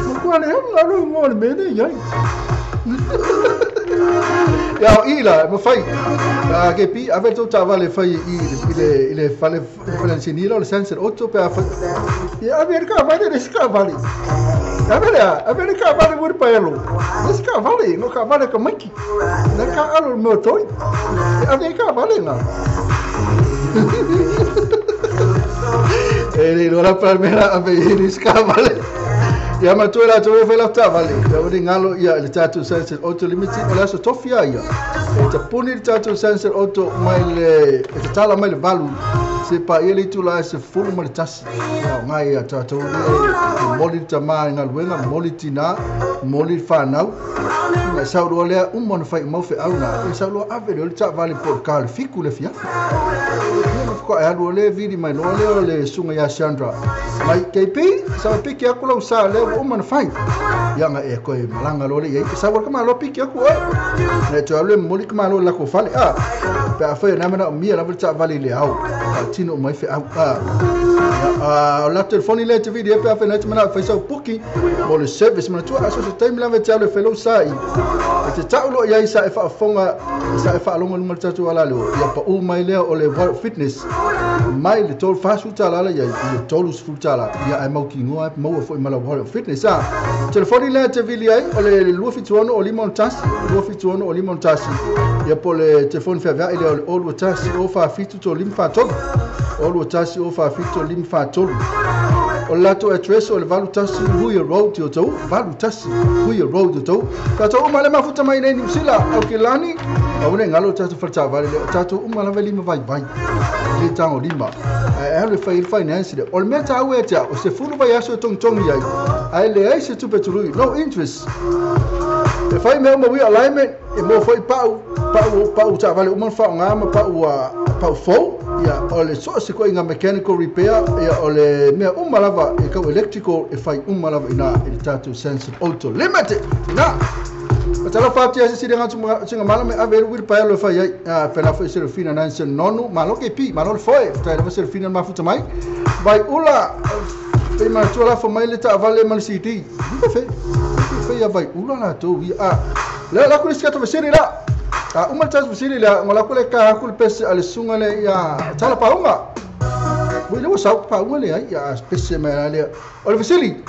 Ma kua le hanga lo ingoa le mea nei ai. Ia o i la, mawhai. Ke pi, ave tō tāwale whai i le, i le fale, fale sinila o le Sunset Auto pe a whai. Ia ave le ka vale, le ska vale. Ave le a, ave le ka vale muri pa elo. Le ska vale, no ka vale ka maiki. Na ka alo mo toi. Ave ka vale na. E le lola pa mera ave i le ska vale. Ia matua la toe fai lau taavale ia ua le galo ia i le tatou Sunset Auto Limited o le aso tofi a ia e tapuni le tatou Sunset Auto mai le e tatala mai le 8 se paia le itula e 11 ia o ngai ia tatou le momoli le tamā i galuega momoli tinā momoli le fanau na sau loa lea uma ona fai mau feau na e sau loa ave lea o le taavale po o le ka o le 7 le afiafi ia na faatoa e alu o le vili mai loa lea o le susuga ia Chandra mai KP sau e piki atu lau sa lea ua uma ona fai ia na e koe malaga loa le i ai e sau ka malo piki atu oe na e toe alu e momoli ka malo i le latou fale a pe afai o na manaomia lava le taavale i le ao faatino uma ai feau a o la telefoni lea e te vili ai pe afai na e te manao e fai sau puki mo le service manatua aso se taimi lava e te alu e fai lou sa i e te tau loa i ai sa e faafofoga sa e faalogo i luga o le tatou alaleo ia pau mai lea o le World Fitness mai le $40 la i ai i le $30 ia ae mautinoa maua foi ma lau World Fitness a telefoni lea e te vili ai o le 276 o 5 1 276 o 5 1 ia po o le telefoni feaveai lea o le 021 o 47 3 4 3 021 o 47 3 4 3 O le latou address o le 81 Huia Road i Otahuhu, 81 Huia Road i Otahuhu. Tatou uma le mafuta mai nei Niu Sila, Aukilani, aua ne i galo le tatou faletaavale lea, o tatou uma lava e lima vaivai, e le tagolima. Ae alu e fai ai le finance lea. O le mea taua ia te au, o se 10 vaiaso e togitogi ai, ae leai se tupe tului, no interest. E fai mea uma wheel alignment, e maua foi pau, pau, pau taavale uma ona faaaoga ma pau, pau fou. Ia, o le so o se koiga mechanical repair, ia, o le mea uma lava e kau electrical e fai uma lava ina i le tatou Sansom Auto Limited. Ina! Matalofa atu ia sisili ngatu singa mala me ave le wheelbarrow e fai ai. Pela foi Serafina Nansen nonu, malo ke pi, malo le foe, tai lava Serafina mafuta mai. Vai ula, pe matua la fo mai le taavale ma le CD. Fe, fe ia vai ula la tou ia. Le la ku le siata vesiri la. A uma le tatou fesili lea, ua lako le ka aku le pese a le susuga lea ia Tala Paunga. Ua ile ua sau Paunga lea ia pese mai la lea. O le fesili.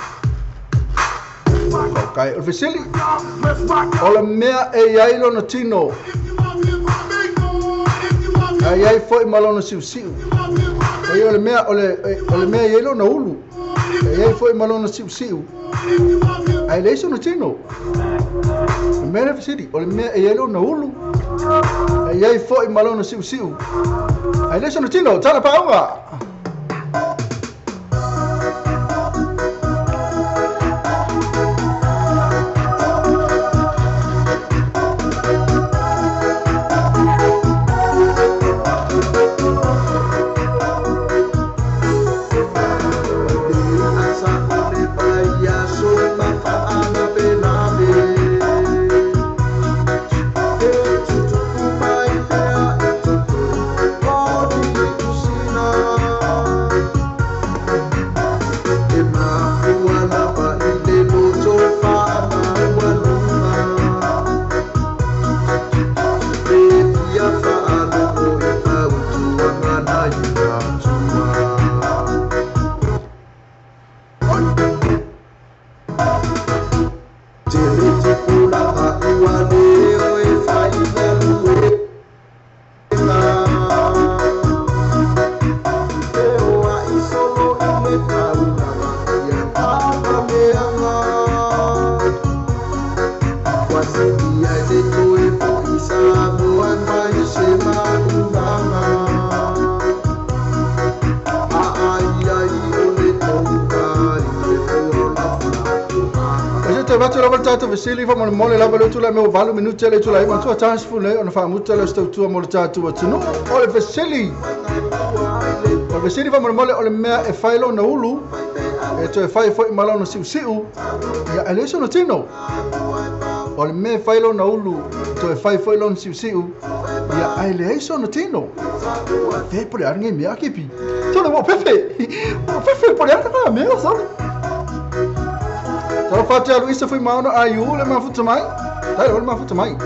Okay, o le fesili. O le mea e i ai lona tino. A i ai foi ma lona siusiu. E o le mea o le mea e i ai lona ulu. E i ai foi ma lona siusiu. Ae leai sona tino. O le mea lea fesili, o le mea e i ai lona ulu, e i ai foi ma lona siusiu, ae leai sona tino. Tala Paauga! Fesili faamolemole lava le utula me o 8 minute le utula ai matua task nei ona faamuta le tautua mo le tatou atunuu. O le fesili, o le fesili faamolemole o le mea e fai lona ulu e toe fai foi ma lona siusiu ia e leai sona tino. O le mea e fai lona ulu toe fai foi lona siusiu ia ae leai sona tino. Fe po le ara ngai mea kepi. Tole mo pefe. Mo pefe po le ara ngai mea sole. Talofa atu ia Luisa Fuimaono ai u le mafuta mai. Tai o le mafuta mai.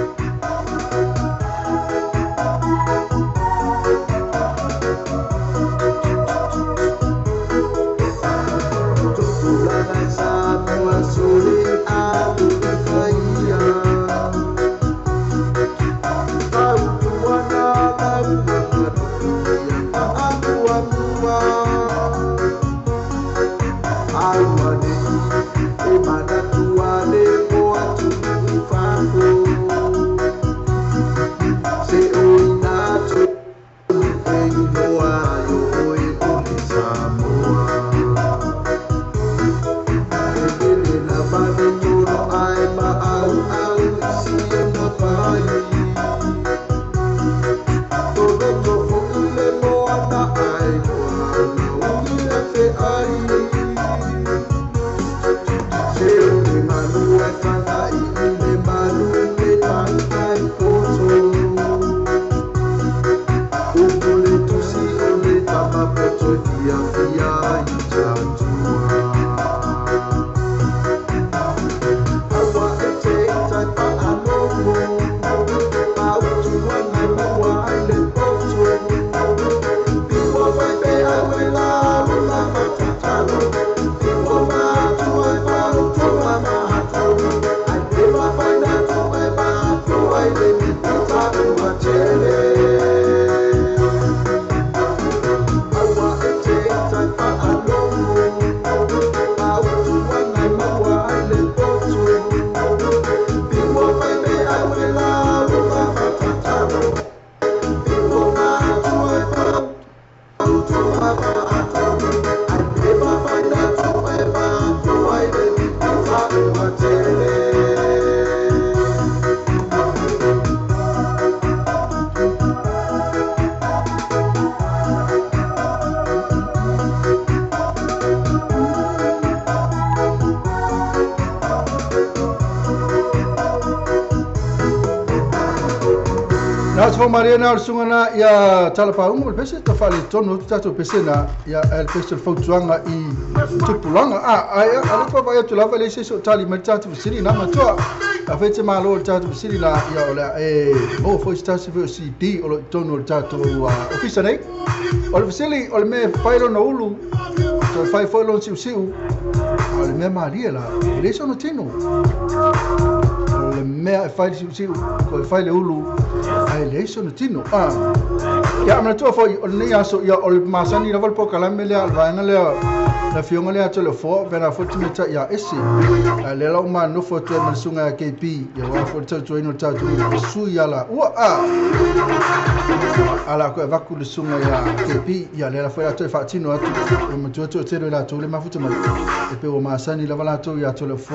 fo maria na o sunga na ia talapa ungo le pese ta fale tonu tu tatou pese na ia el pese fautuanga i tupulanga a ai a le pa vai tu lava le se so tali mai tatou siri na matua a fete malo le tatou siri na ia o le e o foi stasi foi CD o le tonu le tatou ofisa nei o le sili o le me failo no ulu to fai foi lo siu siu o le me maria la le so no tino o le me fai siu siu ko fai le ulu ai le so no tino a ia ma tu foi o nei aso ia o le masani lava le pokalame le alvaenga le la fionga le ato le fo pena fo timita ia ese a le la ma no fo tu ma sunga KP ia wa fo tu ino ta tu su ia la ua a ala ko va ku le sunga ia KP ia le la fo ia tu fa tino atu ma tu tu te la tu le ma fu mai e pe o masani lava la tu ia to le fo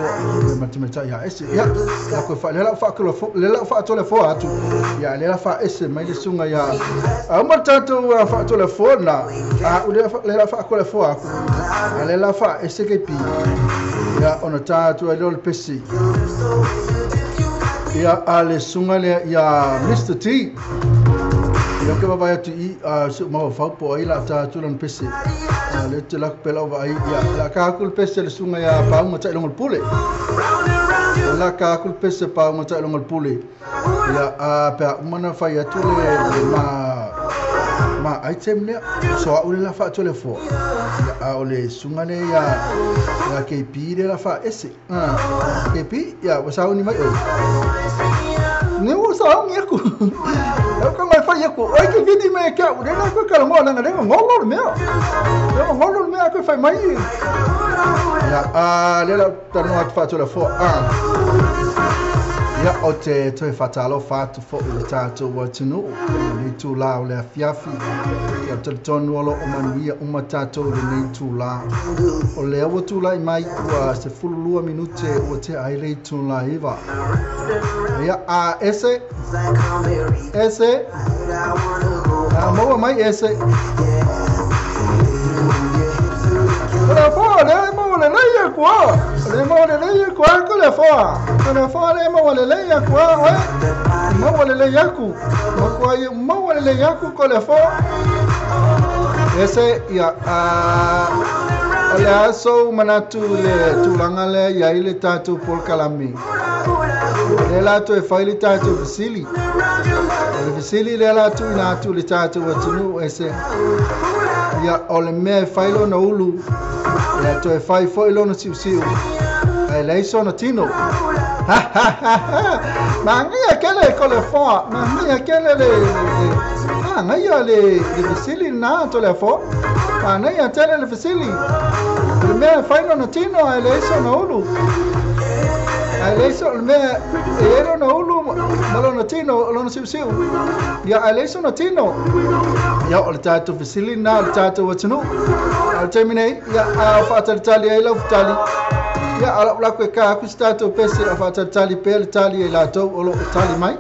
ma timita ia ese ia la ko fa le la fa ko le la fa to le fo atu ia le la fa ese mai le sunga ia a ma tatou fa to le fo na a le la fa ko le fo aku a le la fa ese KP ia ona tatou ai le pesi ia a le sunga le ia Mr T ia ke vai atu i a su ma fa po ai la tatou le pesi a le te la pela vai ia la ka ku le pesi le sunga ia pa uma tai longo pule la ka ku le pesi pa uma tai longo pule ia a pa uma na fa ia tu le ma item ne so a ule la fa to le fo a ole sunga le ya ya KP le la fa ese KP ya wa sa uni mai oi ne wo sa uni ku ya ka mai fa ya ku oi ke vidi me ka ule la ko ka mo na le ngolo le me le ngolo le me ko fa mai ya a le la ta no fa to le fo a ia o te toe whatalo whātu fo i le tātou watunu le tūlā o le afiafi ia te tonu olo o manuia uma tātou le nei tūlā o le awa tūlā i mai ua se fululua minute ua te ai le tūlā iwa ia a ese ese a maua mai ese o le fo le maua le leia kua le maua le leia kua ko le fo ko le fo le maua le leia kua oe maua le leia ku ma kua maua le leia ku ko le fo ese ia a o le aso manatu le tulaga le ia i le tatou polokalame le latou e fai le tatou fesili o le fesili le latou ina atu le tatou atunuu ese ia o le mea e fai lona ulu ia toe fai foi lona siusiu ai leai sona tino ha ha ha ha mangaia kele ko le foa mangaia kele le mangaia le fesili na to le foa mangaia tele le fesili le mea e fai lona tino ai leai sona ulu ai leai sona le mea e ai lona ulu ma lona tino lona siusiu ia ai leai sona tino ia o le tatou fesili na o le tatou atunuu a le taimi nei ia a faatalitali ai lau fetali ia a lau laku e ka aku se tatou pese a faatalitali pea le tali ai latou o loo tali mai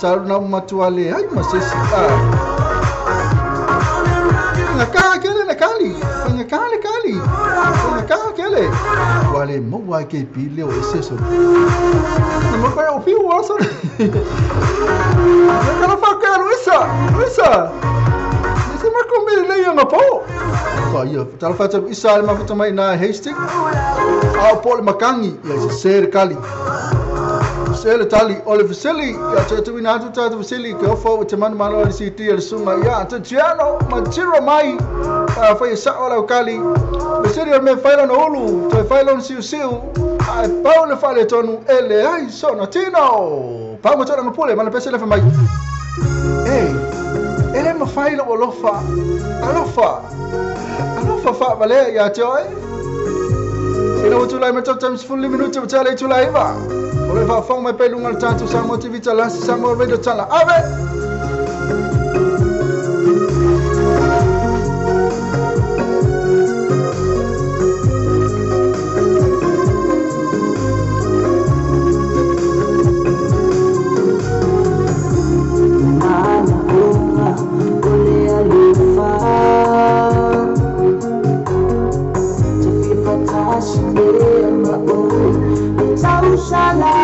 sa na matua le ai ma sesi a nga ka kele na kali nga kali kali nga ka kele ua le maua ke pile o ese so na mo kai o fiu o so kala fa ka Luisa Luisa se ma kombe le ia po ko ia tala fa ta isa le mafuta mai na Hastings a po le makangi ia se ser kali se le tali o le fesili ia te tu ina tu ta fesili ke ofo te manu malo le siti le sunga ia te tiano ma tiro mai a fa isa o la kali fesili o me failo no ulu te failo no siu siu ai pau le fa le tonu ele ai so no tino pau mo tona pule ma le pese le fa mai ei ele ma failo o lofa alofa alofa fa vale ia te oi ina o tulai ma top times fully minute o tale tulai va o le fa fong mai pe lunga le tatou Samoa TV Talasi Samoa Radio Tala ave Shala.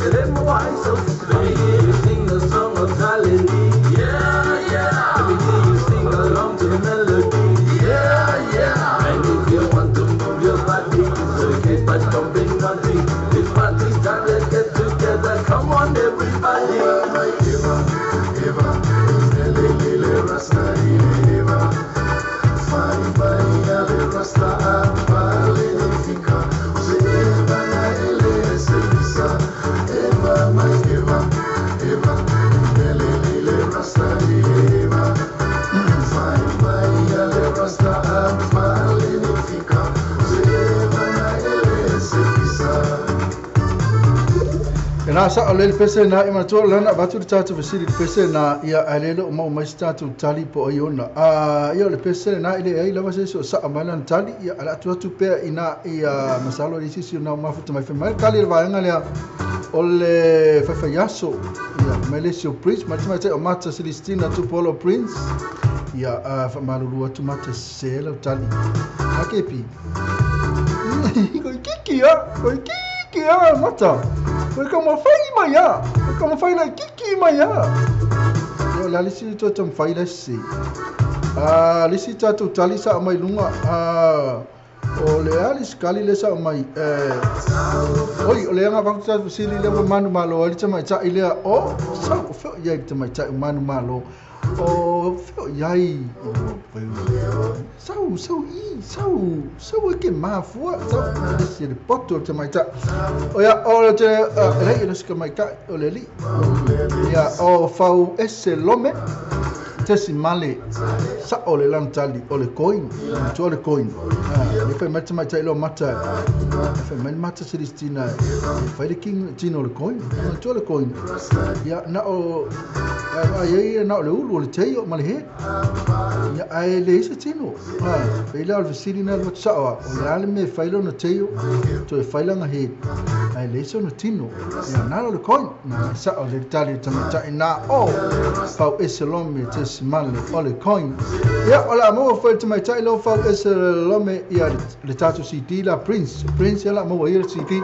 Ele Let me hear you sing the song of Galilee. Yeah, yeah. Let me hear you sing along to the melody. Yeah, yeah. And if you want to move your body, it's okay, but don't be naughty. It's party time, let's get together. Come on, everybody. Eva, Eva, Lele, Lele, Rasta, Eva. Fai, fai, ale, Rasta, Valenifica. Eva, ele, Selisa. Eva, my Eva, Eva, Lele, Lele, Rasta, Eva. Fai, fai, ale, Rasta, Valenifica. Eva, ele, Selisa. E nā sa o le pese na i matua lana vatu le tātou fesili le pese na ia a lele o mau mai se tātou tali po o iona. A ia o le pese na i le ai lava se so sa o mai lana tali ia ala atu atu pea i nā i a masalo i sisi o nā mafuta mai whai mai kali le vaenga lea o le whaiwhaiaso ia mai le sio Prince mai te mai te o Mata Celestina Tupolo Prince ia a whamalulu atu Mata se lau tali. A kepi. Koi kiki a, koi kiki a Mata. Koe ka mawhai mai a. Koe ka mawhai lai kiki mai a. Ia, la lisi to tam whai lai si. A lisi tātou tali sa mai lunga. A o le alis kali le sa mai. Oi, o le anga whaku tātou sili le manu malo. Ali tamai tai lea. O, sa o feo iai tamai tai manu malo. O feo iai. Sau, sau i, sau, sau e ke mafua. Sau, le si le poto tamai tai. O ia, o le te, lei, le sika mai kai, o le li. Ia, o fau ese lome, tesi male, sa o le lantali, o le coin, o le coin. Le fai mai tamai tai lo mata, le fai mai mata Celestina, le fai le king tino le coin, o le coin. Ia, na o, ai na o le ulu, o le tei, o male he. Ia, ai le ise tino. Fai le o le vesili na le whatsawa, o le ale me fai le ona tei, to e fai langa he. Ai le ise ona tino. Ia, na o le coin, na sa o le tali tamai tai na o, fau ese lome tesi male o le coin. Ia, o la maua fai tamai tai lo fau ese lome ia le tātou CD la Prince. Prince ia la maua ia le CD.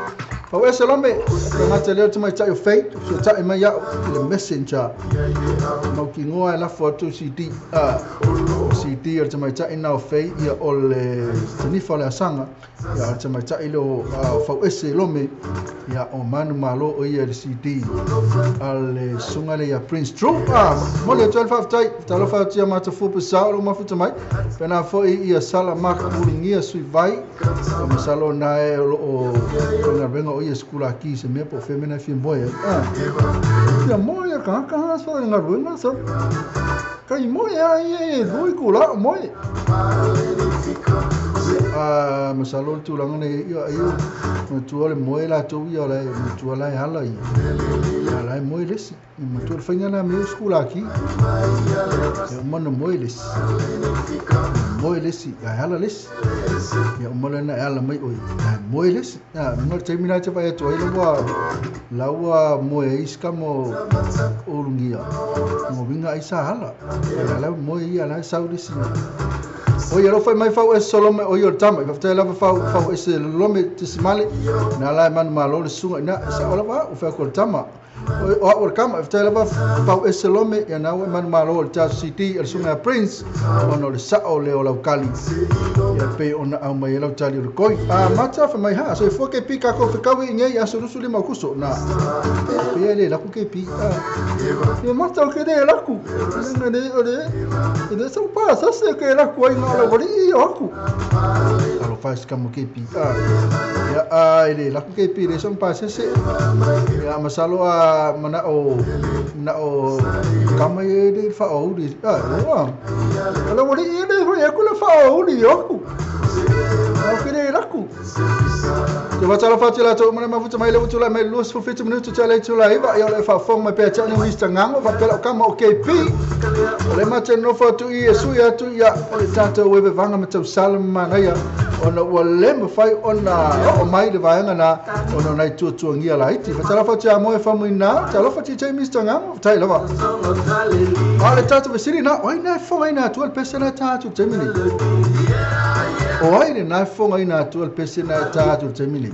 Fau ese lome, ka ngata leo tamai tai o Fate, so tai mai iau le messenger. Mau ki ngoa e lafo atu CD. CD o le tamai tai nao Fate ia o le tanifa o le asanga. Ia o le tamai tai leo fau ese lome ia o manu malo o ia le CD. A le sunga le ia Prince True. Mo le atu whaftai, talofa atu ia mata fupa sao lo mafuta mai. Pena foi ia sala maka ulingia sui vai. O masalo nae o o nga renga o ia skula ki se mea po femena fi moe. Ia moe ka ka so nga renga so. Kai moe ai e lui kula moe. Masalo tūlanga nei ia ia matua le moe la tau ia la matua la hala ia. La moe lesi. Matua le whainga nā mea skula ki. Ia umana moe lesi. Moe lesi, ia hala lesi. Ia umana na hala mai oi. Ia moe lesi. Ia mga te mina te whai atu ai laua laua moe iska mo urungia. Mo winga ai sa hala. Ia la moe ia la sau lesi. Oi, alo fai mai fau ese lome o ia o le tama. I whaftai lava fau fau ese lome tisimale. Nā lai manu malo le sunga ina. Sa ola wa o whea ko le tama. O o le kama. I whaftai lava fau ese lome. Ia nā ua manu malo le tātou CD le sunga Prince. Ona o le sao le o laukali. Ia pe ona au mai e lau tali o le koi. A mata wha mai ha. So e fua ke pi kako whekawe i ngei aso rusu lima o kuso. Nā. Pe le laku ke pi. Ia mata o ke le laku. Nga ne o le. E le sau pa sase ke laku ai ngā la wali i o aku. Alo whai skamu ke pi. Ia a le laku ke pi le sau pa sase. Ia masalo a mana o na o kama e le wha o uri. Ala wali i le hui aku le wha o uri o aku. Au ke le laku. Te watala whati la tau mana mafuta mai le wutu la mai luas 50 minutu te le tula iwa ia le whafong mai pea te ane Mr. Ngango whapela o kama o KP. O le mate nofo atu i e sui atu ia o le tātou webe vanga matau salam manaia ona ua le mawhai ona o mai le vaenga nā ona nai tuatuangia la iti. Whatala whati a moe whamui nā, te alofa ti te Mr. Ngango, tai lava. A le tātou vesiri nā, oi nā whangai nā tua le pese nā tātou te mini. O ai le na fonga ina atu al pese na ta atu le taimi nei.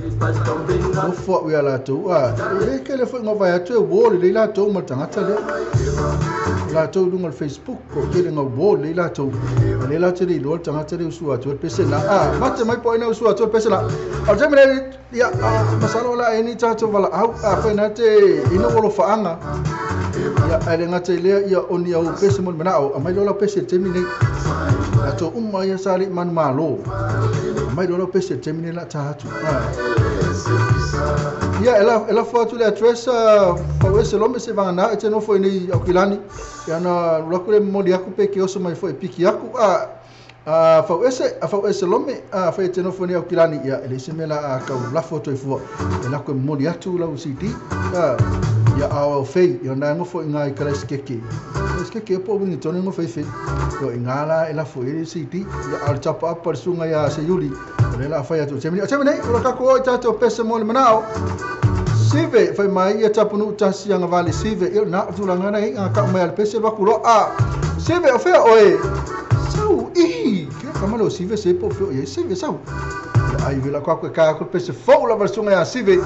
O fua ui a latou, a, e ke le foi ngā vai atu e wall le latou ma tangata le. Latou lunga le Facebook, ko ke le ngā wall le latou. A le latou le iloa le tangata le usu atu al pese na. A, mate mai po ina usu atu al pese na. O le taimi nei, ia, masalo la e ni tātou wala au, a whai nā te ina walo whaanga. Ia, ai le ngata i lea, ia oni au pese mo le manao, a mai lola pese le taimi nei. Ato uma ia sa le manu malo. A mai lola pese le taimi nei la tā atu. Ia, ela fua atu le address, pau e se lome se vangana, e te nofo i nei au kilani. Ia na lako le moli aku pe ke oso mai fo e piki aku. A fau ese, a fau ese lome, a fai te nofo ni au kilani. Ia, ele se mela a kau lafo toi fua. E lako e moli atu lau CD. Ia au au fei, ia nā ngofo i ngā i kala skeke. Skeke e po wingi tone ngofo i fei. Ia i ngā la e lafo i le CD. Ia au tapa apa le sunga ia se yuli. O le la whai atu. Te mini, o la kako oi tātou pese mo le manao. Sive, whai mai ia tapunu utasi anga vale sive. Ia nā tūranga nei, ngā kau mai ale pese waku lo. A, sive, o whea oe. Sau, i, kia kamalo sive se po whio, ia sive sau. Ia ai vila kwa koe kā koe pese fou la sunga ia sive.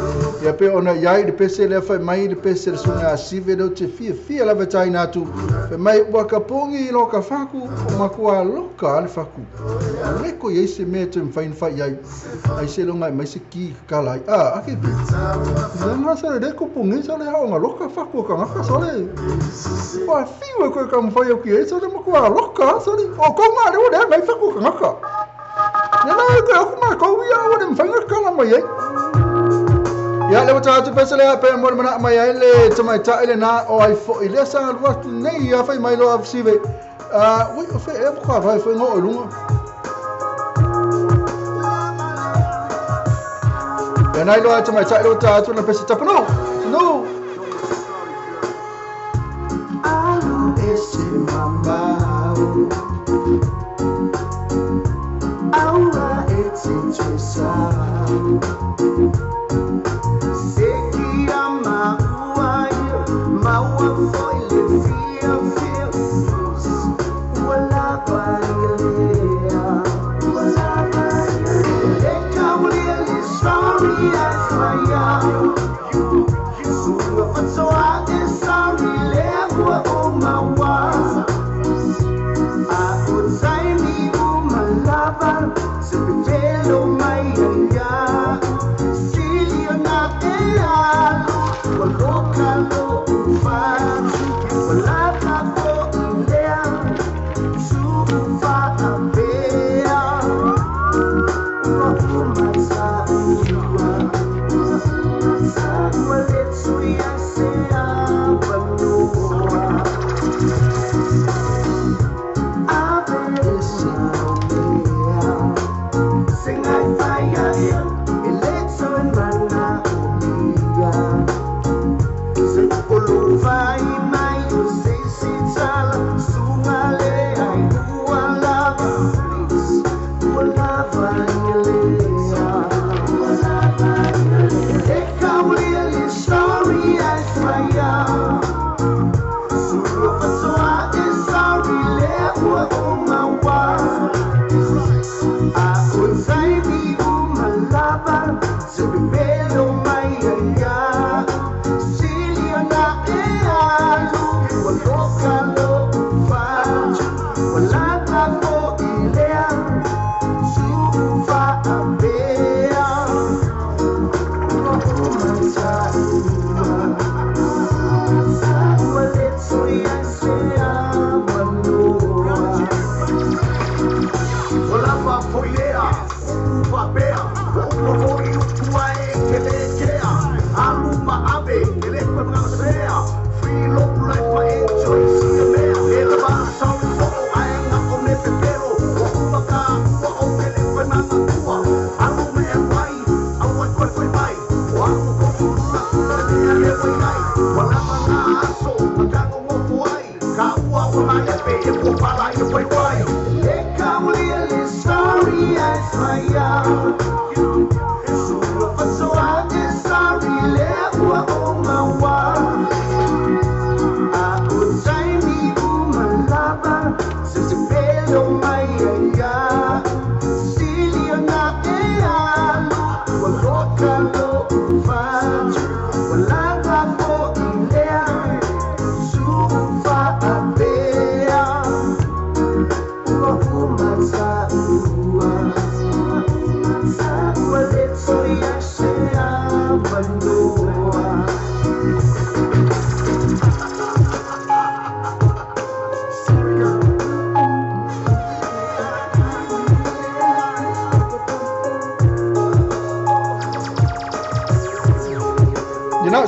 Ia pe ona iai le pese lea whai mai le pese le sunga ia sive leo te fia fia la vetai nātu. Whai mai wakapongi i loka whaku, o makua loka ale whaku. Leko iai se mea te mwhain whai iai. Ai se longa mai se ki kala ai. A, ake pe. Ia ngā sare leko pongi sare hao ngā loka whaku o ka ngaka sare. Wa fiwa koe ka mwhai au ki e sare makua loka sare. O kau ngā leo lea ngai whaku o ka ngaka. Ia nā koe aku mā kau ia o le mwhainga kala mai ai. Ia le wata atu pese lea pe mo le mana mai ai le tamai ta ele nā o ai fo i lea sanga luatu nei ia whai mai loa sive. Ui o whai e mokwa whai whai ngō o lunga. Ia nai loa tamai ta ele wata atu na pese tapano. No. Alu ese mamau. Aua e te twesa. Sekia maua ia, maua foi le fia fia. Ua lava ia lea. Ua lava ia lea. E kaulia le sorry ai whaia. Sunga whatoa e sorry lea ua o maua. A o taimi umalava, se pepelo mai ia. Silia na e alu, ua loka lo ufatu. Ua lava fo i lea, tu'u whaapea. Ua umataua, ua le tuia se avanoa. Ave ese mea, se ngai whaia ia, e le toe mana o mia. Se olu vai mai o se si tala, sunga le ai ua lava, ua lava ia lea. Ua lava ia lea. E kaulia le sorry ai whaia. Sunga whatoa e sorry lea ua o maua. A o taimi umalava, se pepelo mai ia. Silia na e alu, ua loka lo ufatu. Ua lava fo i lea, tu'u whaapea. Ua umataua, ua le tuia se avanoa. Ua lava fo i lea, whapea, ua upa foi utua e ke le kea. Alu ma ave, e le koe mga sea. Free loku life ma enjoy si e mea. E lava sorry fo o ae ngā o me pepero. Ua uma ka ua o ke le koe mga tua. Alu me e wai, au ai koe koe mai. O aku koku luna kula le mea le wai ai. Ua lava ngā aso, makango ngofo ai. Ka ua ua mai e pe e pō pala i wai wai. E kaulia le sorry ai whaia. Sunga whatoa e sorry lea ua o maua. A o taimi umalava, se se pelo mai ia.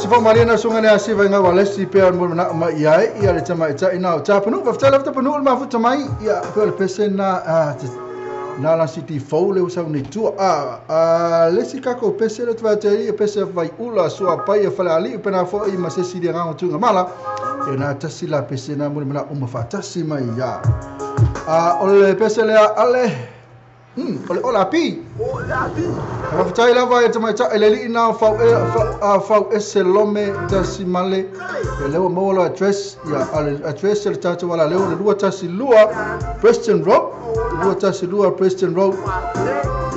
se whamaria na sunga nea siva ngā walesi pea mo mana ma ia ia le tama i tai nā o tāpanu. Whaftai lava tapanu o le mafuta mai ia pea le pese na na la city fou le usau nei tua. Le si kako pese le tuwa te i pese vai ula sua pai e whale ali pena fo i ma se si ngā tunga mala. E nā tasi la pese na mo le mana uma whatasi mai ia. O le pese lea ale o le ola pi. Ola pi. Whaftai lava e tamaita e le li ina fau ese lome tasi male. E lewa maua lo address ia ale address le tātou wala leo le lua tasi lua Preston Road. Lua tasi lua Preston Road.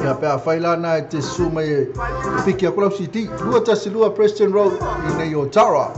Ia pea whaila na e te su mai e piki a kula city. Lua tasi lua Preston Road i nei o Tara.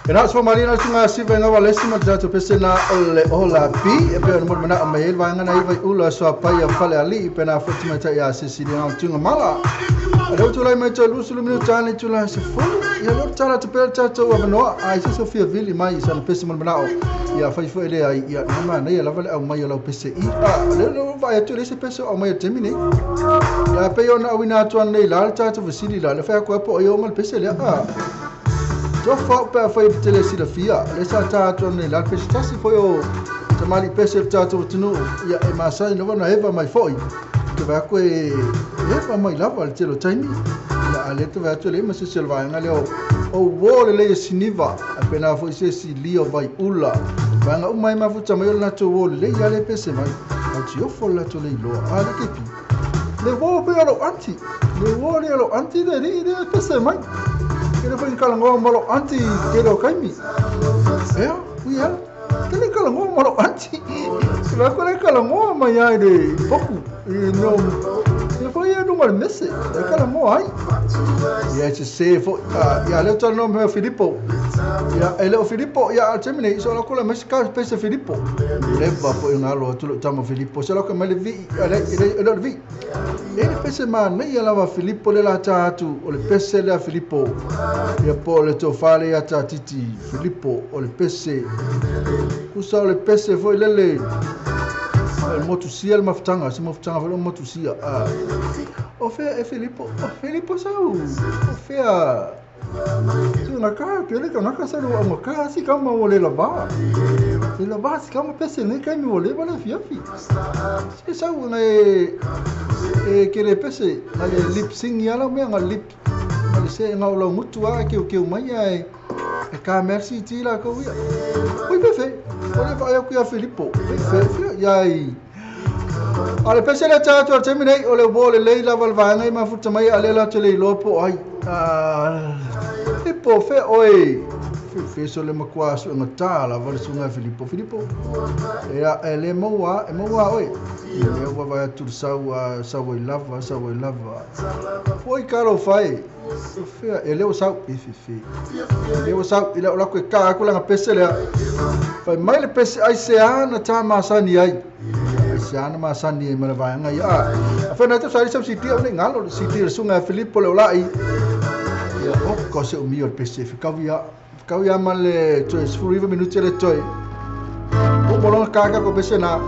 Nā Marina tunga siva ngā walesi ma tātou pese nā o le ola pi e pea mo mana mai el wanga na iwa ula so pai a fale ali pe na foti mai tai a Cecilia tunga mala. Leo tulai mai toe 20 minuta le tula se fulu. Ia leo tala tu pele tatou avanoa. Ai se Sofia Vili mai i sana pese mo le manao. Ia fai foi le ai ia nama nei lava le au mai o lau pese i. A leo leo vai atu le se pese au mai o temi nei. Ia pe ona awina atu nei la le tatou vasili la le fai aku apo i o ma le pese lea. A Tofa pe a fai tele silafia le sa ta atu nei la le pese tasi foi o tamali pese le tatou tunu ia e masai no na eva mai foi. Te vai aku e eva mai lava le telo taimi. Ia a le te vai atu le ma se selva nga leo o wo le le siniva a pena foi se si lio vai ula. Vai nga umai ma futa mai o le wo le ia le pese mai. A ti ofo le to le iloa. A le kepi. Le wo pe alo anti. Le wo le alo anti le le pese mai. Ke le foi kala ngo ma lo anti ke lo kaimi. Ea, ui ala. Ke le kala ngo ma lo anti. Ke le ko le kala ngo ma ia le poku. I no. Le foi ia nunga le mese. Le kala ngo ai. Ia se se fo ia le tano me Filipo. Ia ele o Filipo ia al temine so la kola mes ka pese Filipo. Le ba fo ina lo tu tamo Filipo. Se la ko mele vi ale ele vi. Ele pese ma nei ia lava Filipo le la ta atu o le pese le Filipo. Ia po le to fale ia ta titi Filipo o le pese. Kusa o le pese foi lele. El motusia el maftanga, se maftanga foi motusia. O fea e Filipo, o Filipo sau. O fea. Tu na ka ke le ka na ka sa lo mo ka si ka ma o le lava. Le lava si ka ma pese ne ka mi o le ba le fia fi. Se sau na e ke le pese, na le lip sing ia la me nga lip. Na le se nga o la mutu a ke o ke o mai ai. E ka merci ti la ko ia. Oi pefe. O le vai ku ia Filipo. Pefe ia i. Ale pese le tatou al temi nei o le wo le lei lava le vaega i mafuta mai a le latou le iloa po ai. Filipo fe oe. Fe so le makua su ngata lava le sunga Filipo. Filipo. Ia e le maua e maua oe. Le ua vai atu sau sau i lava sau i lava. Foi karo fai. Fe e le o sau e fe fe. Le o sau i le o la koe ka aku langa pese lea. Fai mai le pese ai se ana tā masani ai. Se ana masani ai ma le vaega ia. A whena te sari sau siti au nei ngalo le siti le sunga Filipo le olai. Ia o ko se umi o le pese whikau ia ma le toe 19 minuti le toe. O molonga kaka ko pese na.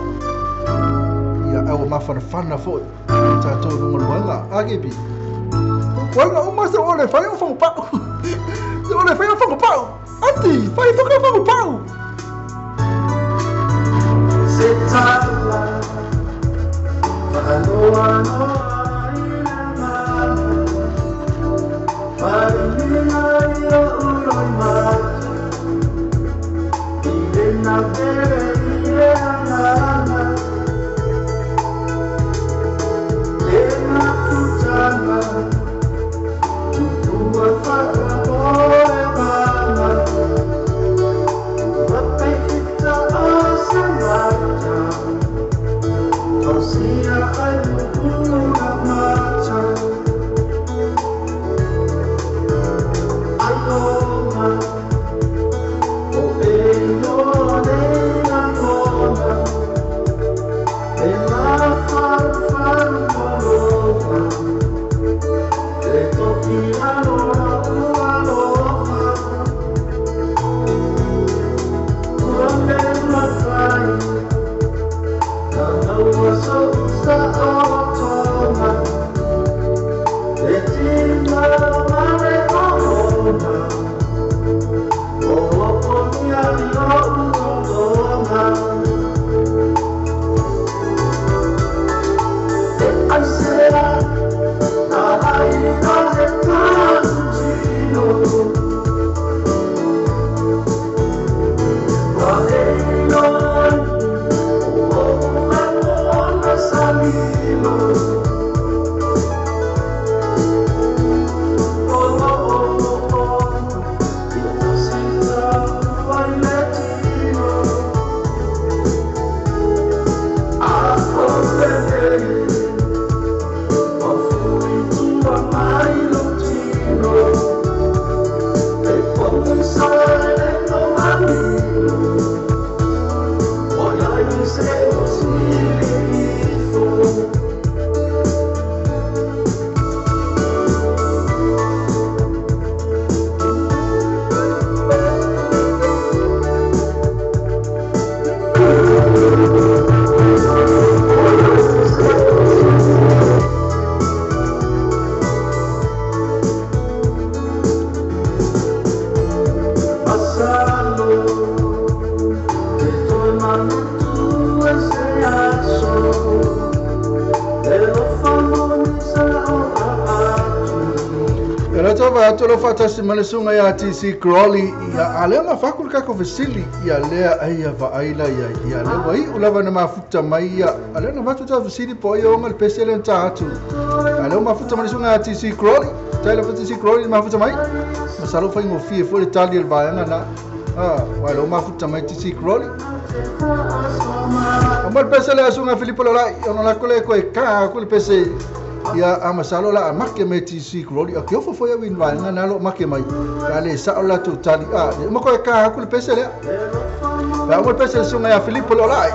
Ia au mawhanawhana foi. Tātou runga luanga. A kepi. Wanga o masa o le whai o whangapau. O le whai o whangapau. Ati, whai whaka whangapau. Se tala, whakaloa noa i le mana, wharinga i o uroi mata, i le na pere i le angana, le mafutanga, tupua whakapoe mana, wapekita o se mata, tausia ai mukuna mata. Ai oma, o e no le Atu lo faatasi ma le suga ia TC Crawley ia a lea mafaku le tatou fesili ia lea ai ia vaaila ia ia lea ua iʻu lava na mafuta mai ia a lea na vatu ta fesili po ai oga le pese lea na ta atu a lea ua mafuta mai le suga ia TC Crawley tai lava TC Crawley na mafuta mai masalo faigofie foi le tali o le vaega na a ua lea ua mafuta mai TC Crawley o mo le pese lea suga Filipo Lolai ona lako le koe ka aku le pese ia a masalo la a make mai TC Crawley a ke ofo foi au i vaega na lo make mai ka le sa'o latou tali a le uma koe ka aku le pese lea la uma le pese le suga ia Filipo Lolai.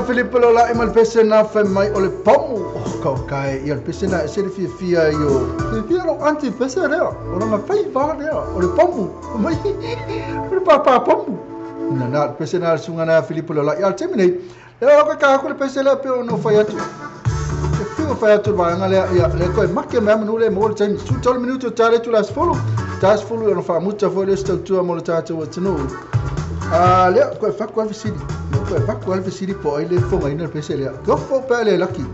Filipo Lolai ma le pese na fai mai o le pomu o kaukae ia le pese na e se le fiafia i o fiafia lou anti pese lea o lona faiva lea o le pomu mai o le pāpā pomu na na le pese na le suga na Filipo Lolai a le taimi nei lea o ka aku le pese lea pe ona fai atu e fiu fai atu le vaega lea ia lea koe make mea manu le mo le taimi 23 minutu tale tu la sefulu ta sefulu ona faamuta foi le se mo le tatou atunuu a lea koe faku a fesili koe faku a le fesili po ai le fogaina le pese lea ke ofo pea le laki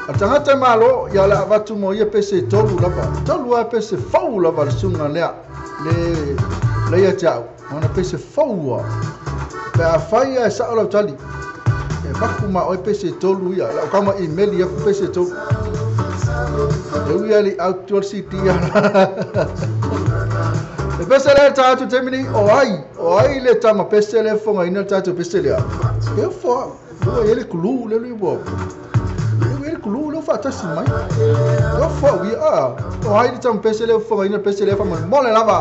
a tagata malo ia le avatu mo ia pese tolu lava tolu a pese fou lava le suga lea le le ia te au ona pese foua pe a fai e sa'o lau tali e vaku ma oe pese tolu ia lau kama imeli aku pese tolu e ui ali au tual city ia le pese lea tatou taimi o ai le tama pese le fogaina le tatou pese lea e fo ua ia le kulu le lui ua le kulu le faatasi mai e fo ia a o ai le tama pese le fogaina le pese lea faamolemole lava.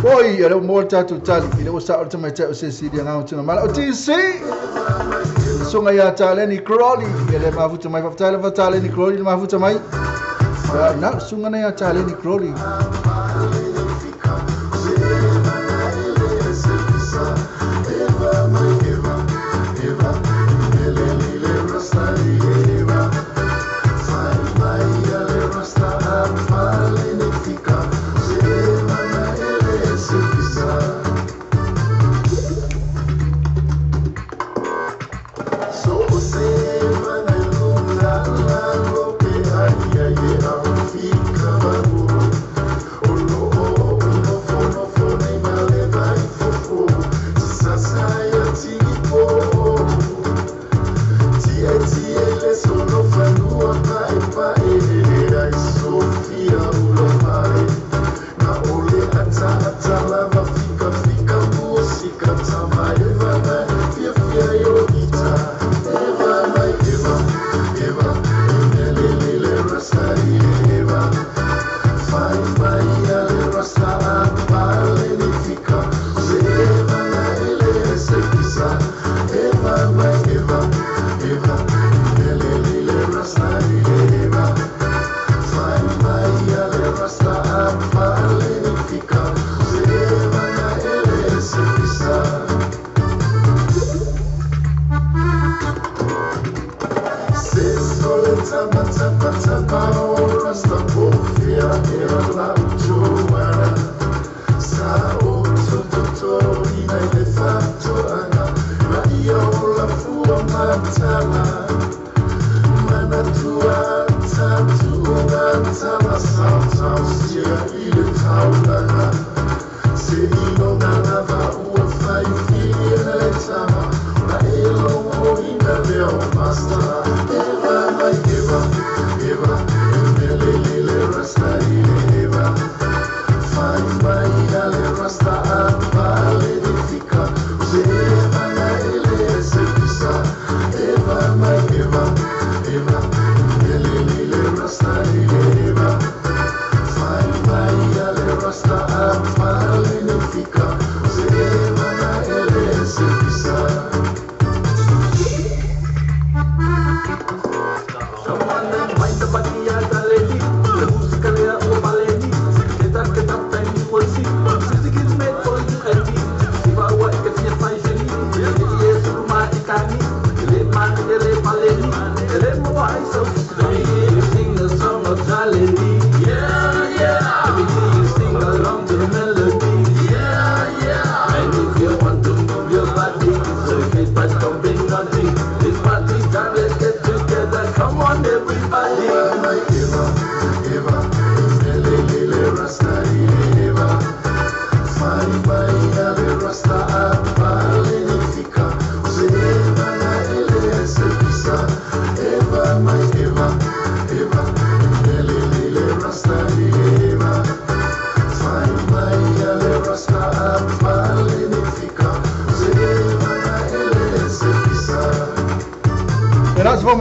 Oi, e le mo le tatou tali i le ua sa'o le tamaitai o sesili agaga tuna mala o TC suga ia Taleni Crawley e le mafuta mai faafetai lava Taleni Crawley le mafuta mai na suga na ia Taleni Crawley. Oh,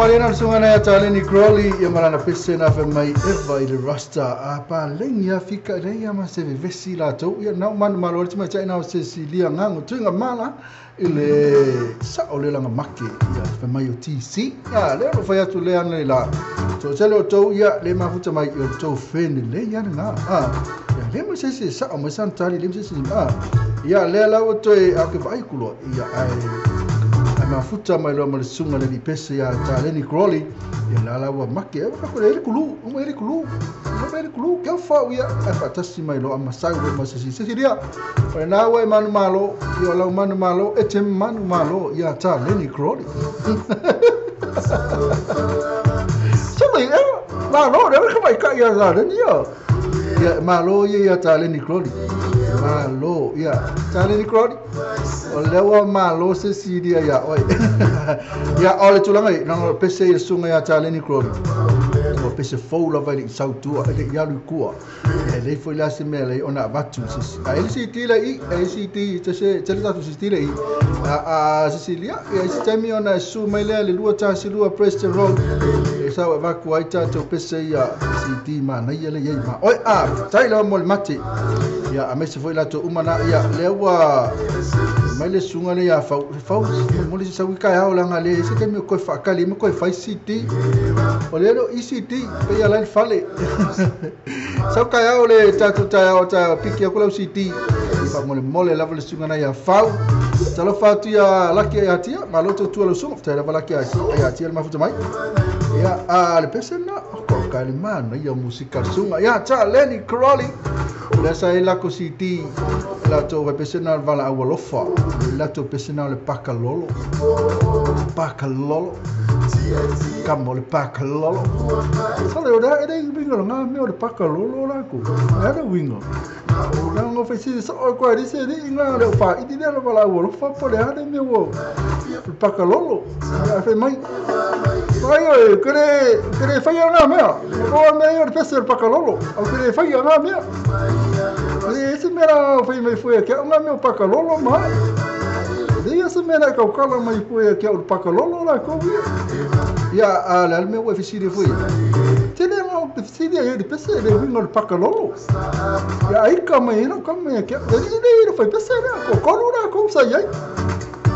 Marina sunga na Taleni Crowley ia malana pese na fa mai eva i le rasta a pa lengi Afrika le ia ma se vesi la to ia na man malo ti ma chai na se silia ngango tuinga mala i le sa o le langa make ia fa mai o TC ia le ro fa ya tu le ana la to se le to ia le ma futa mai o to fene le ia na a ia le mo se se sa o mo san tali le se se a ia le la o to e a ke vai kulo ia ai mafuta mai lo mal sunga le pese ya Taleni Crowley ya la la wa make e ka ko le kulu o le kulu o le kulu ke fa ia e fa tasi mai lo amasai we ma se se ria o na we manu malo yo la manu malo e te manu malo ya Taleni Crowley so le ma lo le ka mai ka ya la le yo ya malo ya Taleni Crowley malo ya Taleni Crowley o lewa malo se siria ya oi ya ole tulanga na pese il sunga ya Taleni Crowley o pese fola vai sautua e ya lukua e le foi la se mele ona batu se a LCT la i LCT te se te la tu se i a Cecilia e se temi ona su mai le lua ta se lua Preston Road e sa va ku ai ta to pese ya CT ma na ya le ya ma oi a tai la mol mate ya a mese foi la to umana ya lewa mai le sunga le ya fa fa mo le sa wika ya ola ngale se temi ko fa kali mo ko fa CT o le lo ECT pe ya la fale sa ka ya ole ta tu ta ya ta piki ko la CT fa mo le mole la le sunga na ya fa ta lo fa tu ya la ki ya tia ma lo tu lo sunga ta la ki ya tia ma futa mai ya a le pese na ko kali man ya musika sunga ya ta Lenny Crowley la sa la ko CT la to repesena vala awalofa la to pesena le pakalolo pakalolo kamo le pakalolo sa le ora ere wingo nga me le pakalolo la ko era wingo na ngo fesi sa o ko ri se ri nga le pa i di le vala awalofa po le ade me wo le pakalolo a fe mai ai oi kere kere fa nga me o me o pese le pakalolo o kere fa nga me esse mera foi mai foi aqui, o meu pakalolo mai. Esse mera que o cala mai foi aqui o pakalolo lá com ia a lá meu UFC de foi. Tele mo UFC de ele pese ele vem no pakalolo. Ya aí como ele como aqui, ele foi pese né, com colo lá com sai aí.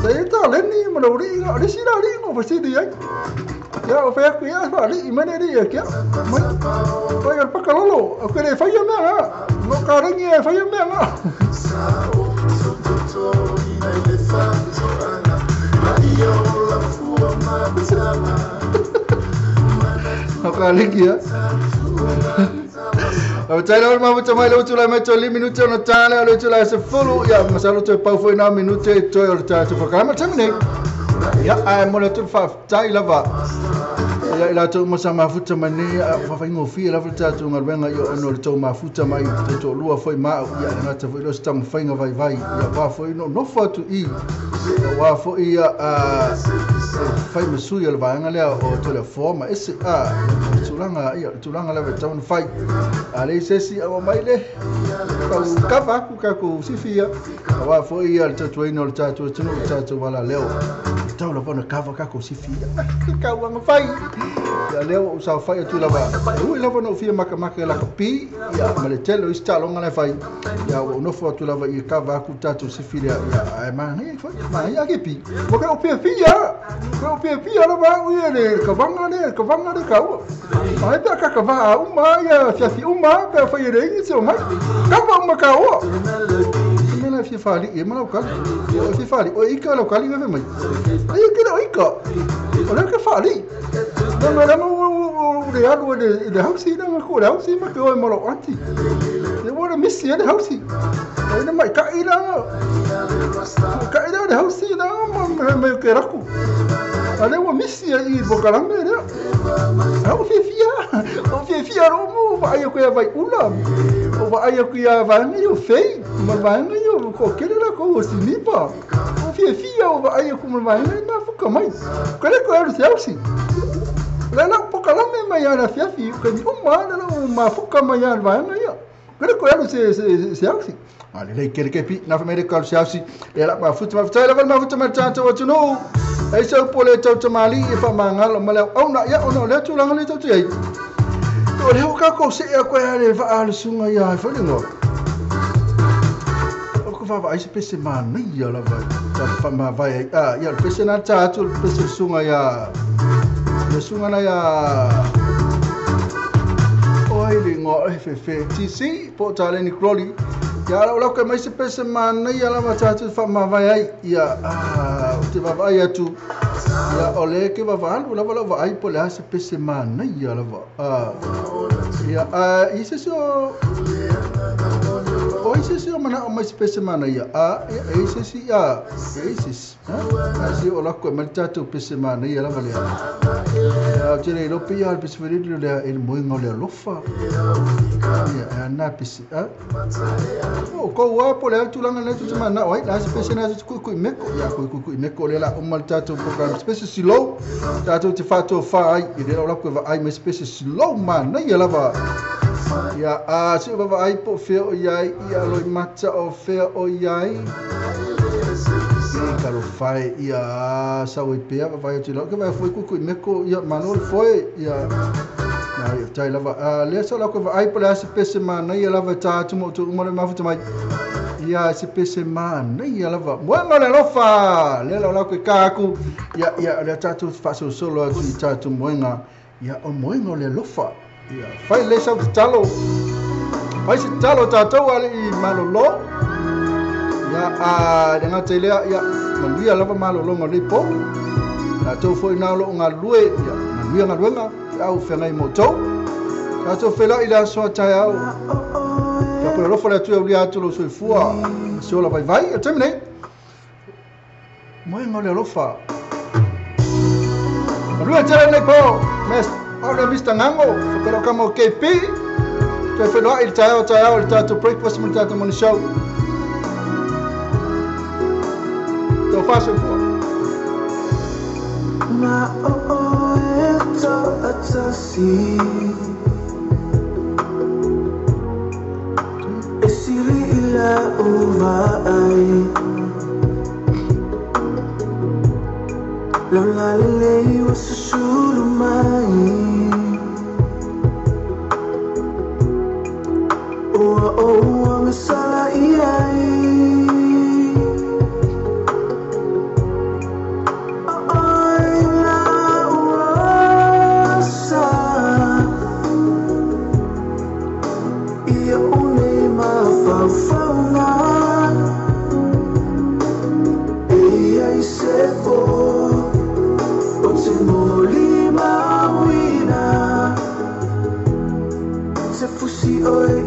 Sai tá leni mo ri, ali se lá ri mo UFC de aí. Ya o foi aqui, ali e aqui. Mai foi o pakalolo, o que ele faz mesmo. No carinho, foi mesmo. No carinho. Faafetai lava le mafuta mai le utu lai mai toe 5 minute ona ta lea o le utu lai se 10. Ia, masalo toe pau foi nā minute e toe o le tatou polokalame le taimi nei. Ia, ae mo le atu le faafetai lava. Ia, i latou uma sa mafuta mai nei, a faafaigofie lava le tatou galuega, ia ona o le tou mafuta mai toe toalua foi ma au, ia e gata foi lea o se taumafaiga vaivai, ia aua foi no nofo atu i, aua foi ia fai ma sui o le vaega lea o Toleafoa ma ese, a le tulaga, ia le tulaga lava e tatau ona fai. A leai se isi, aua mai le tau kava aku tatou sifi ia, aua foi ia le tautuaina o le tatou atunuu, le tatou alaleo. E tatau lava ona kava tatou sifi ia. Kauaga fai. Ia lea ua ou saofai atu lava. E ui lava ona ou fia makamaka i lakapi, ia ma le tele o isi taaloga la e fai. Ia ua ou nofo atu lava i kava aku tatou sifi lea. Ia ae manaia foi, manaia ake pi. Ua kai o piapia. Kai o piapia lava au ia le kavaga lea, kavaga lea kaua. Ai pe a kakavaa uma ia fiafi uma pe a fai e le ingi se o mai. Kava uma kaua. Se mea la e fia faalii ai ma lau kali. Ia o e fia faalii, o e ika lau kali veve mai. Ai e kele o ika. O lea ke faalii. Langa langa o le alu e le hausi, langa ko le hausi ma ke oe ma lau auntie. E ua le misi e le hausi. Ai na mai kai langa. Kai langa le hausi langa ma me ke raku. A lea ua misi ai i polokalame lea. A ua fiafia, ua fiafia lou mo vaai aku ia Vaiula. O vaai aku ia vaega ia o Fei, ma le vaega ia o toatele latou o Sinipa. Ua fiafia o vaai aku ma le vaega ia mafuka mai. Ka le koe alu se ausi. O le lau polokalame mai lava i le afiafi, o taimi uma lava le lau mafuka mai lava i le vaega ia. Ka le koe alu se ausi. A lelei kele ke pi, na whamere ka se ausi. Le la mafuta mafuta lava le mafuta mai tatou atunuu. Ai se upu o le tau tamalii e faamagalo ma le auauna, ia ona o lea tulaga lea tou te ai. O lea ua kākou see aku ai le vaa a le susuga ia ai foi le igoa. O ka vaavaai se pese manaia lava ta faamavae ai. Ah, ia o le pese na ta atu o le pese le susuga ia le susuga na ia o ai le igoa e fefe TC po o Taleni Crowley. Ia lau lau kai mai se pese manaia lava tatou faamavae ai. Ia, ah, ou te vaavaai atu. Ia, o le ke vavaalu lava lau vaai po o le a se pese manaia lava. Ah, ia, ah, i se isi o O ai se isi o manao mai se pese manaia? Ah, ia, e i se isi, ah, e i se isi. Ah, a se o lako e mai le tatou pese manaia lava lea. Ia, ou te le iloa pei lava o le pese foi lele lea e le moega o le alofa. Ia, e ana pese, ah. O kou lava po o le a le tulaga lena tou te mananao ai, le a se pese lena tou te kuikui meko. Ia, kuikuikui meko lea o le a uma le tatou program. Se pese slow, tatou te faatofa ai, i lea o lako e vaai mai se pese slow manaia lava. Ia, a se i vaavaai po o fea o i ai, ia Loimata o fea o i ai. Talofa e, ia sau ai pea vaavaai atu i lalo, ke vaai foi kuikui meko, ia malo le foe, ia na ia tai lava. A lea sa lako vaai po o le a se pese manaia lava e ta atu ma outou uma le mafuta mai. Ia se pese manaia lava. Moega o le alofa! Lea la o lako e ka aku, ia, ia, lea tatou faasolosolo atu i tatou moega, ia o moega o le alofa. Ia, fai lelei sau tatalo. Fai se tatalo tatou a le i malolo. Ia, a le gata i lea, ia, manuia lava malologa o lenei po. Tatou foi na o loo galulue, ia, manuia galuega, pe au feagai ma outou. Tatou feiloai i le aso a taeao. Ia koe alofa le Atua e aulia atu lou soifua ma se ola vaivai. O le taimi nei, moega o le alofa. Manuia tele lenei po. Mes, au lea Mr. Ngango, whakero kama o KP. Toe whenua i le taeao taeao i le tātou breakfast ma le tātou morning show. Tō whāsoifua. Na o e to'atasi E sili i lau vaai Lau lalelei ua susulu mai Ua ou agasala i ai O oe lau osa Ia ou nei mafaufauga E i ai se po O te molimauina Se fusi oe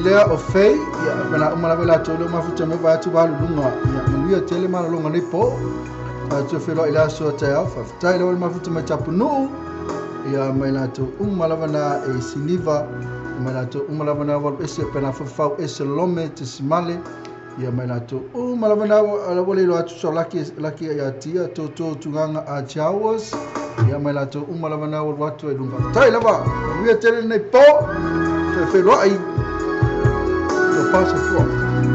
Lea o fei ia pena uma lava la tolo mafuta me va tu balu lunga ia manuia tele malonga nei po a tu felo ila so te au fa tai lo mafuta me tapunu ia mai la tu uma lava na e siniva mai la tu uma lava na wal ese pena fa fa ese lome te simale ia mai la tu uma lava na ala wale lo atu so laki laki ia tia to to tunganga a chawas ia mai la tu uma lava na wal watu e lunga tai lava manuia tele nei po te felo ai passa fora.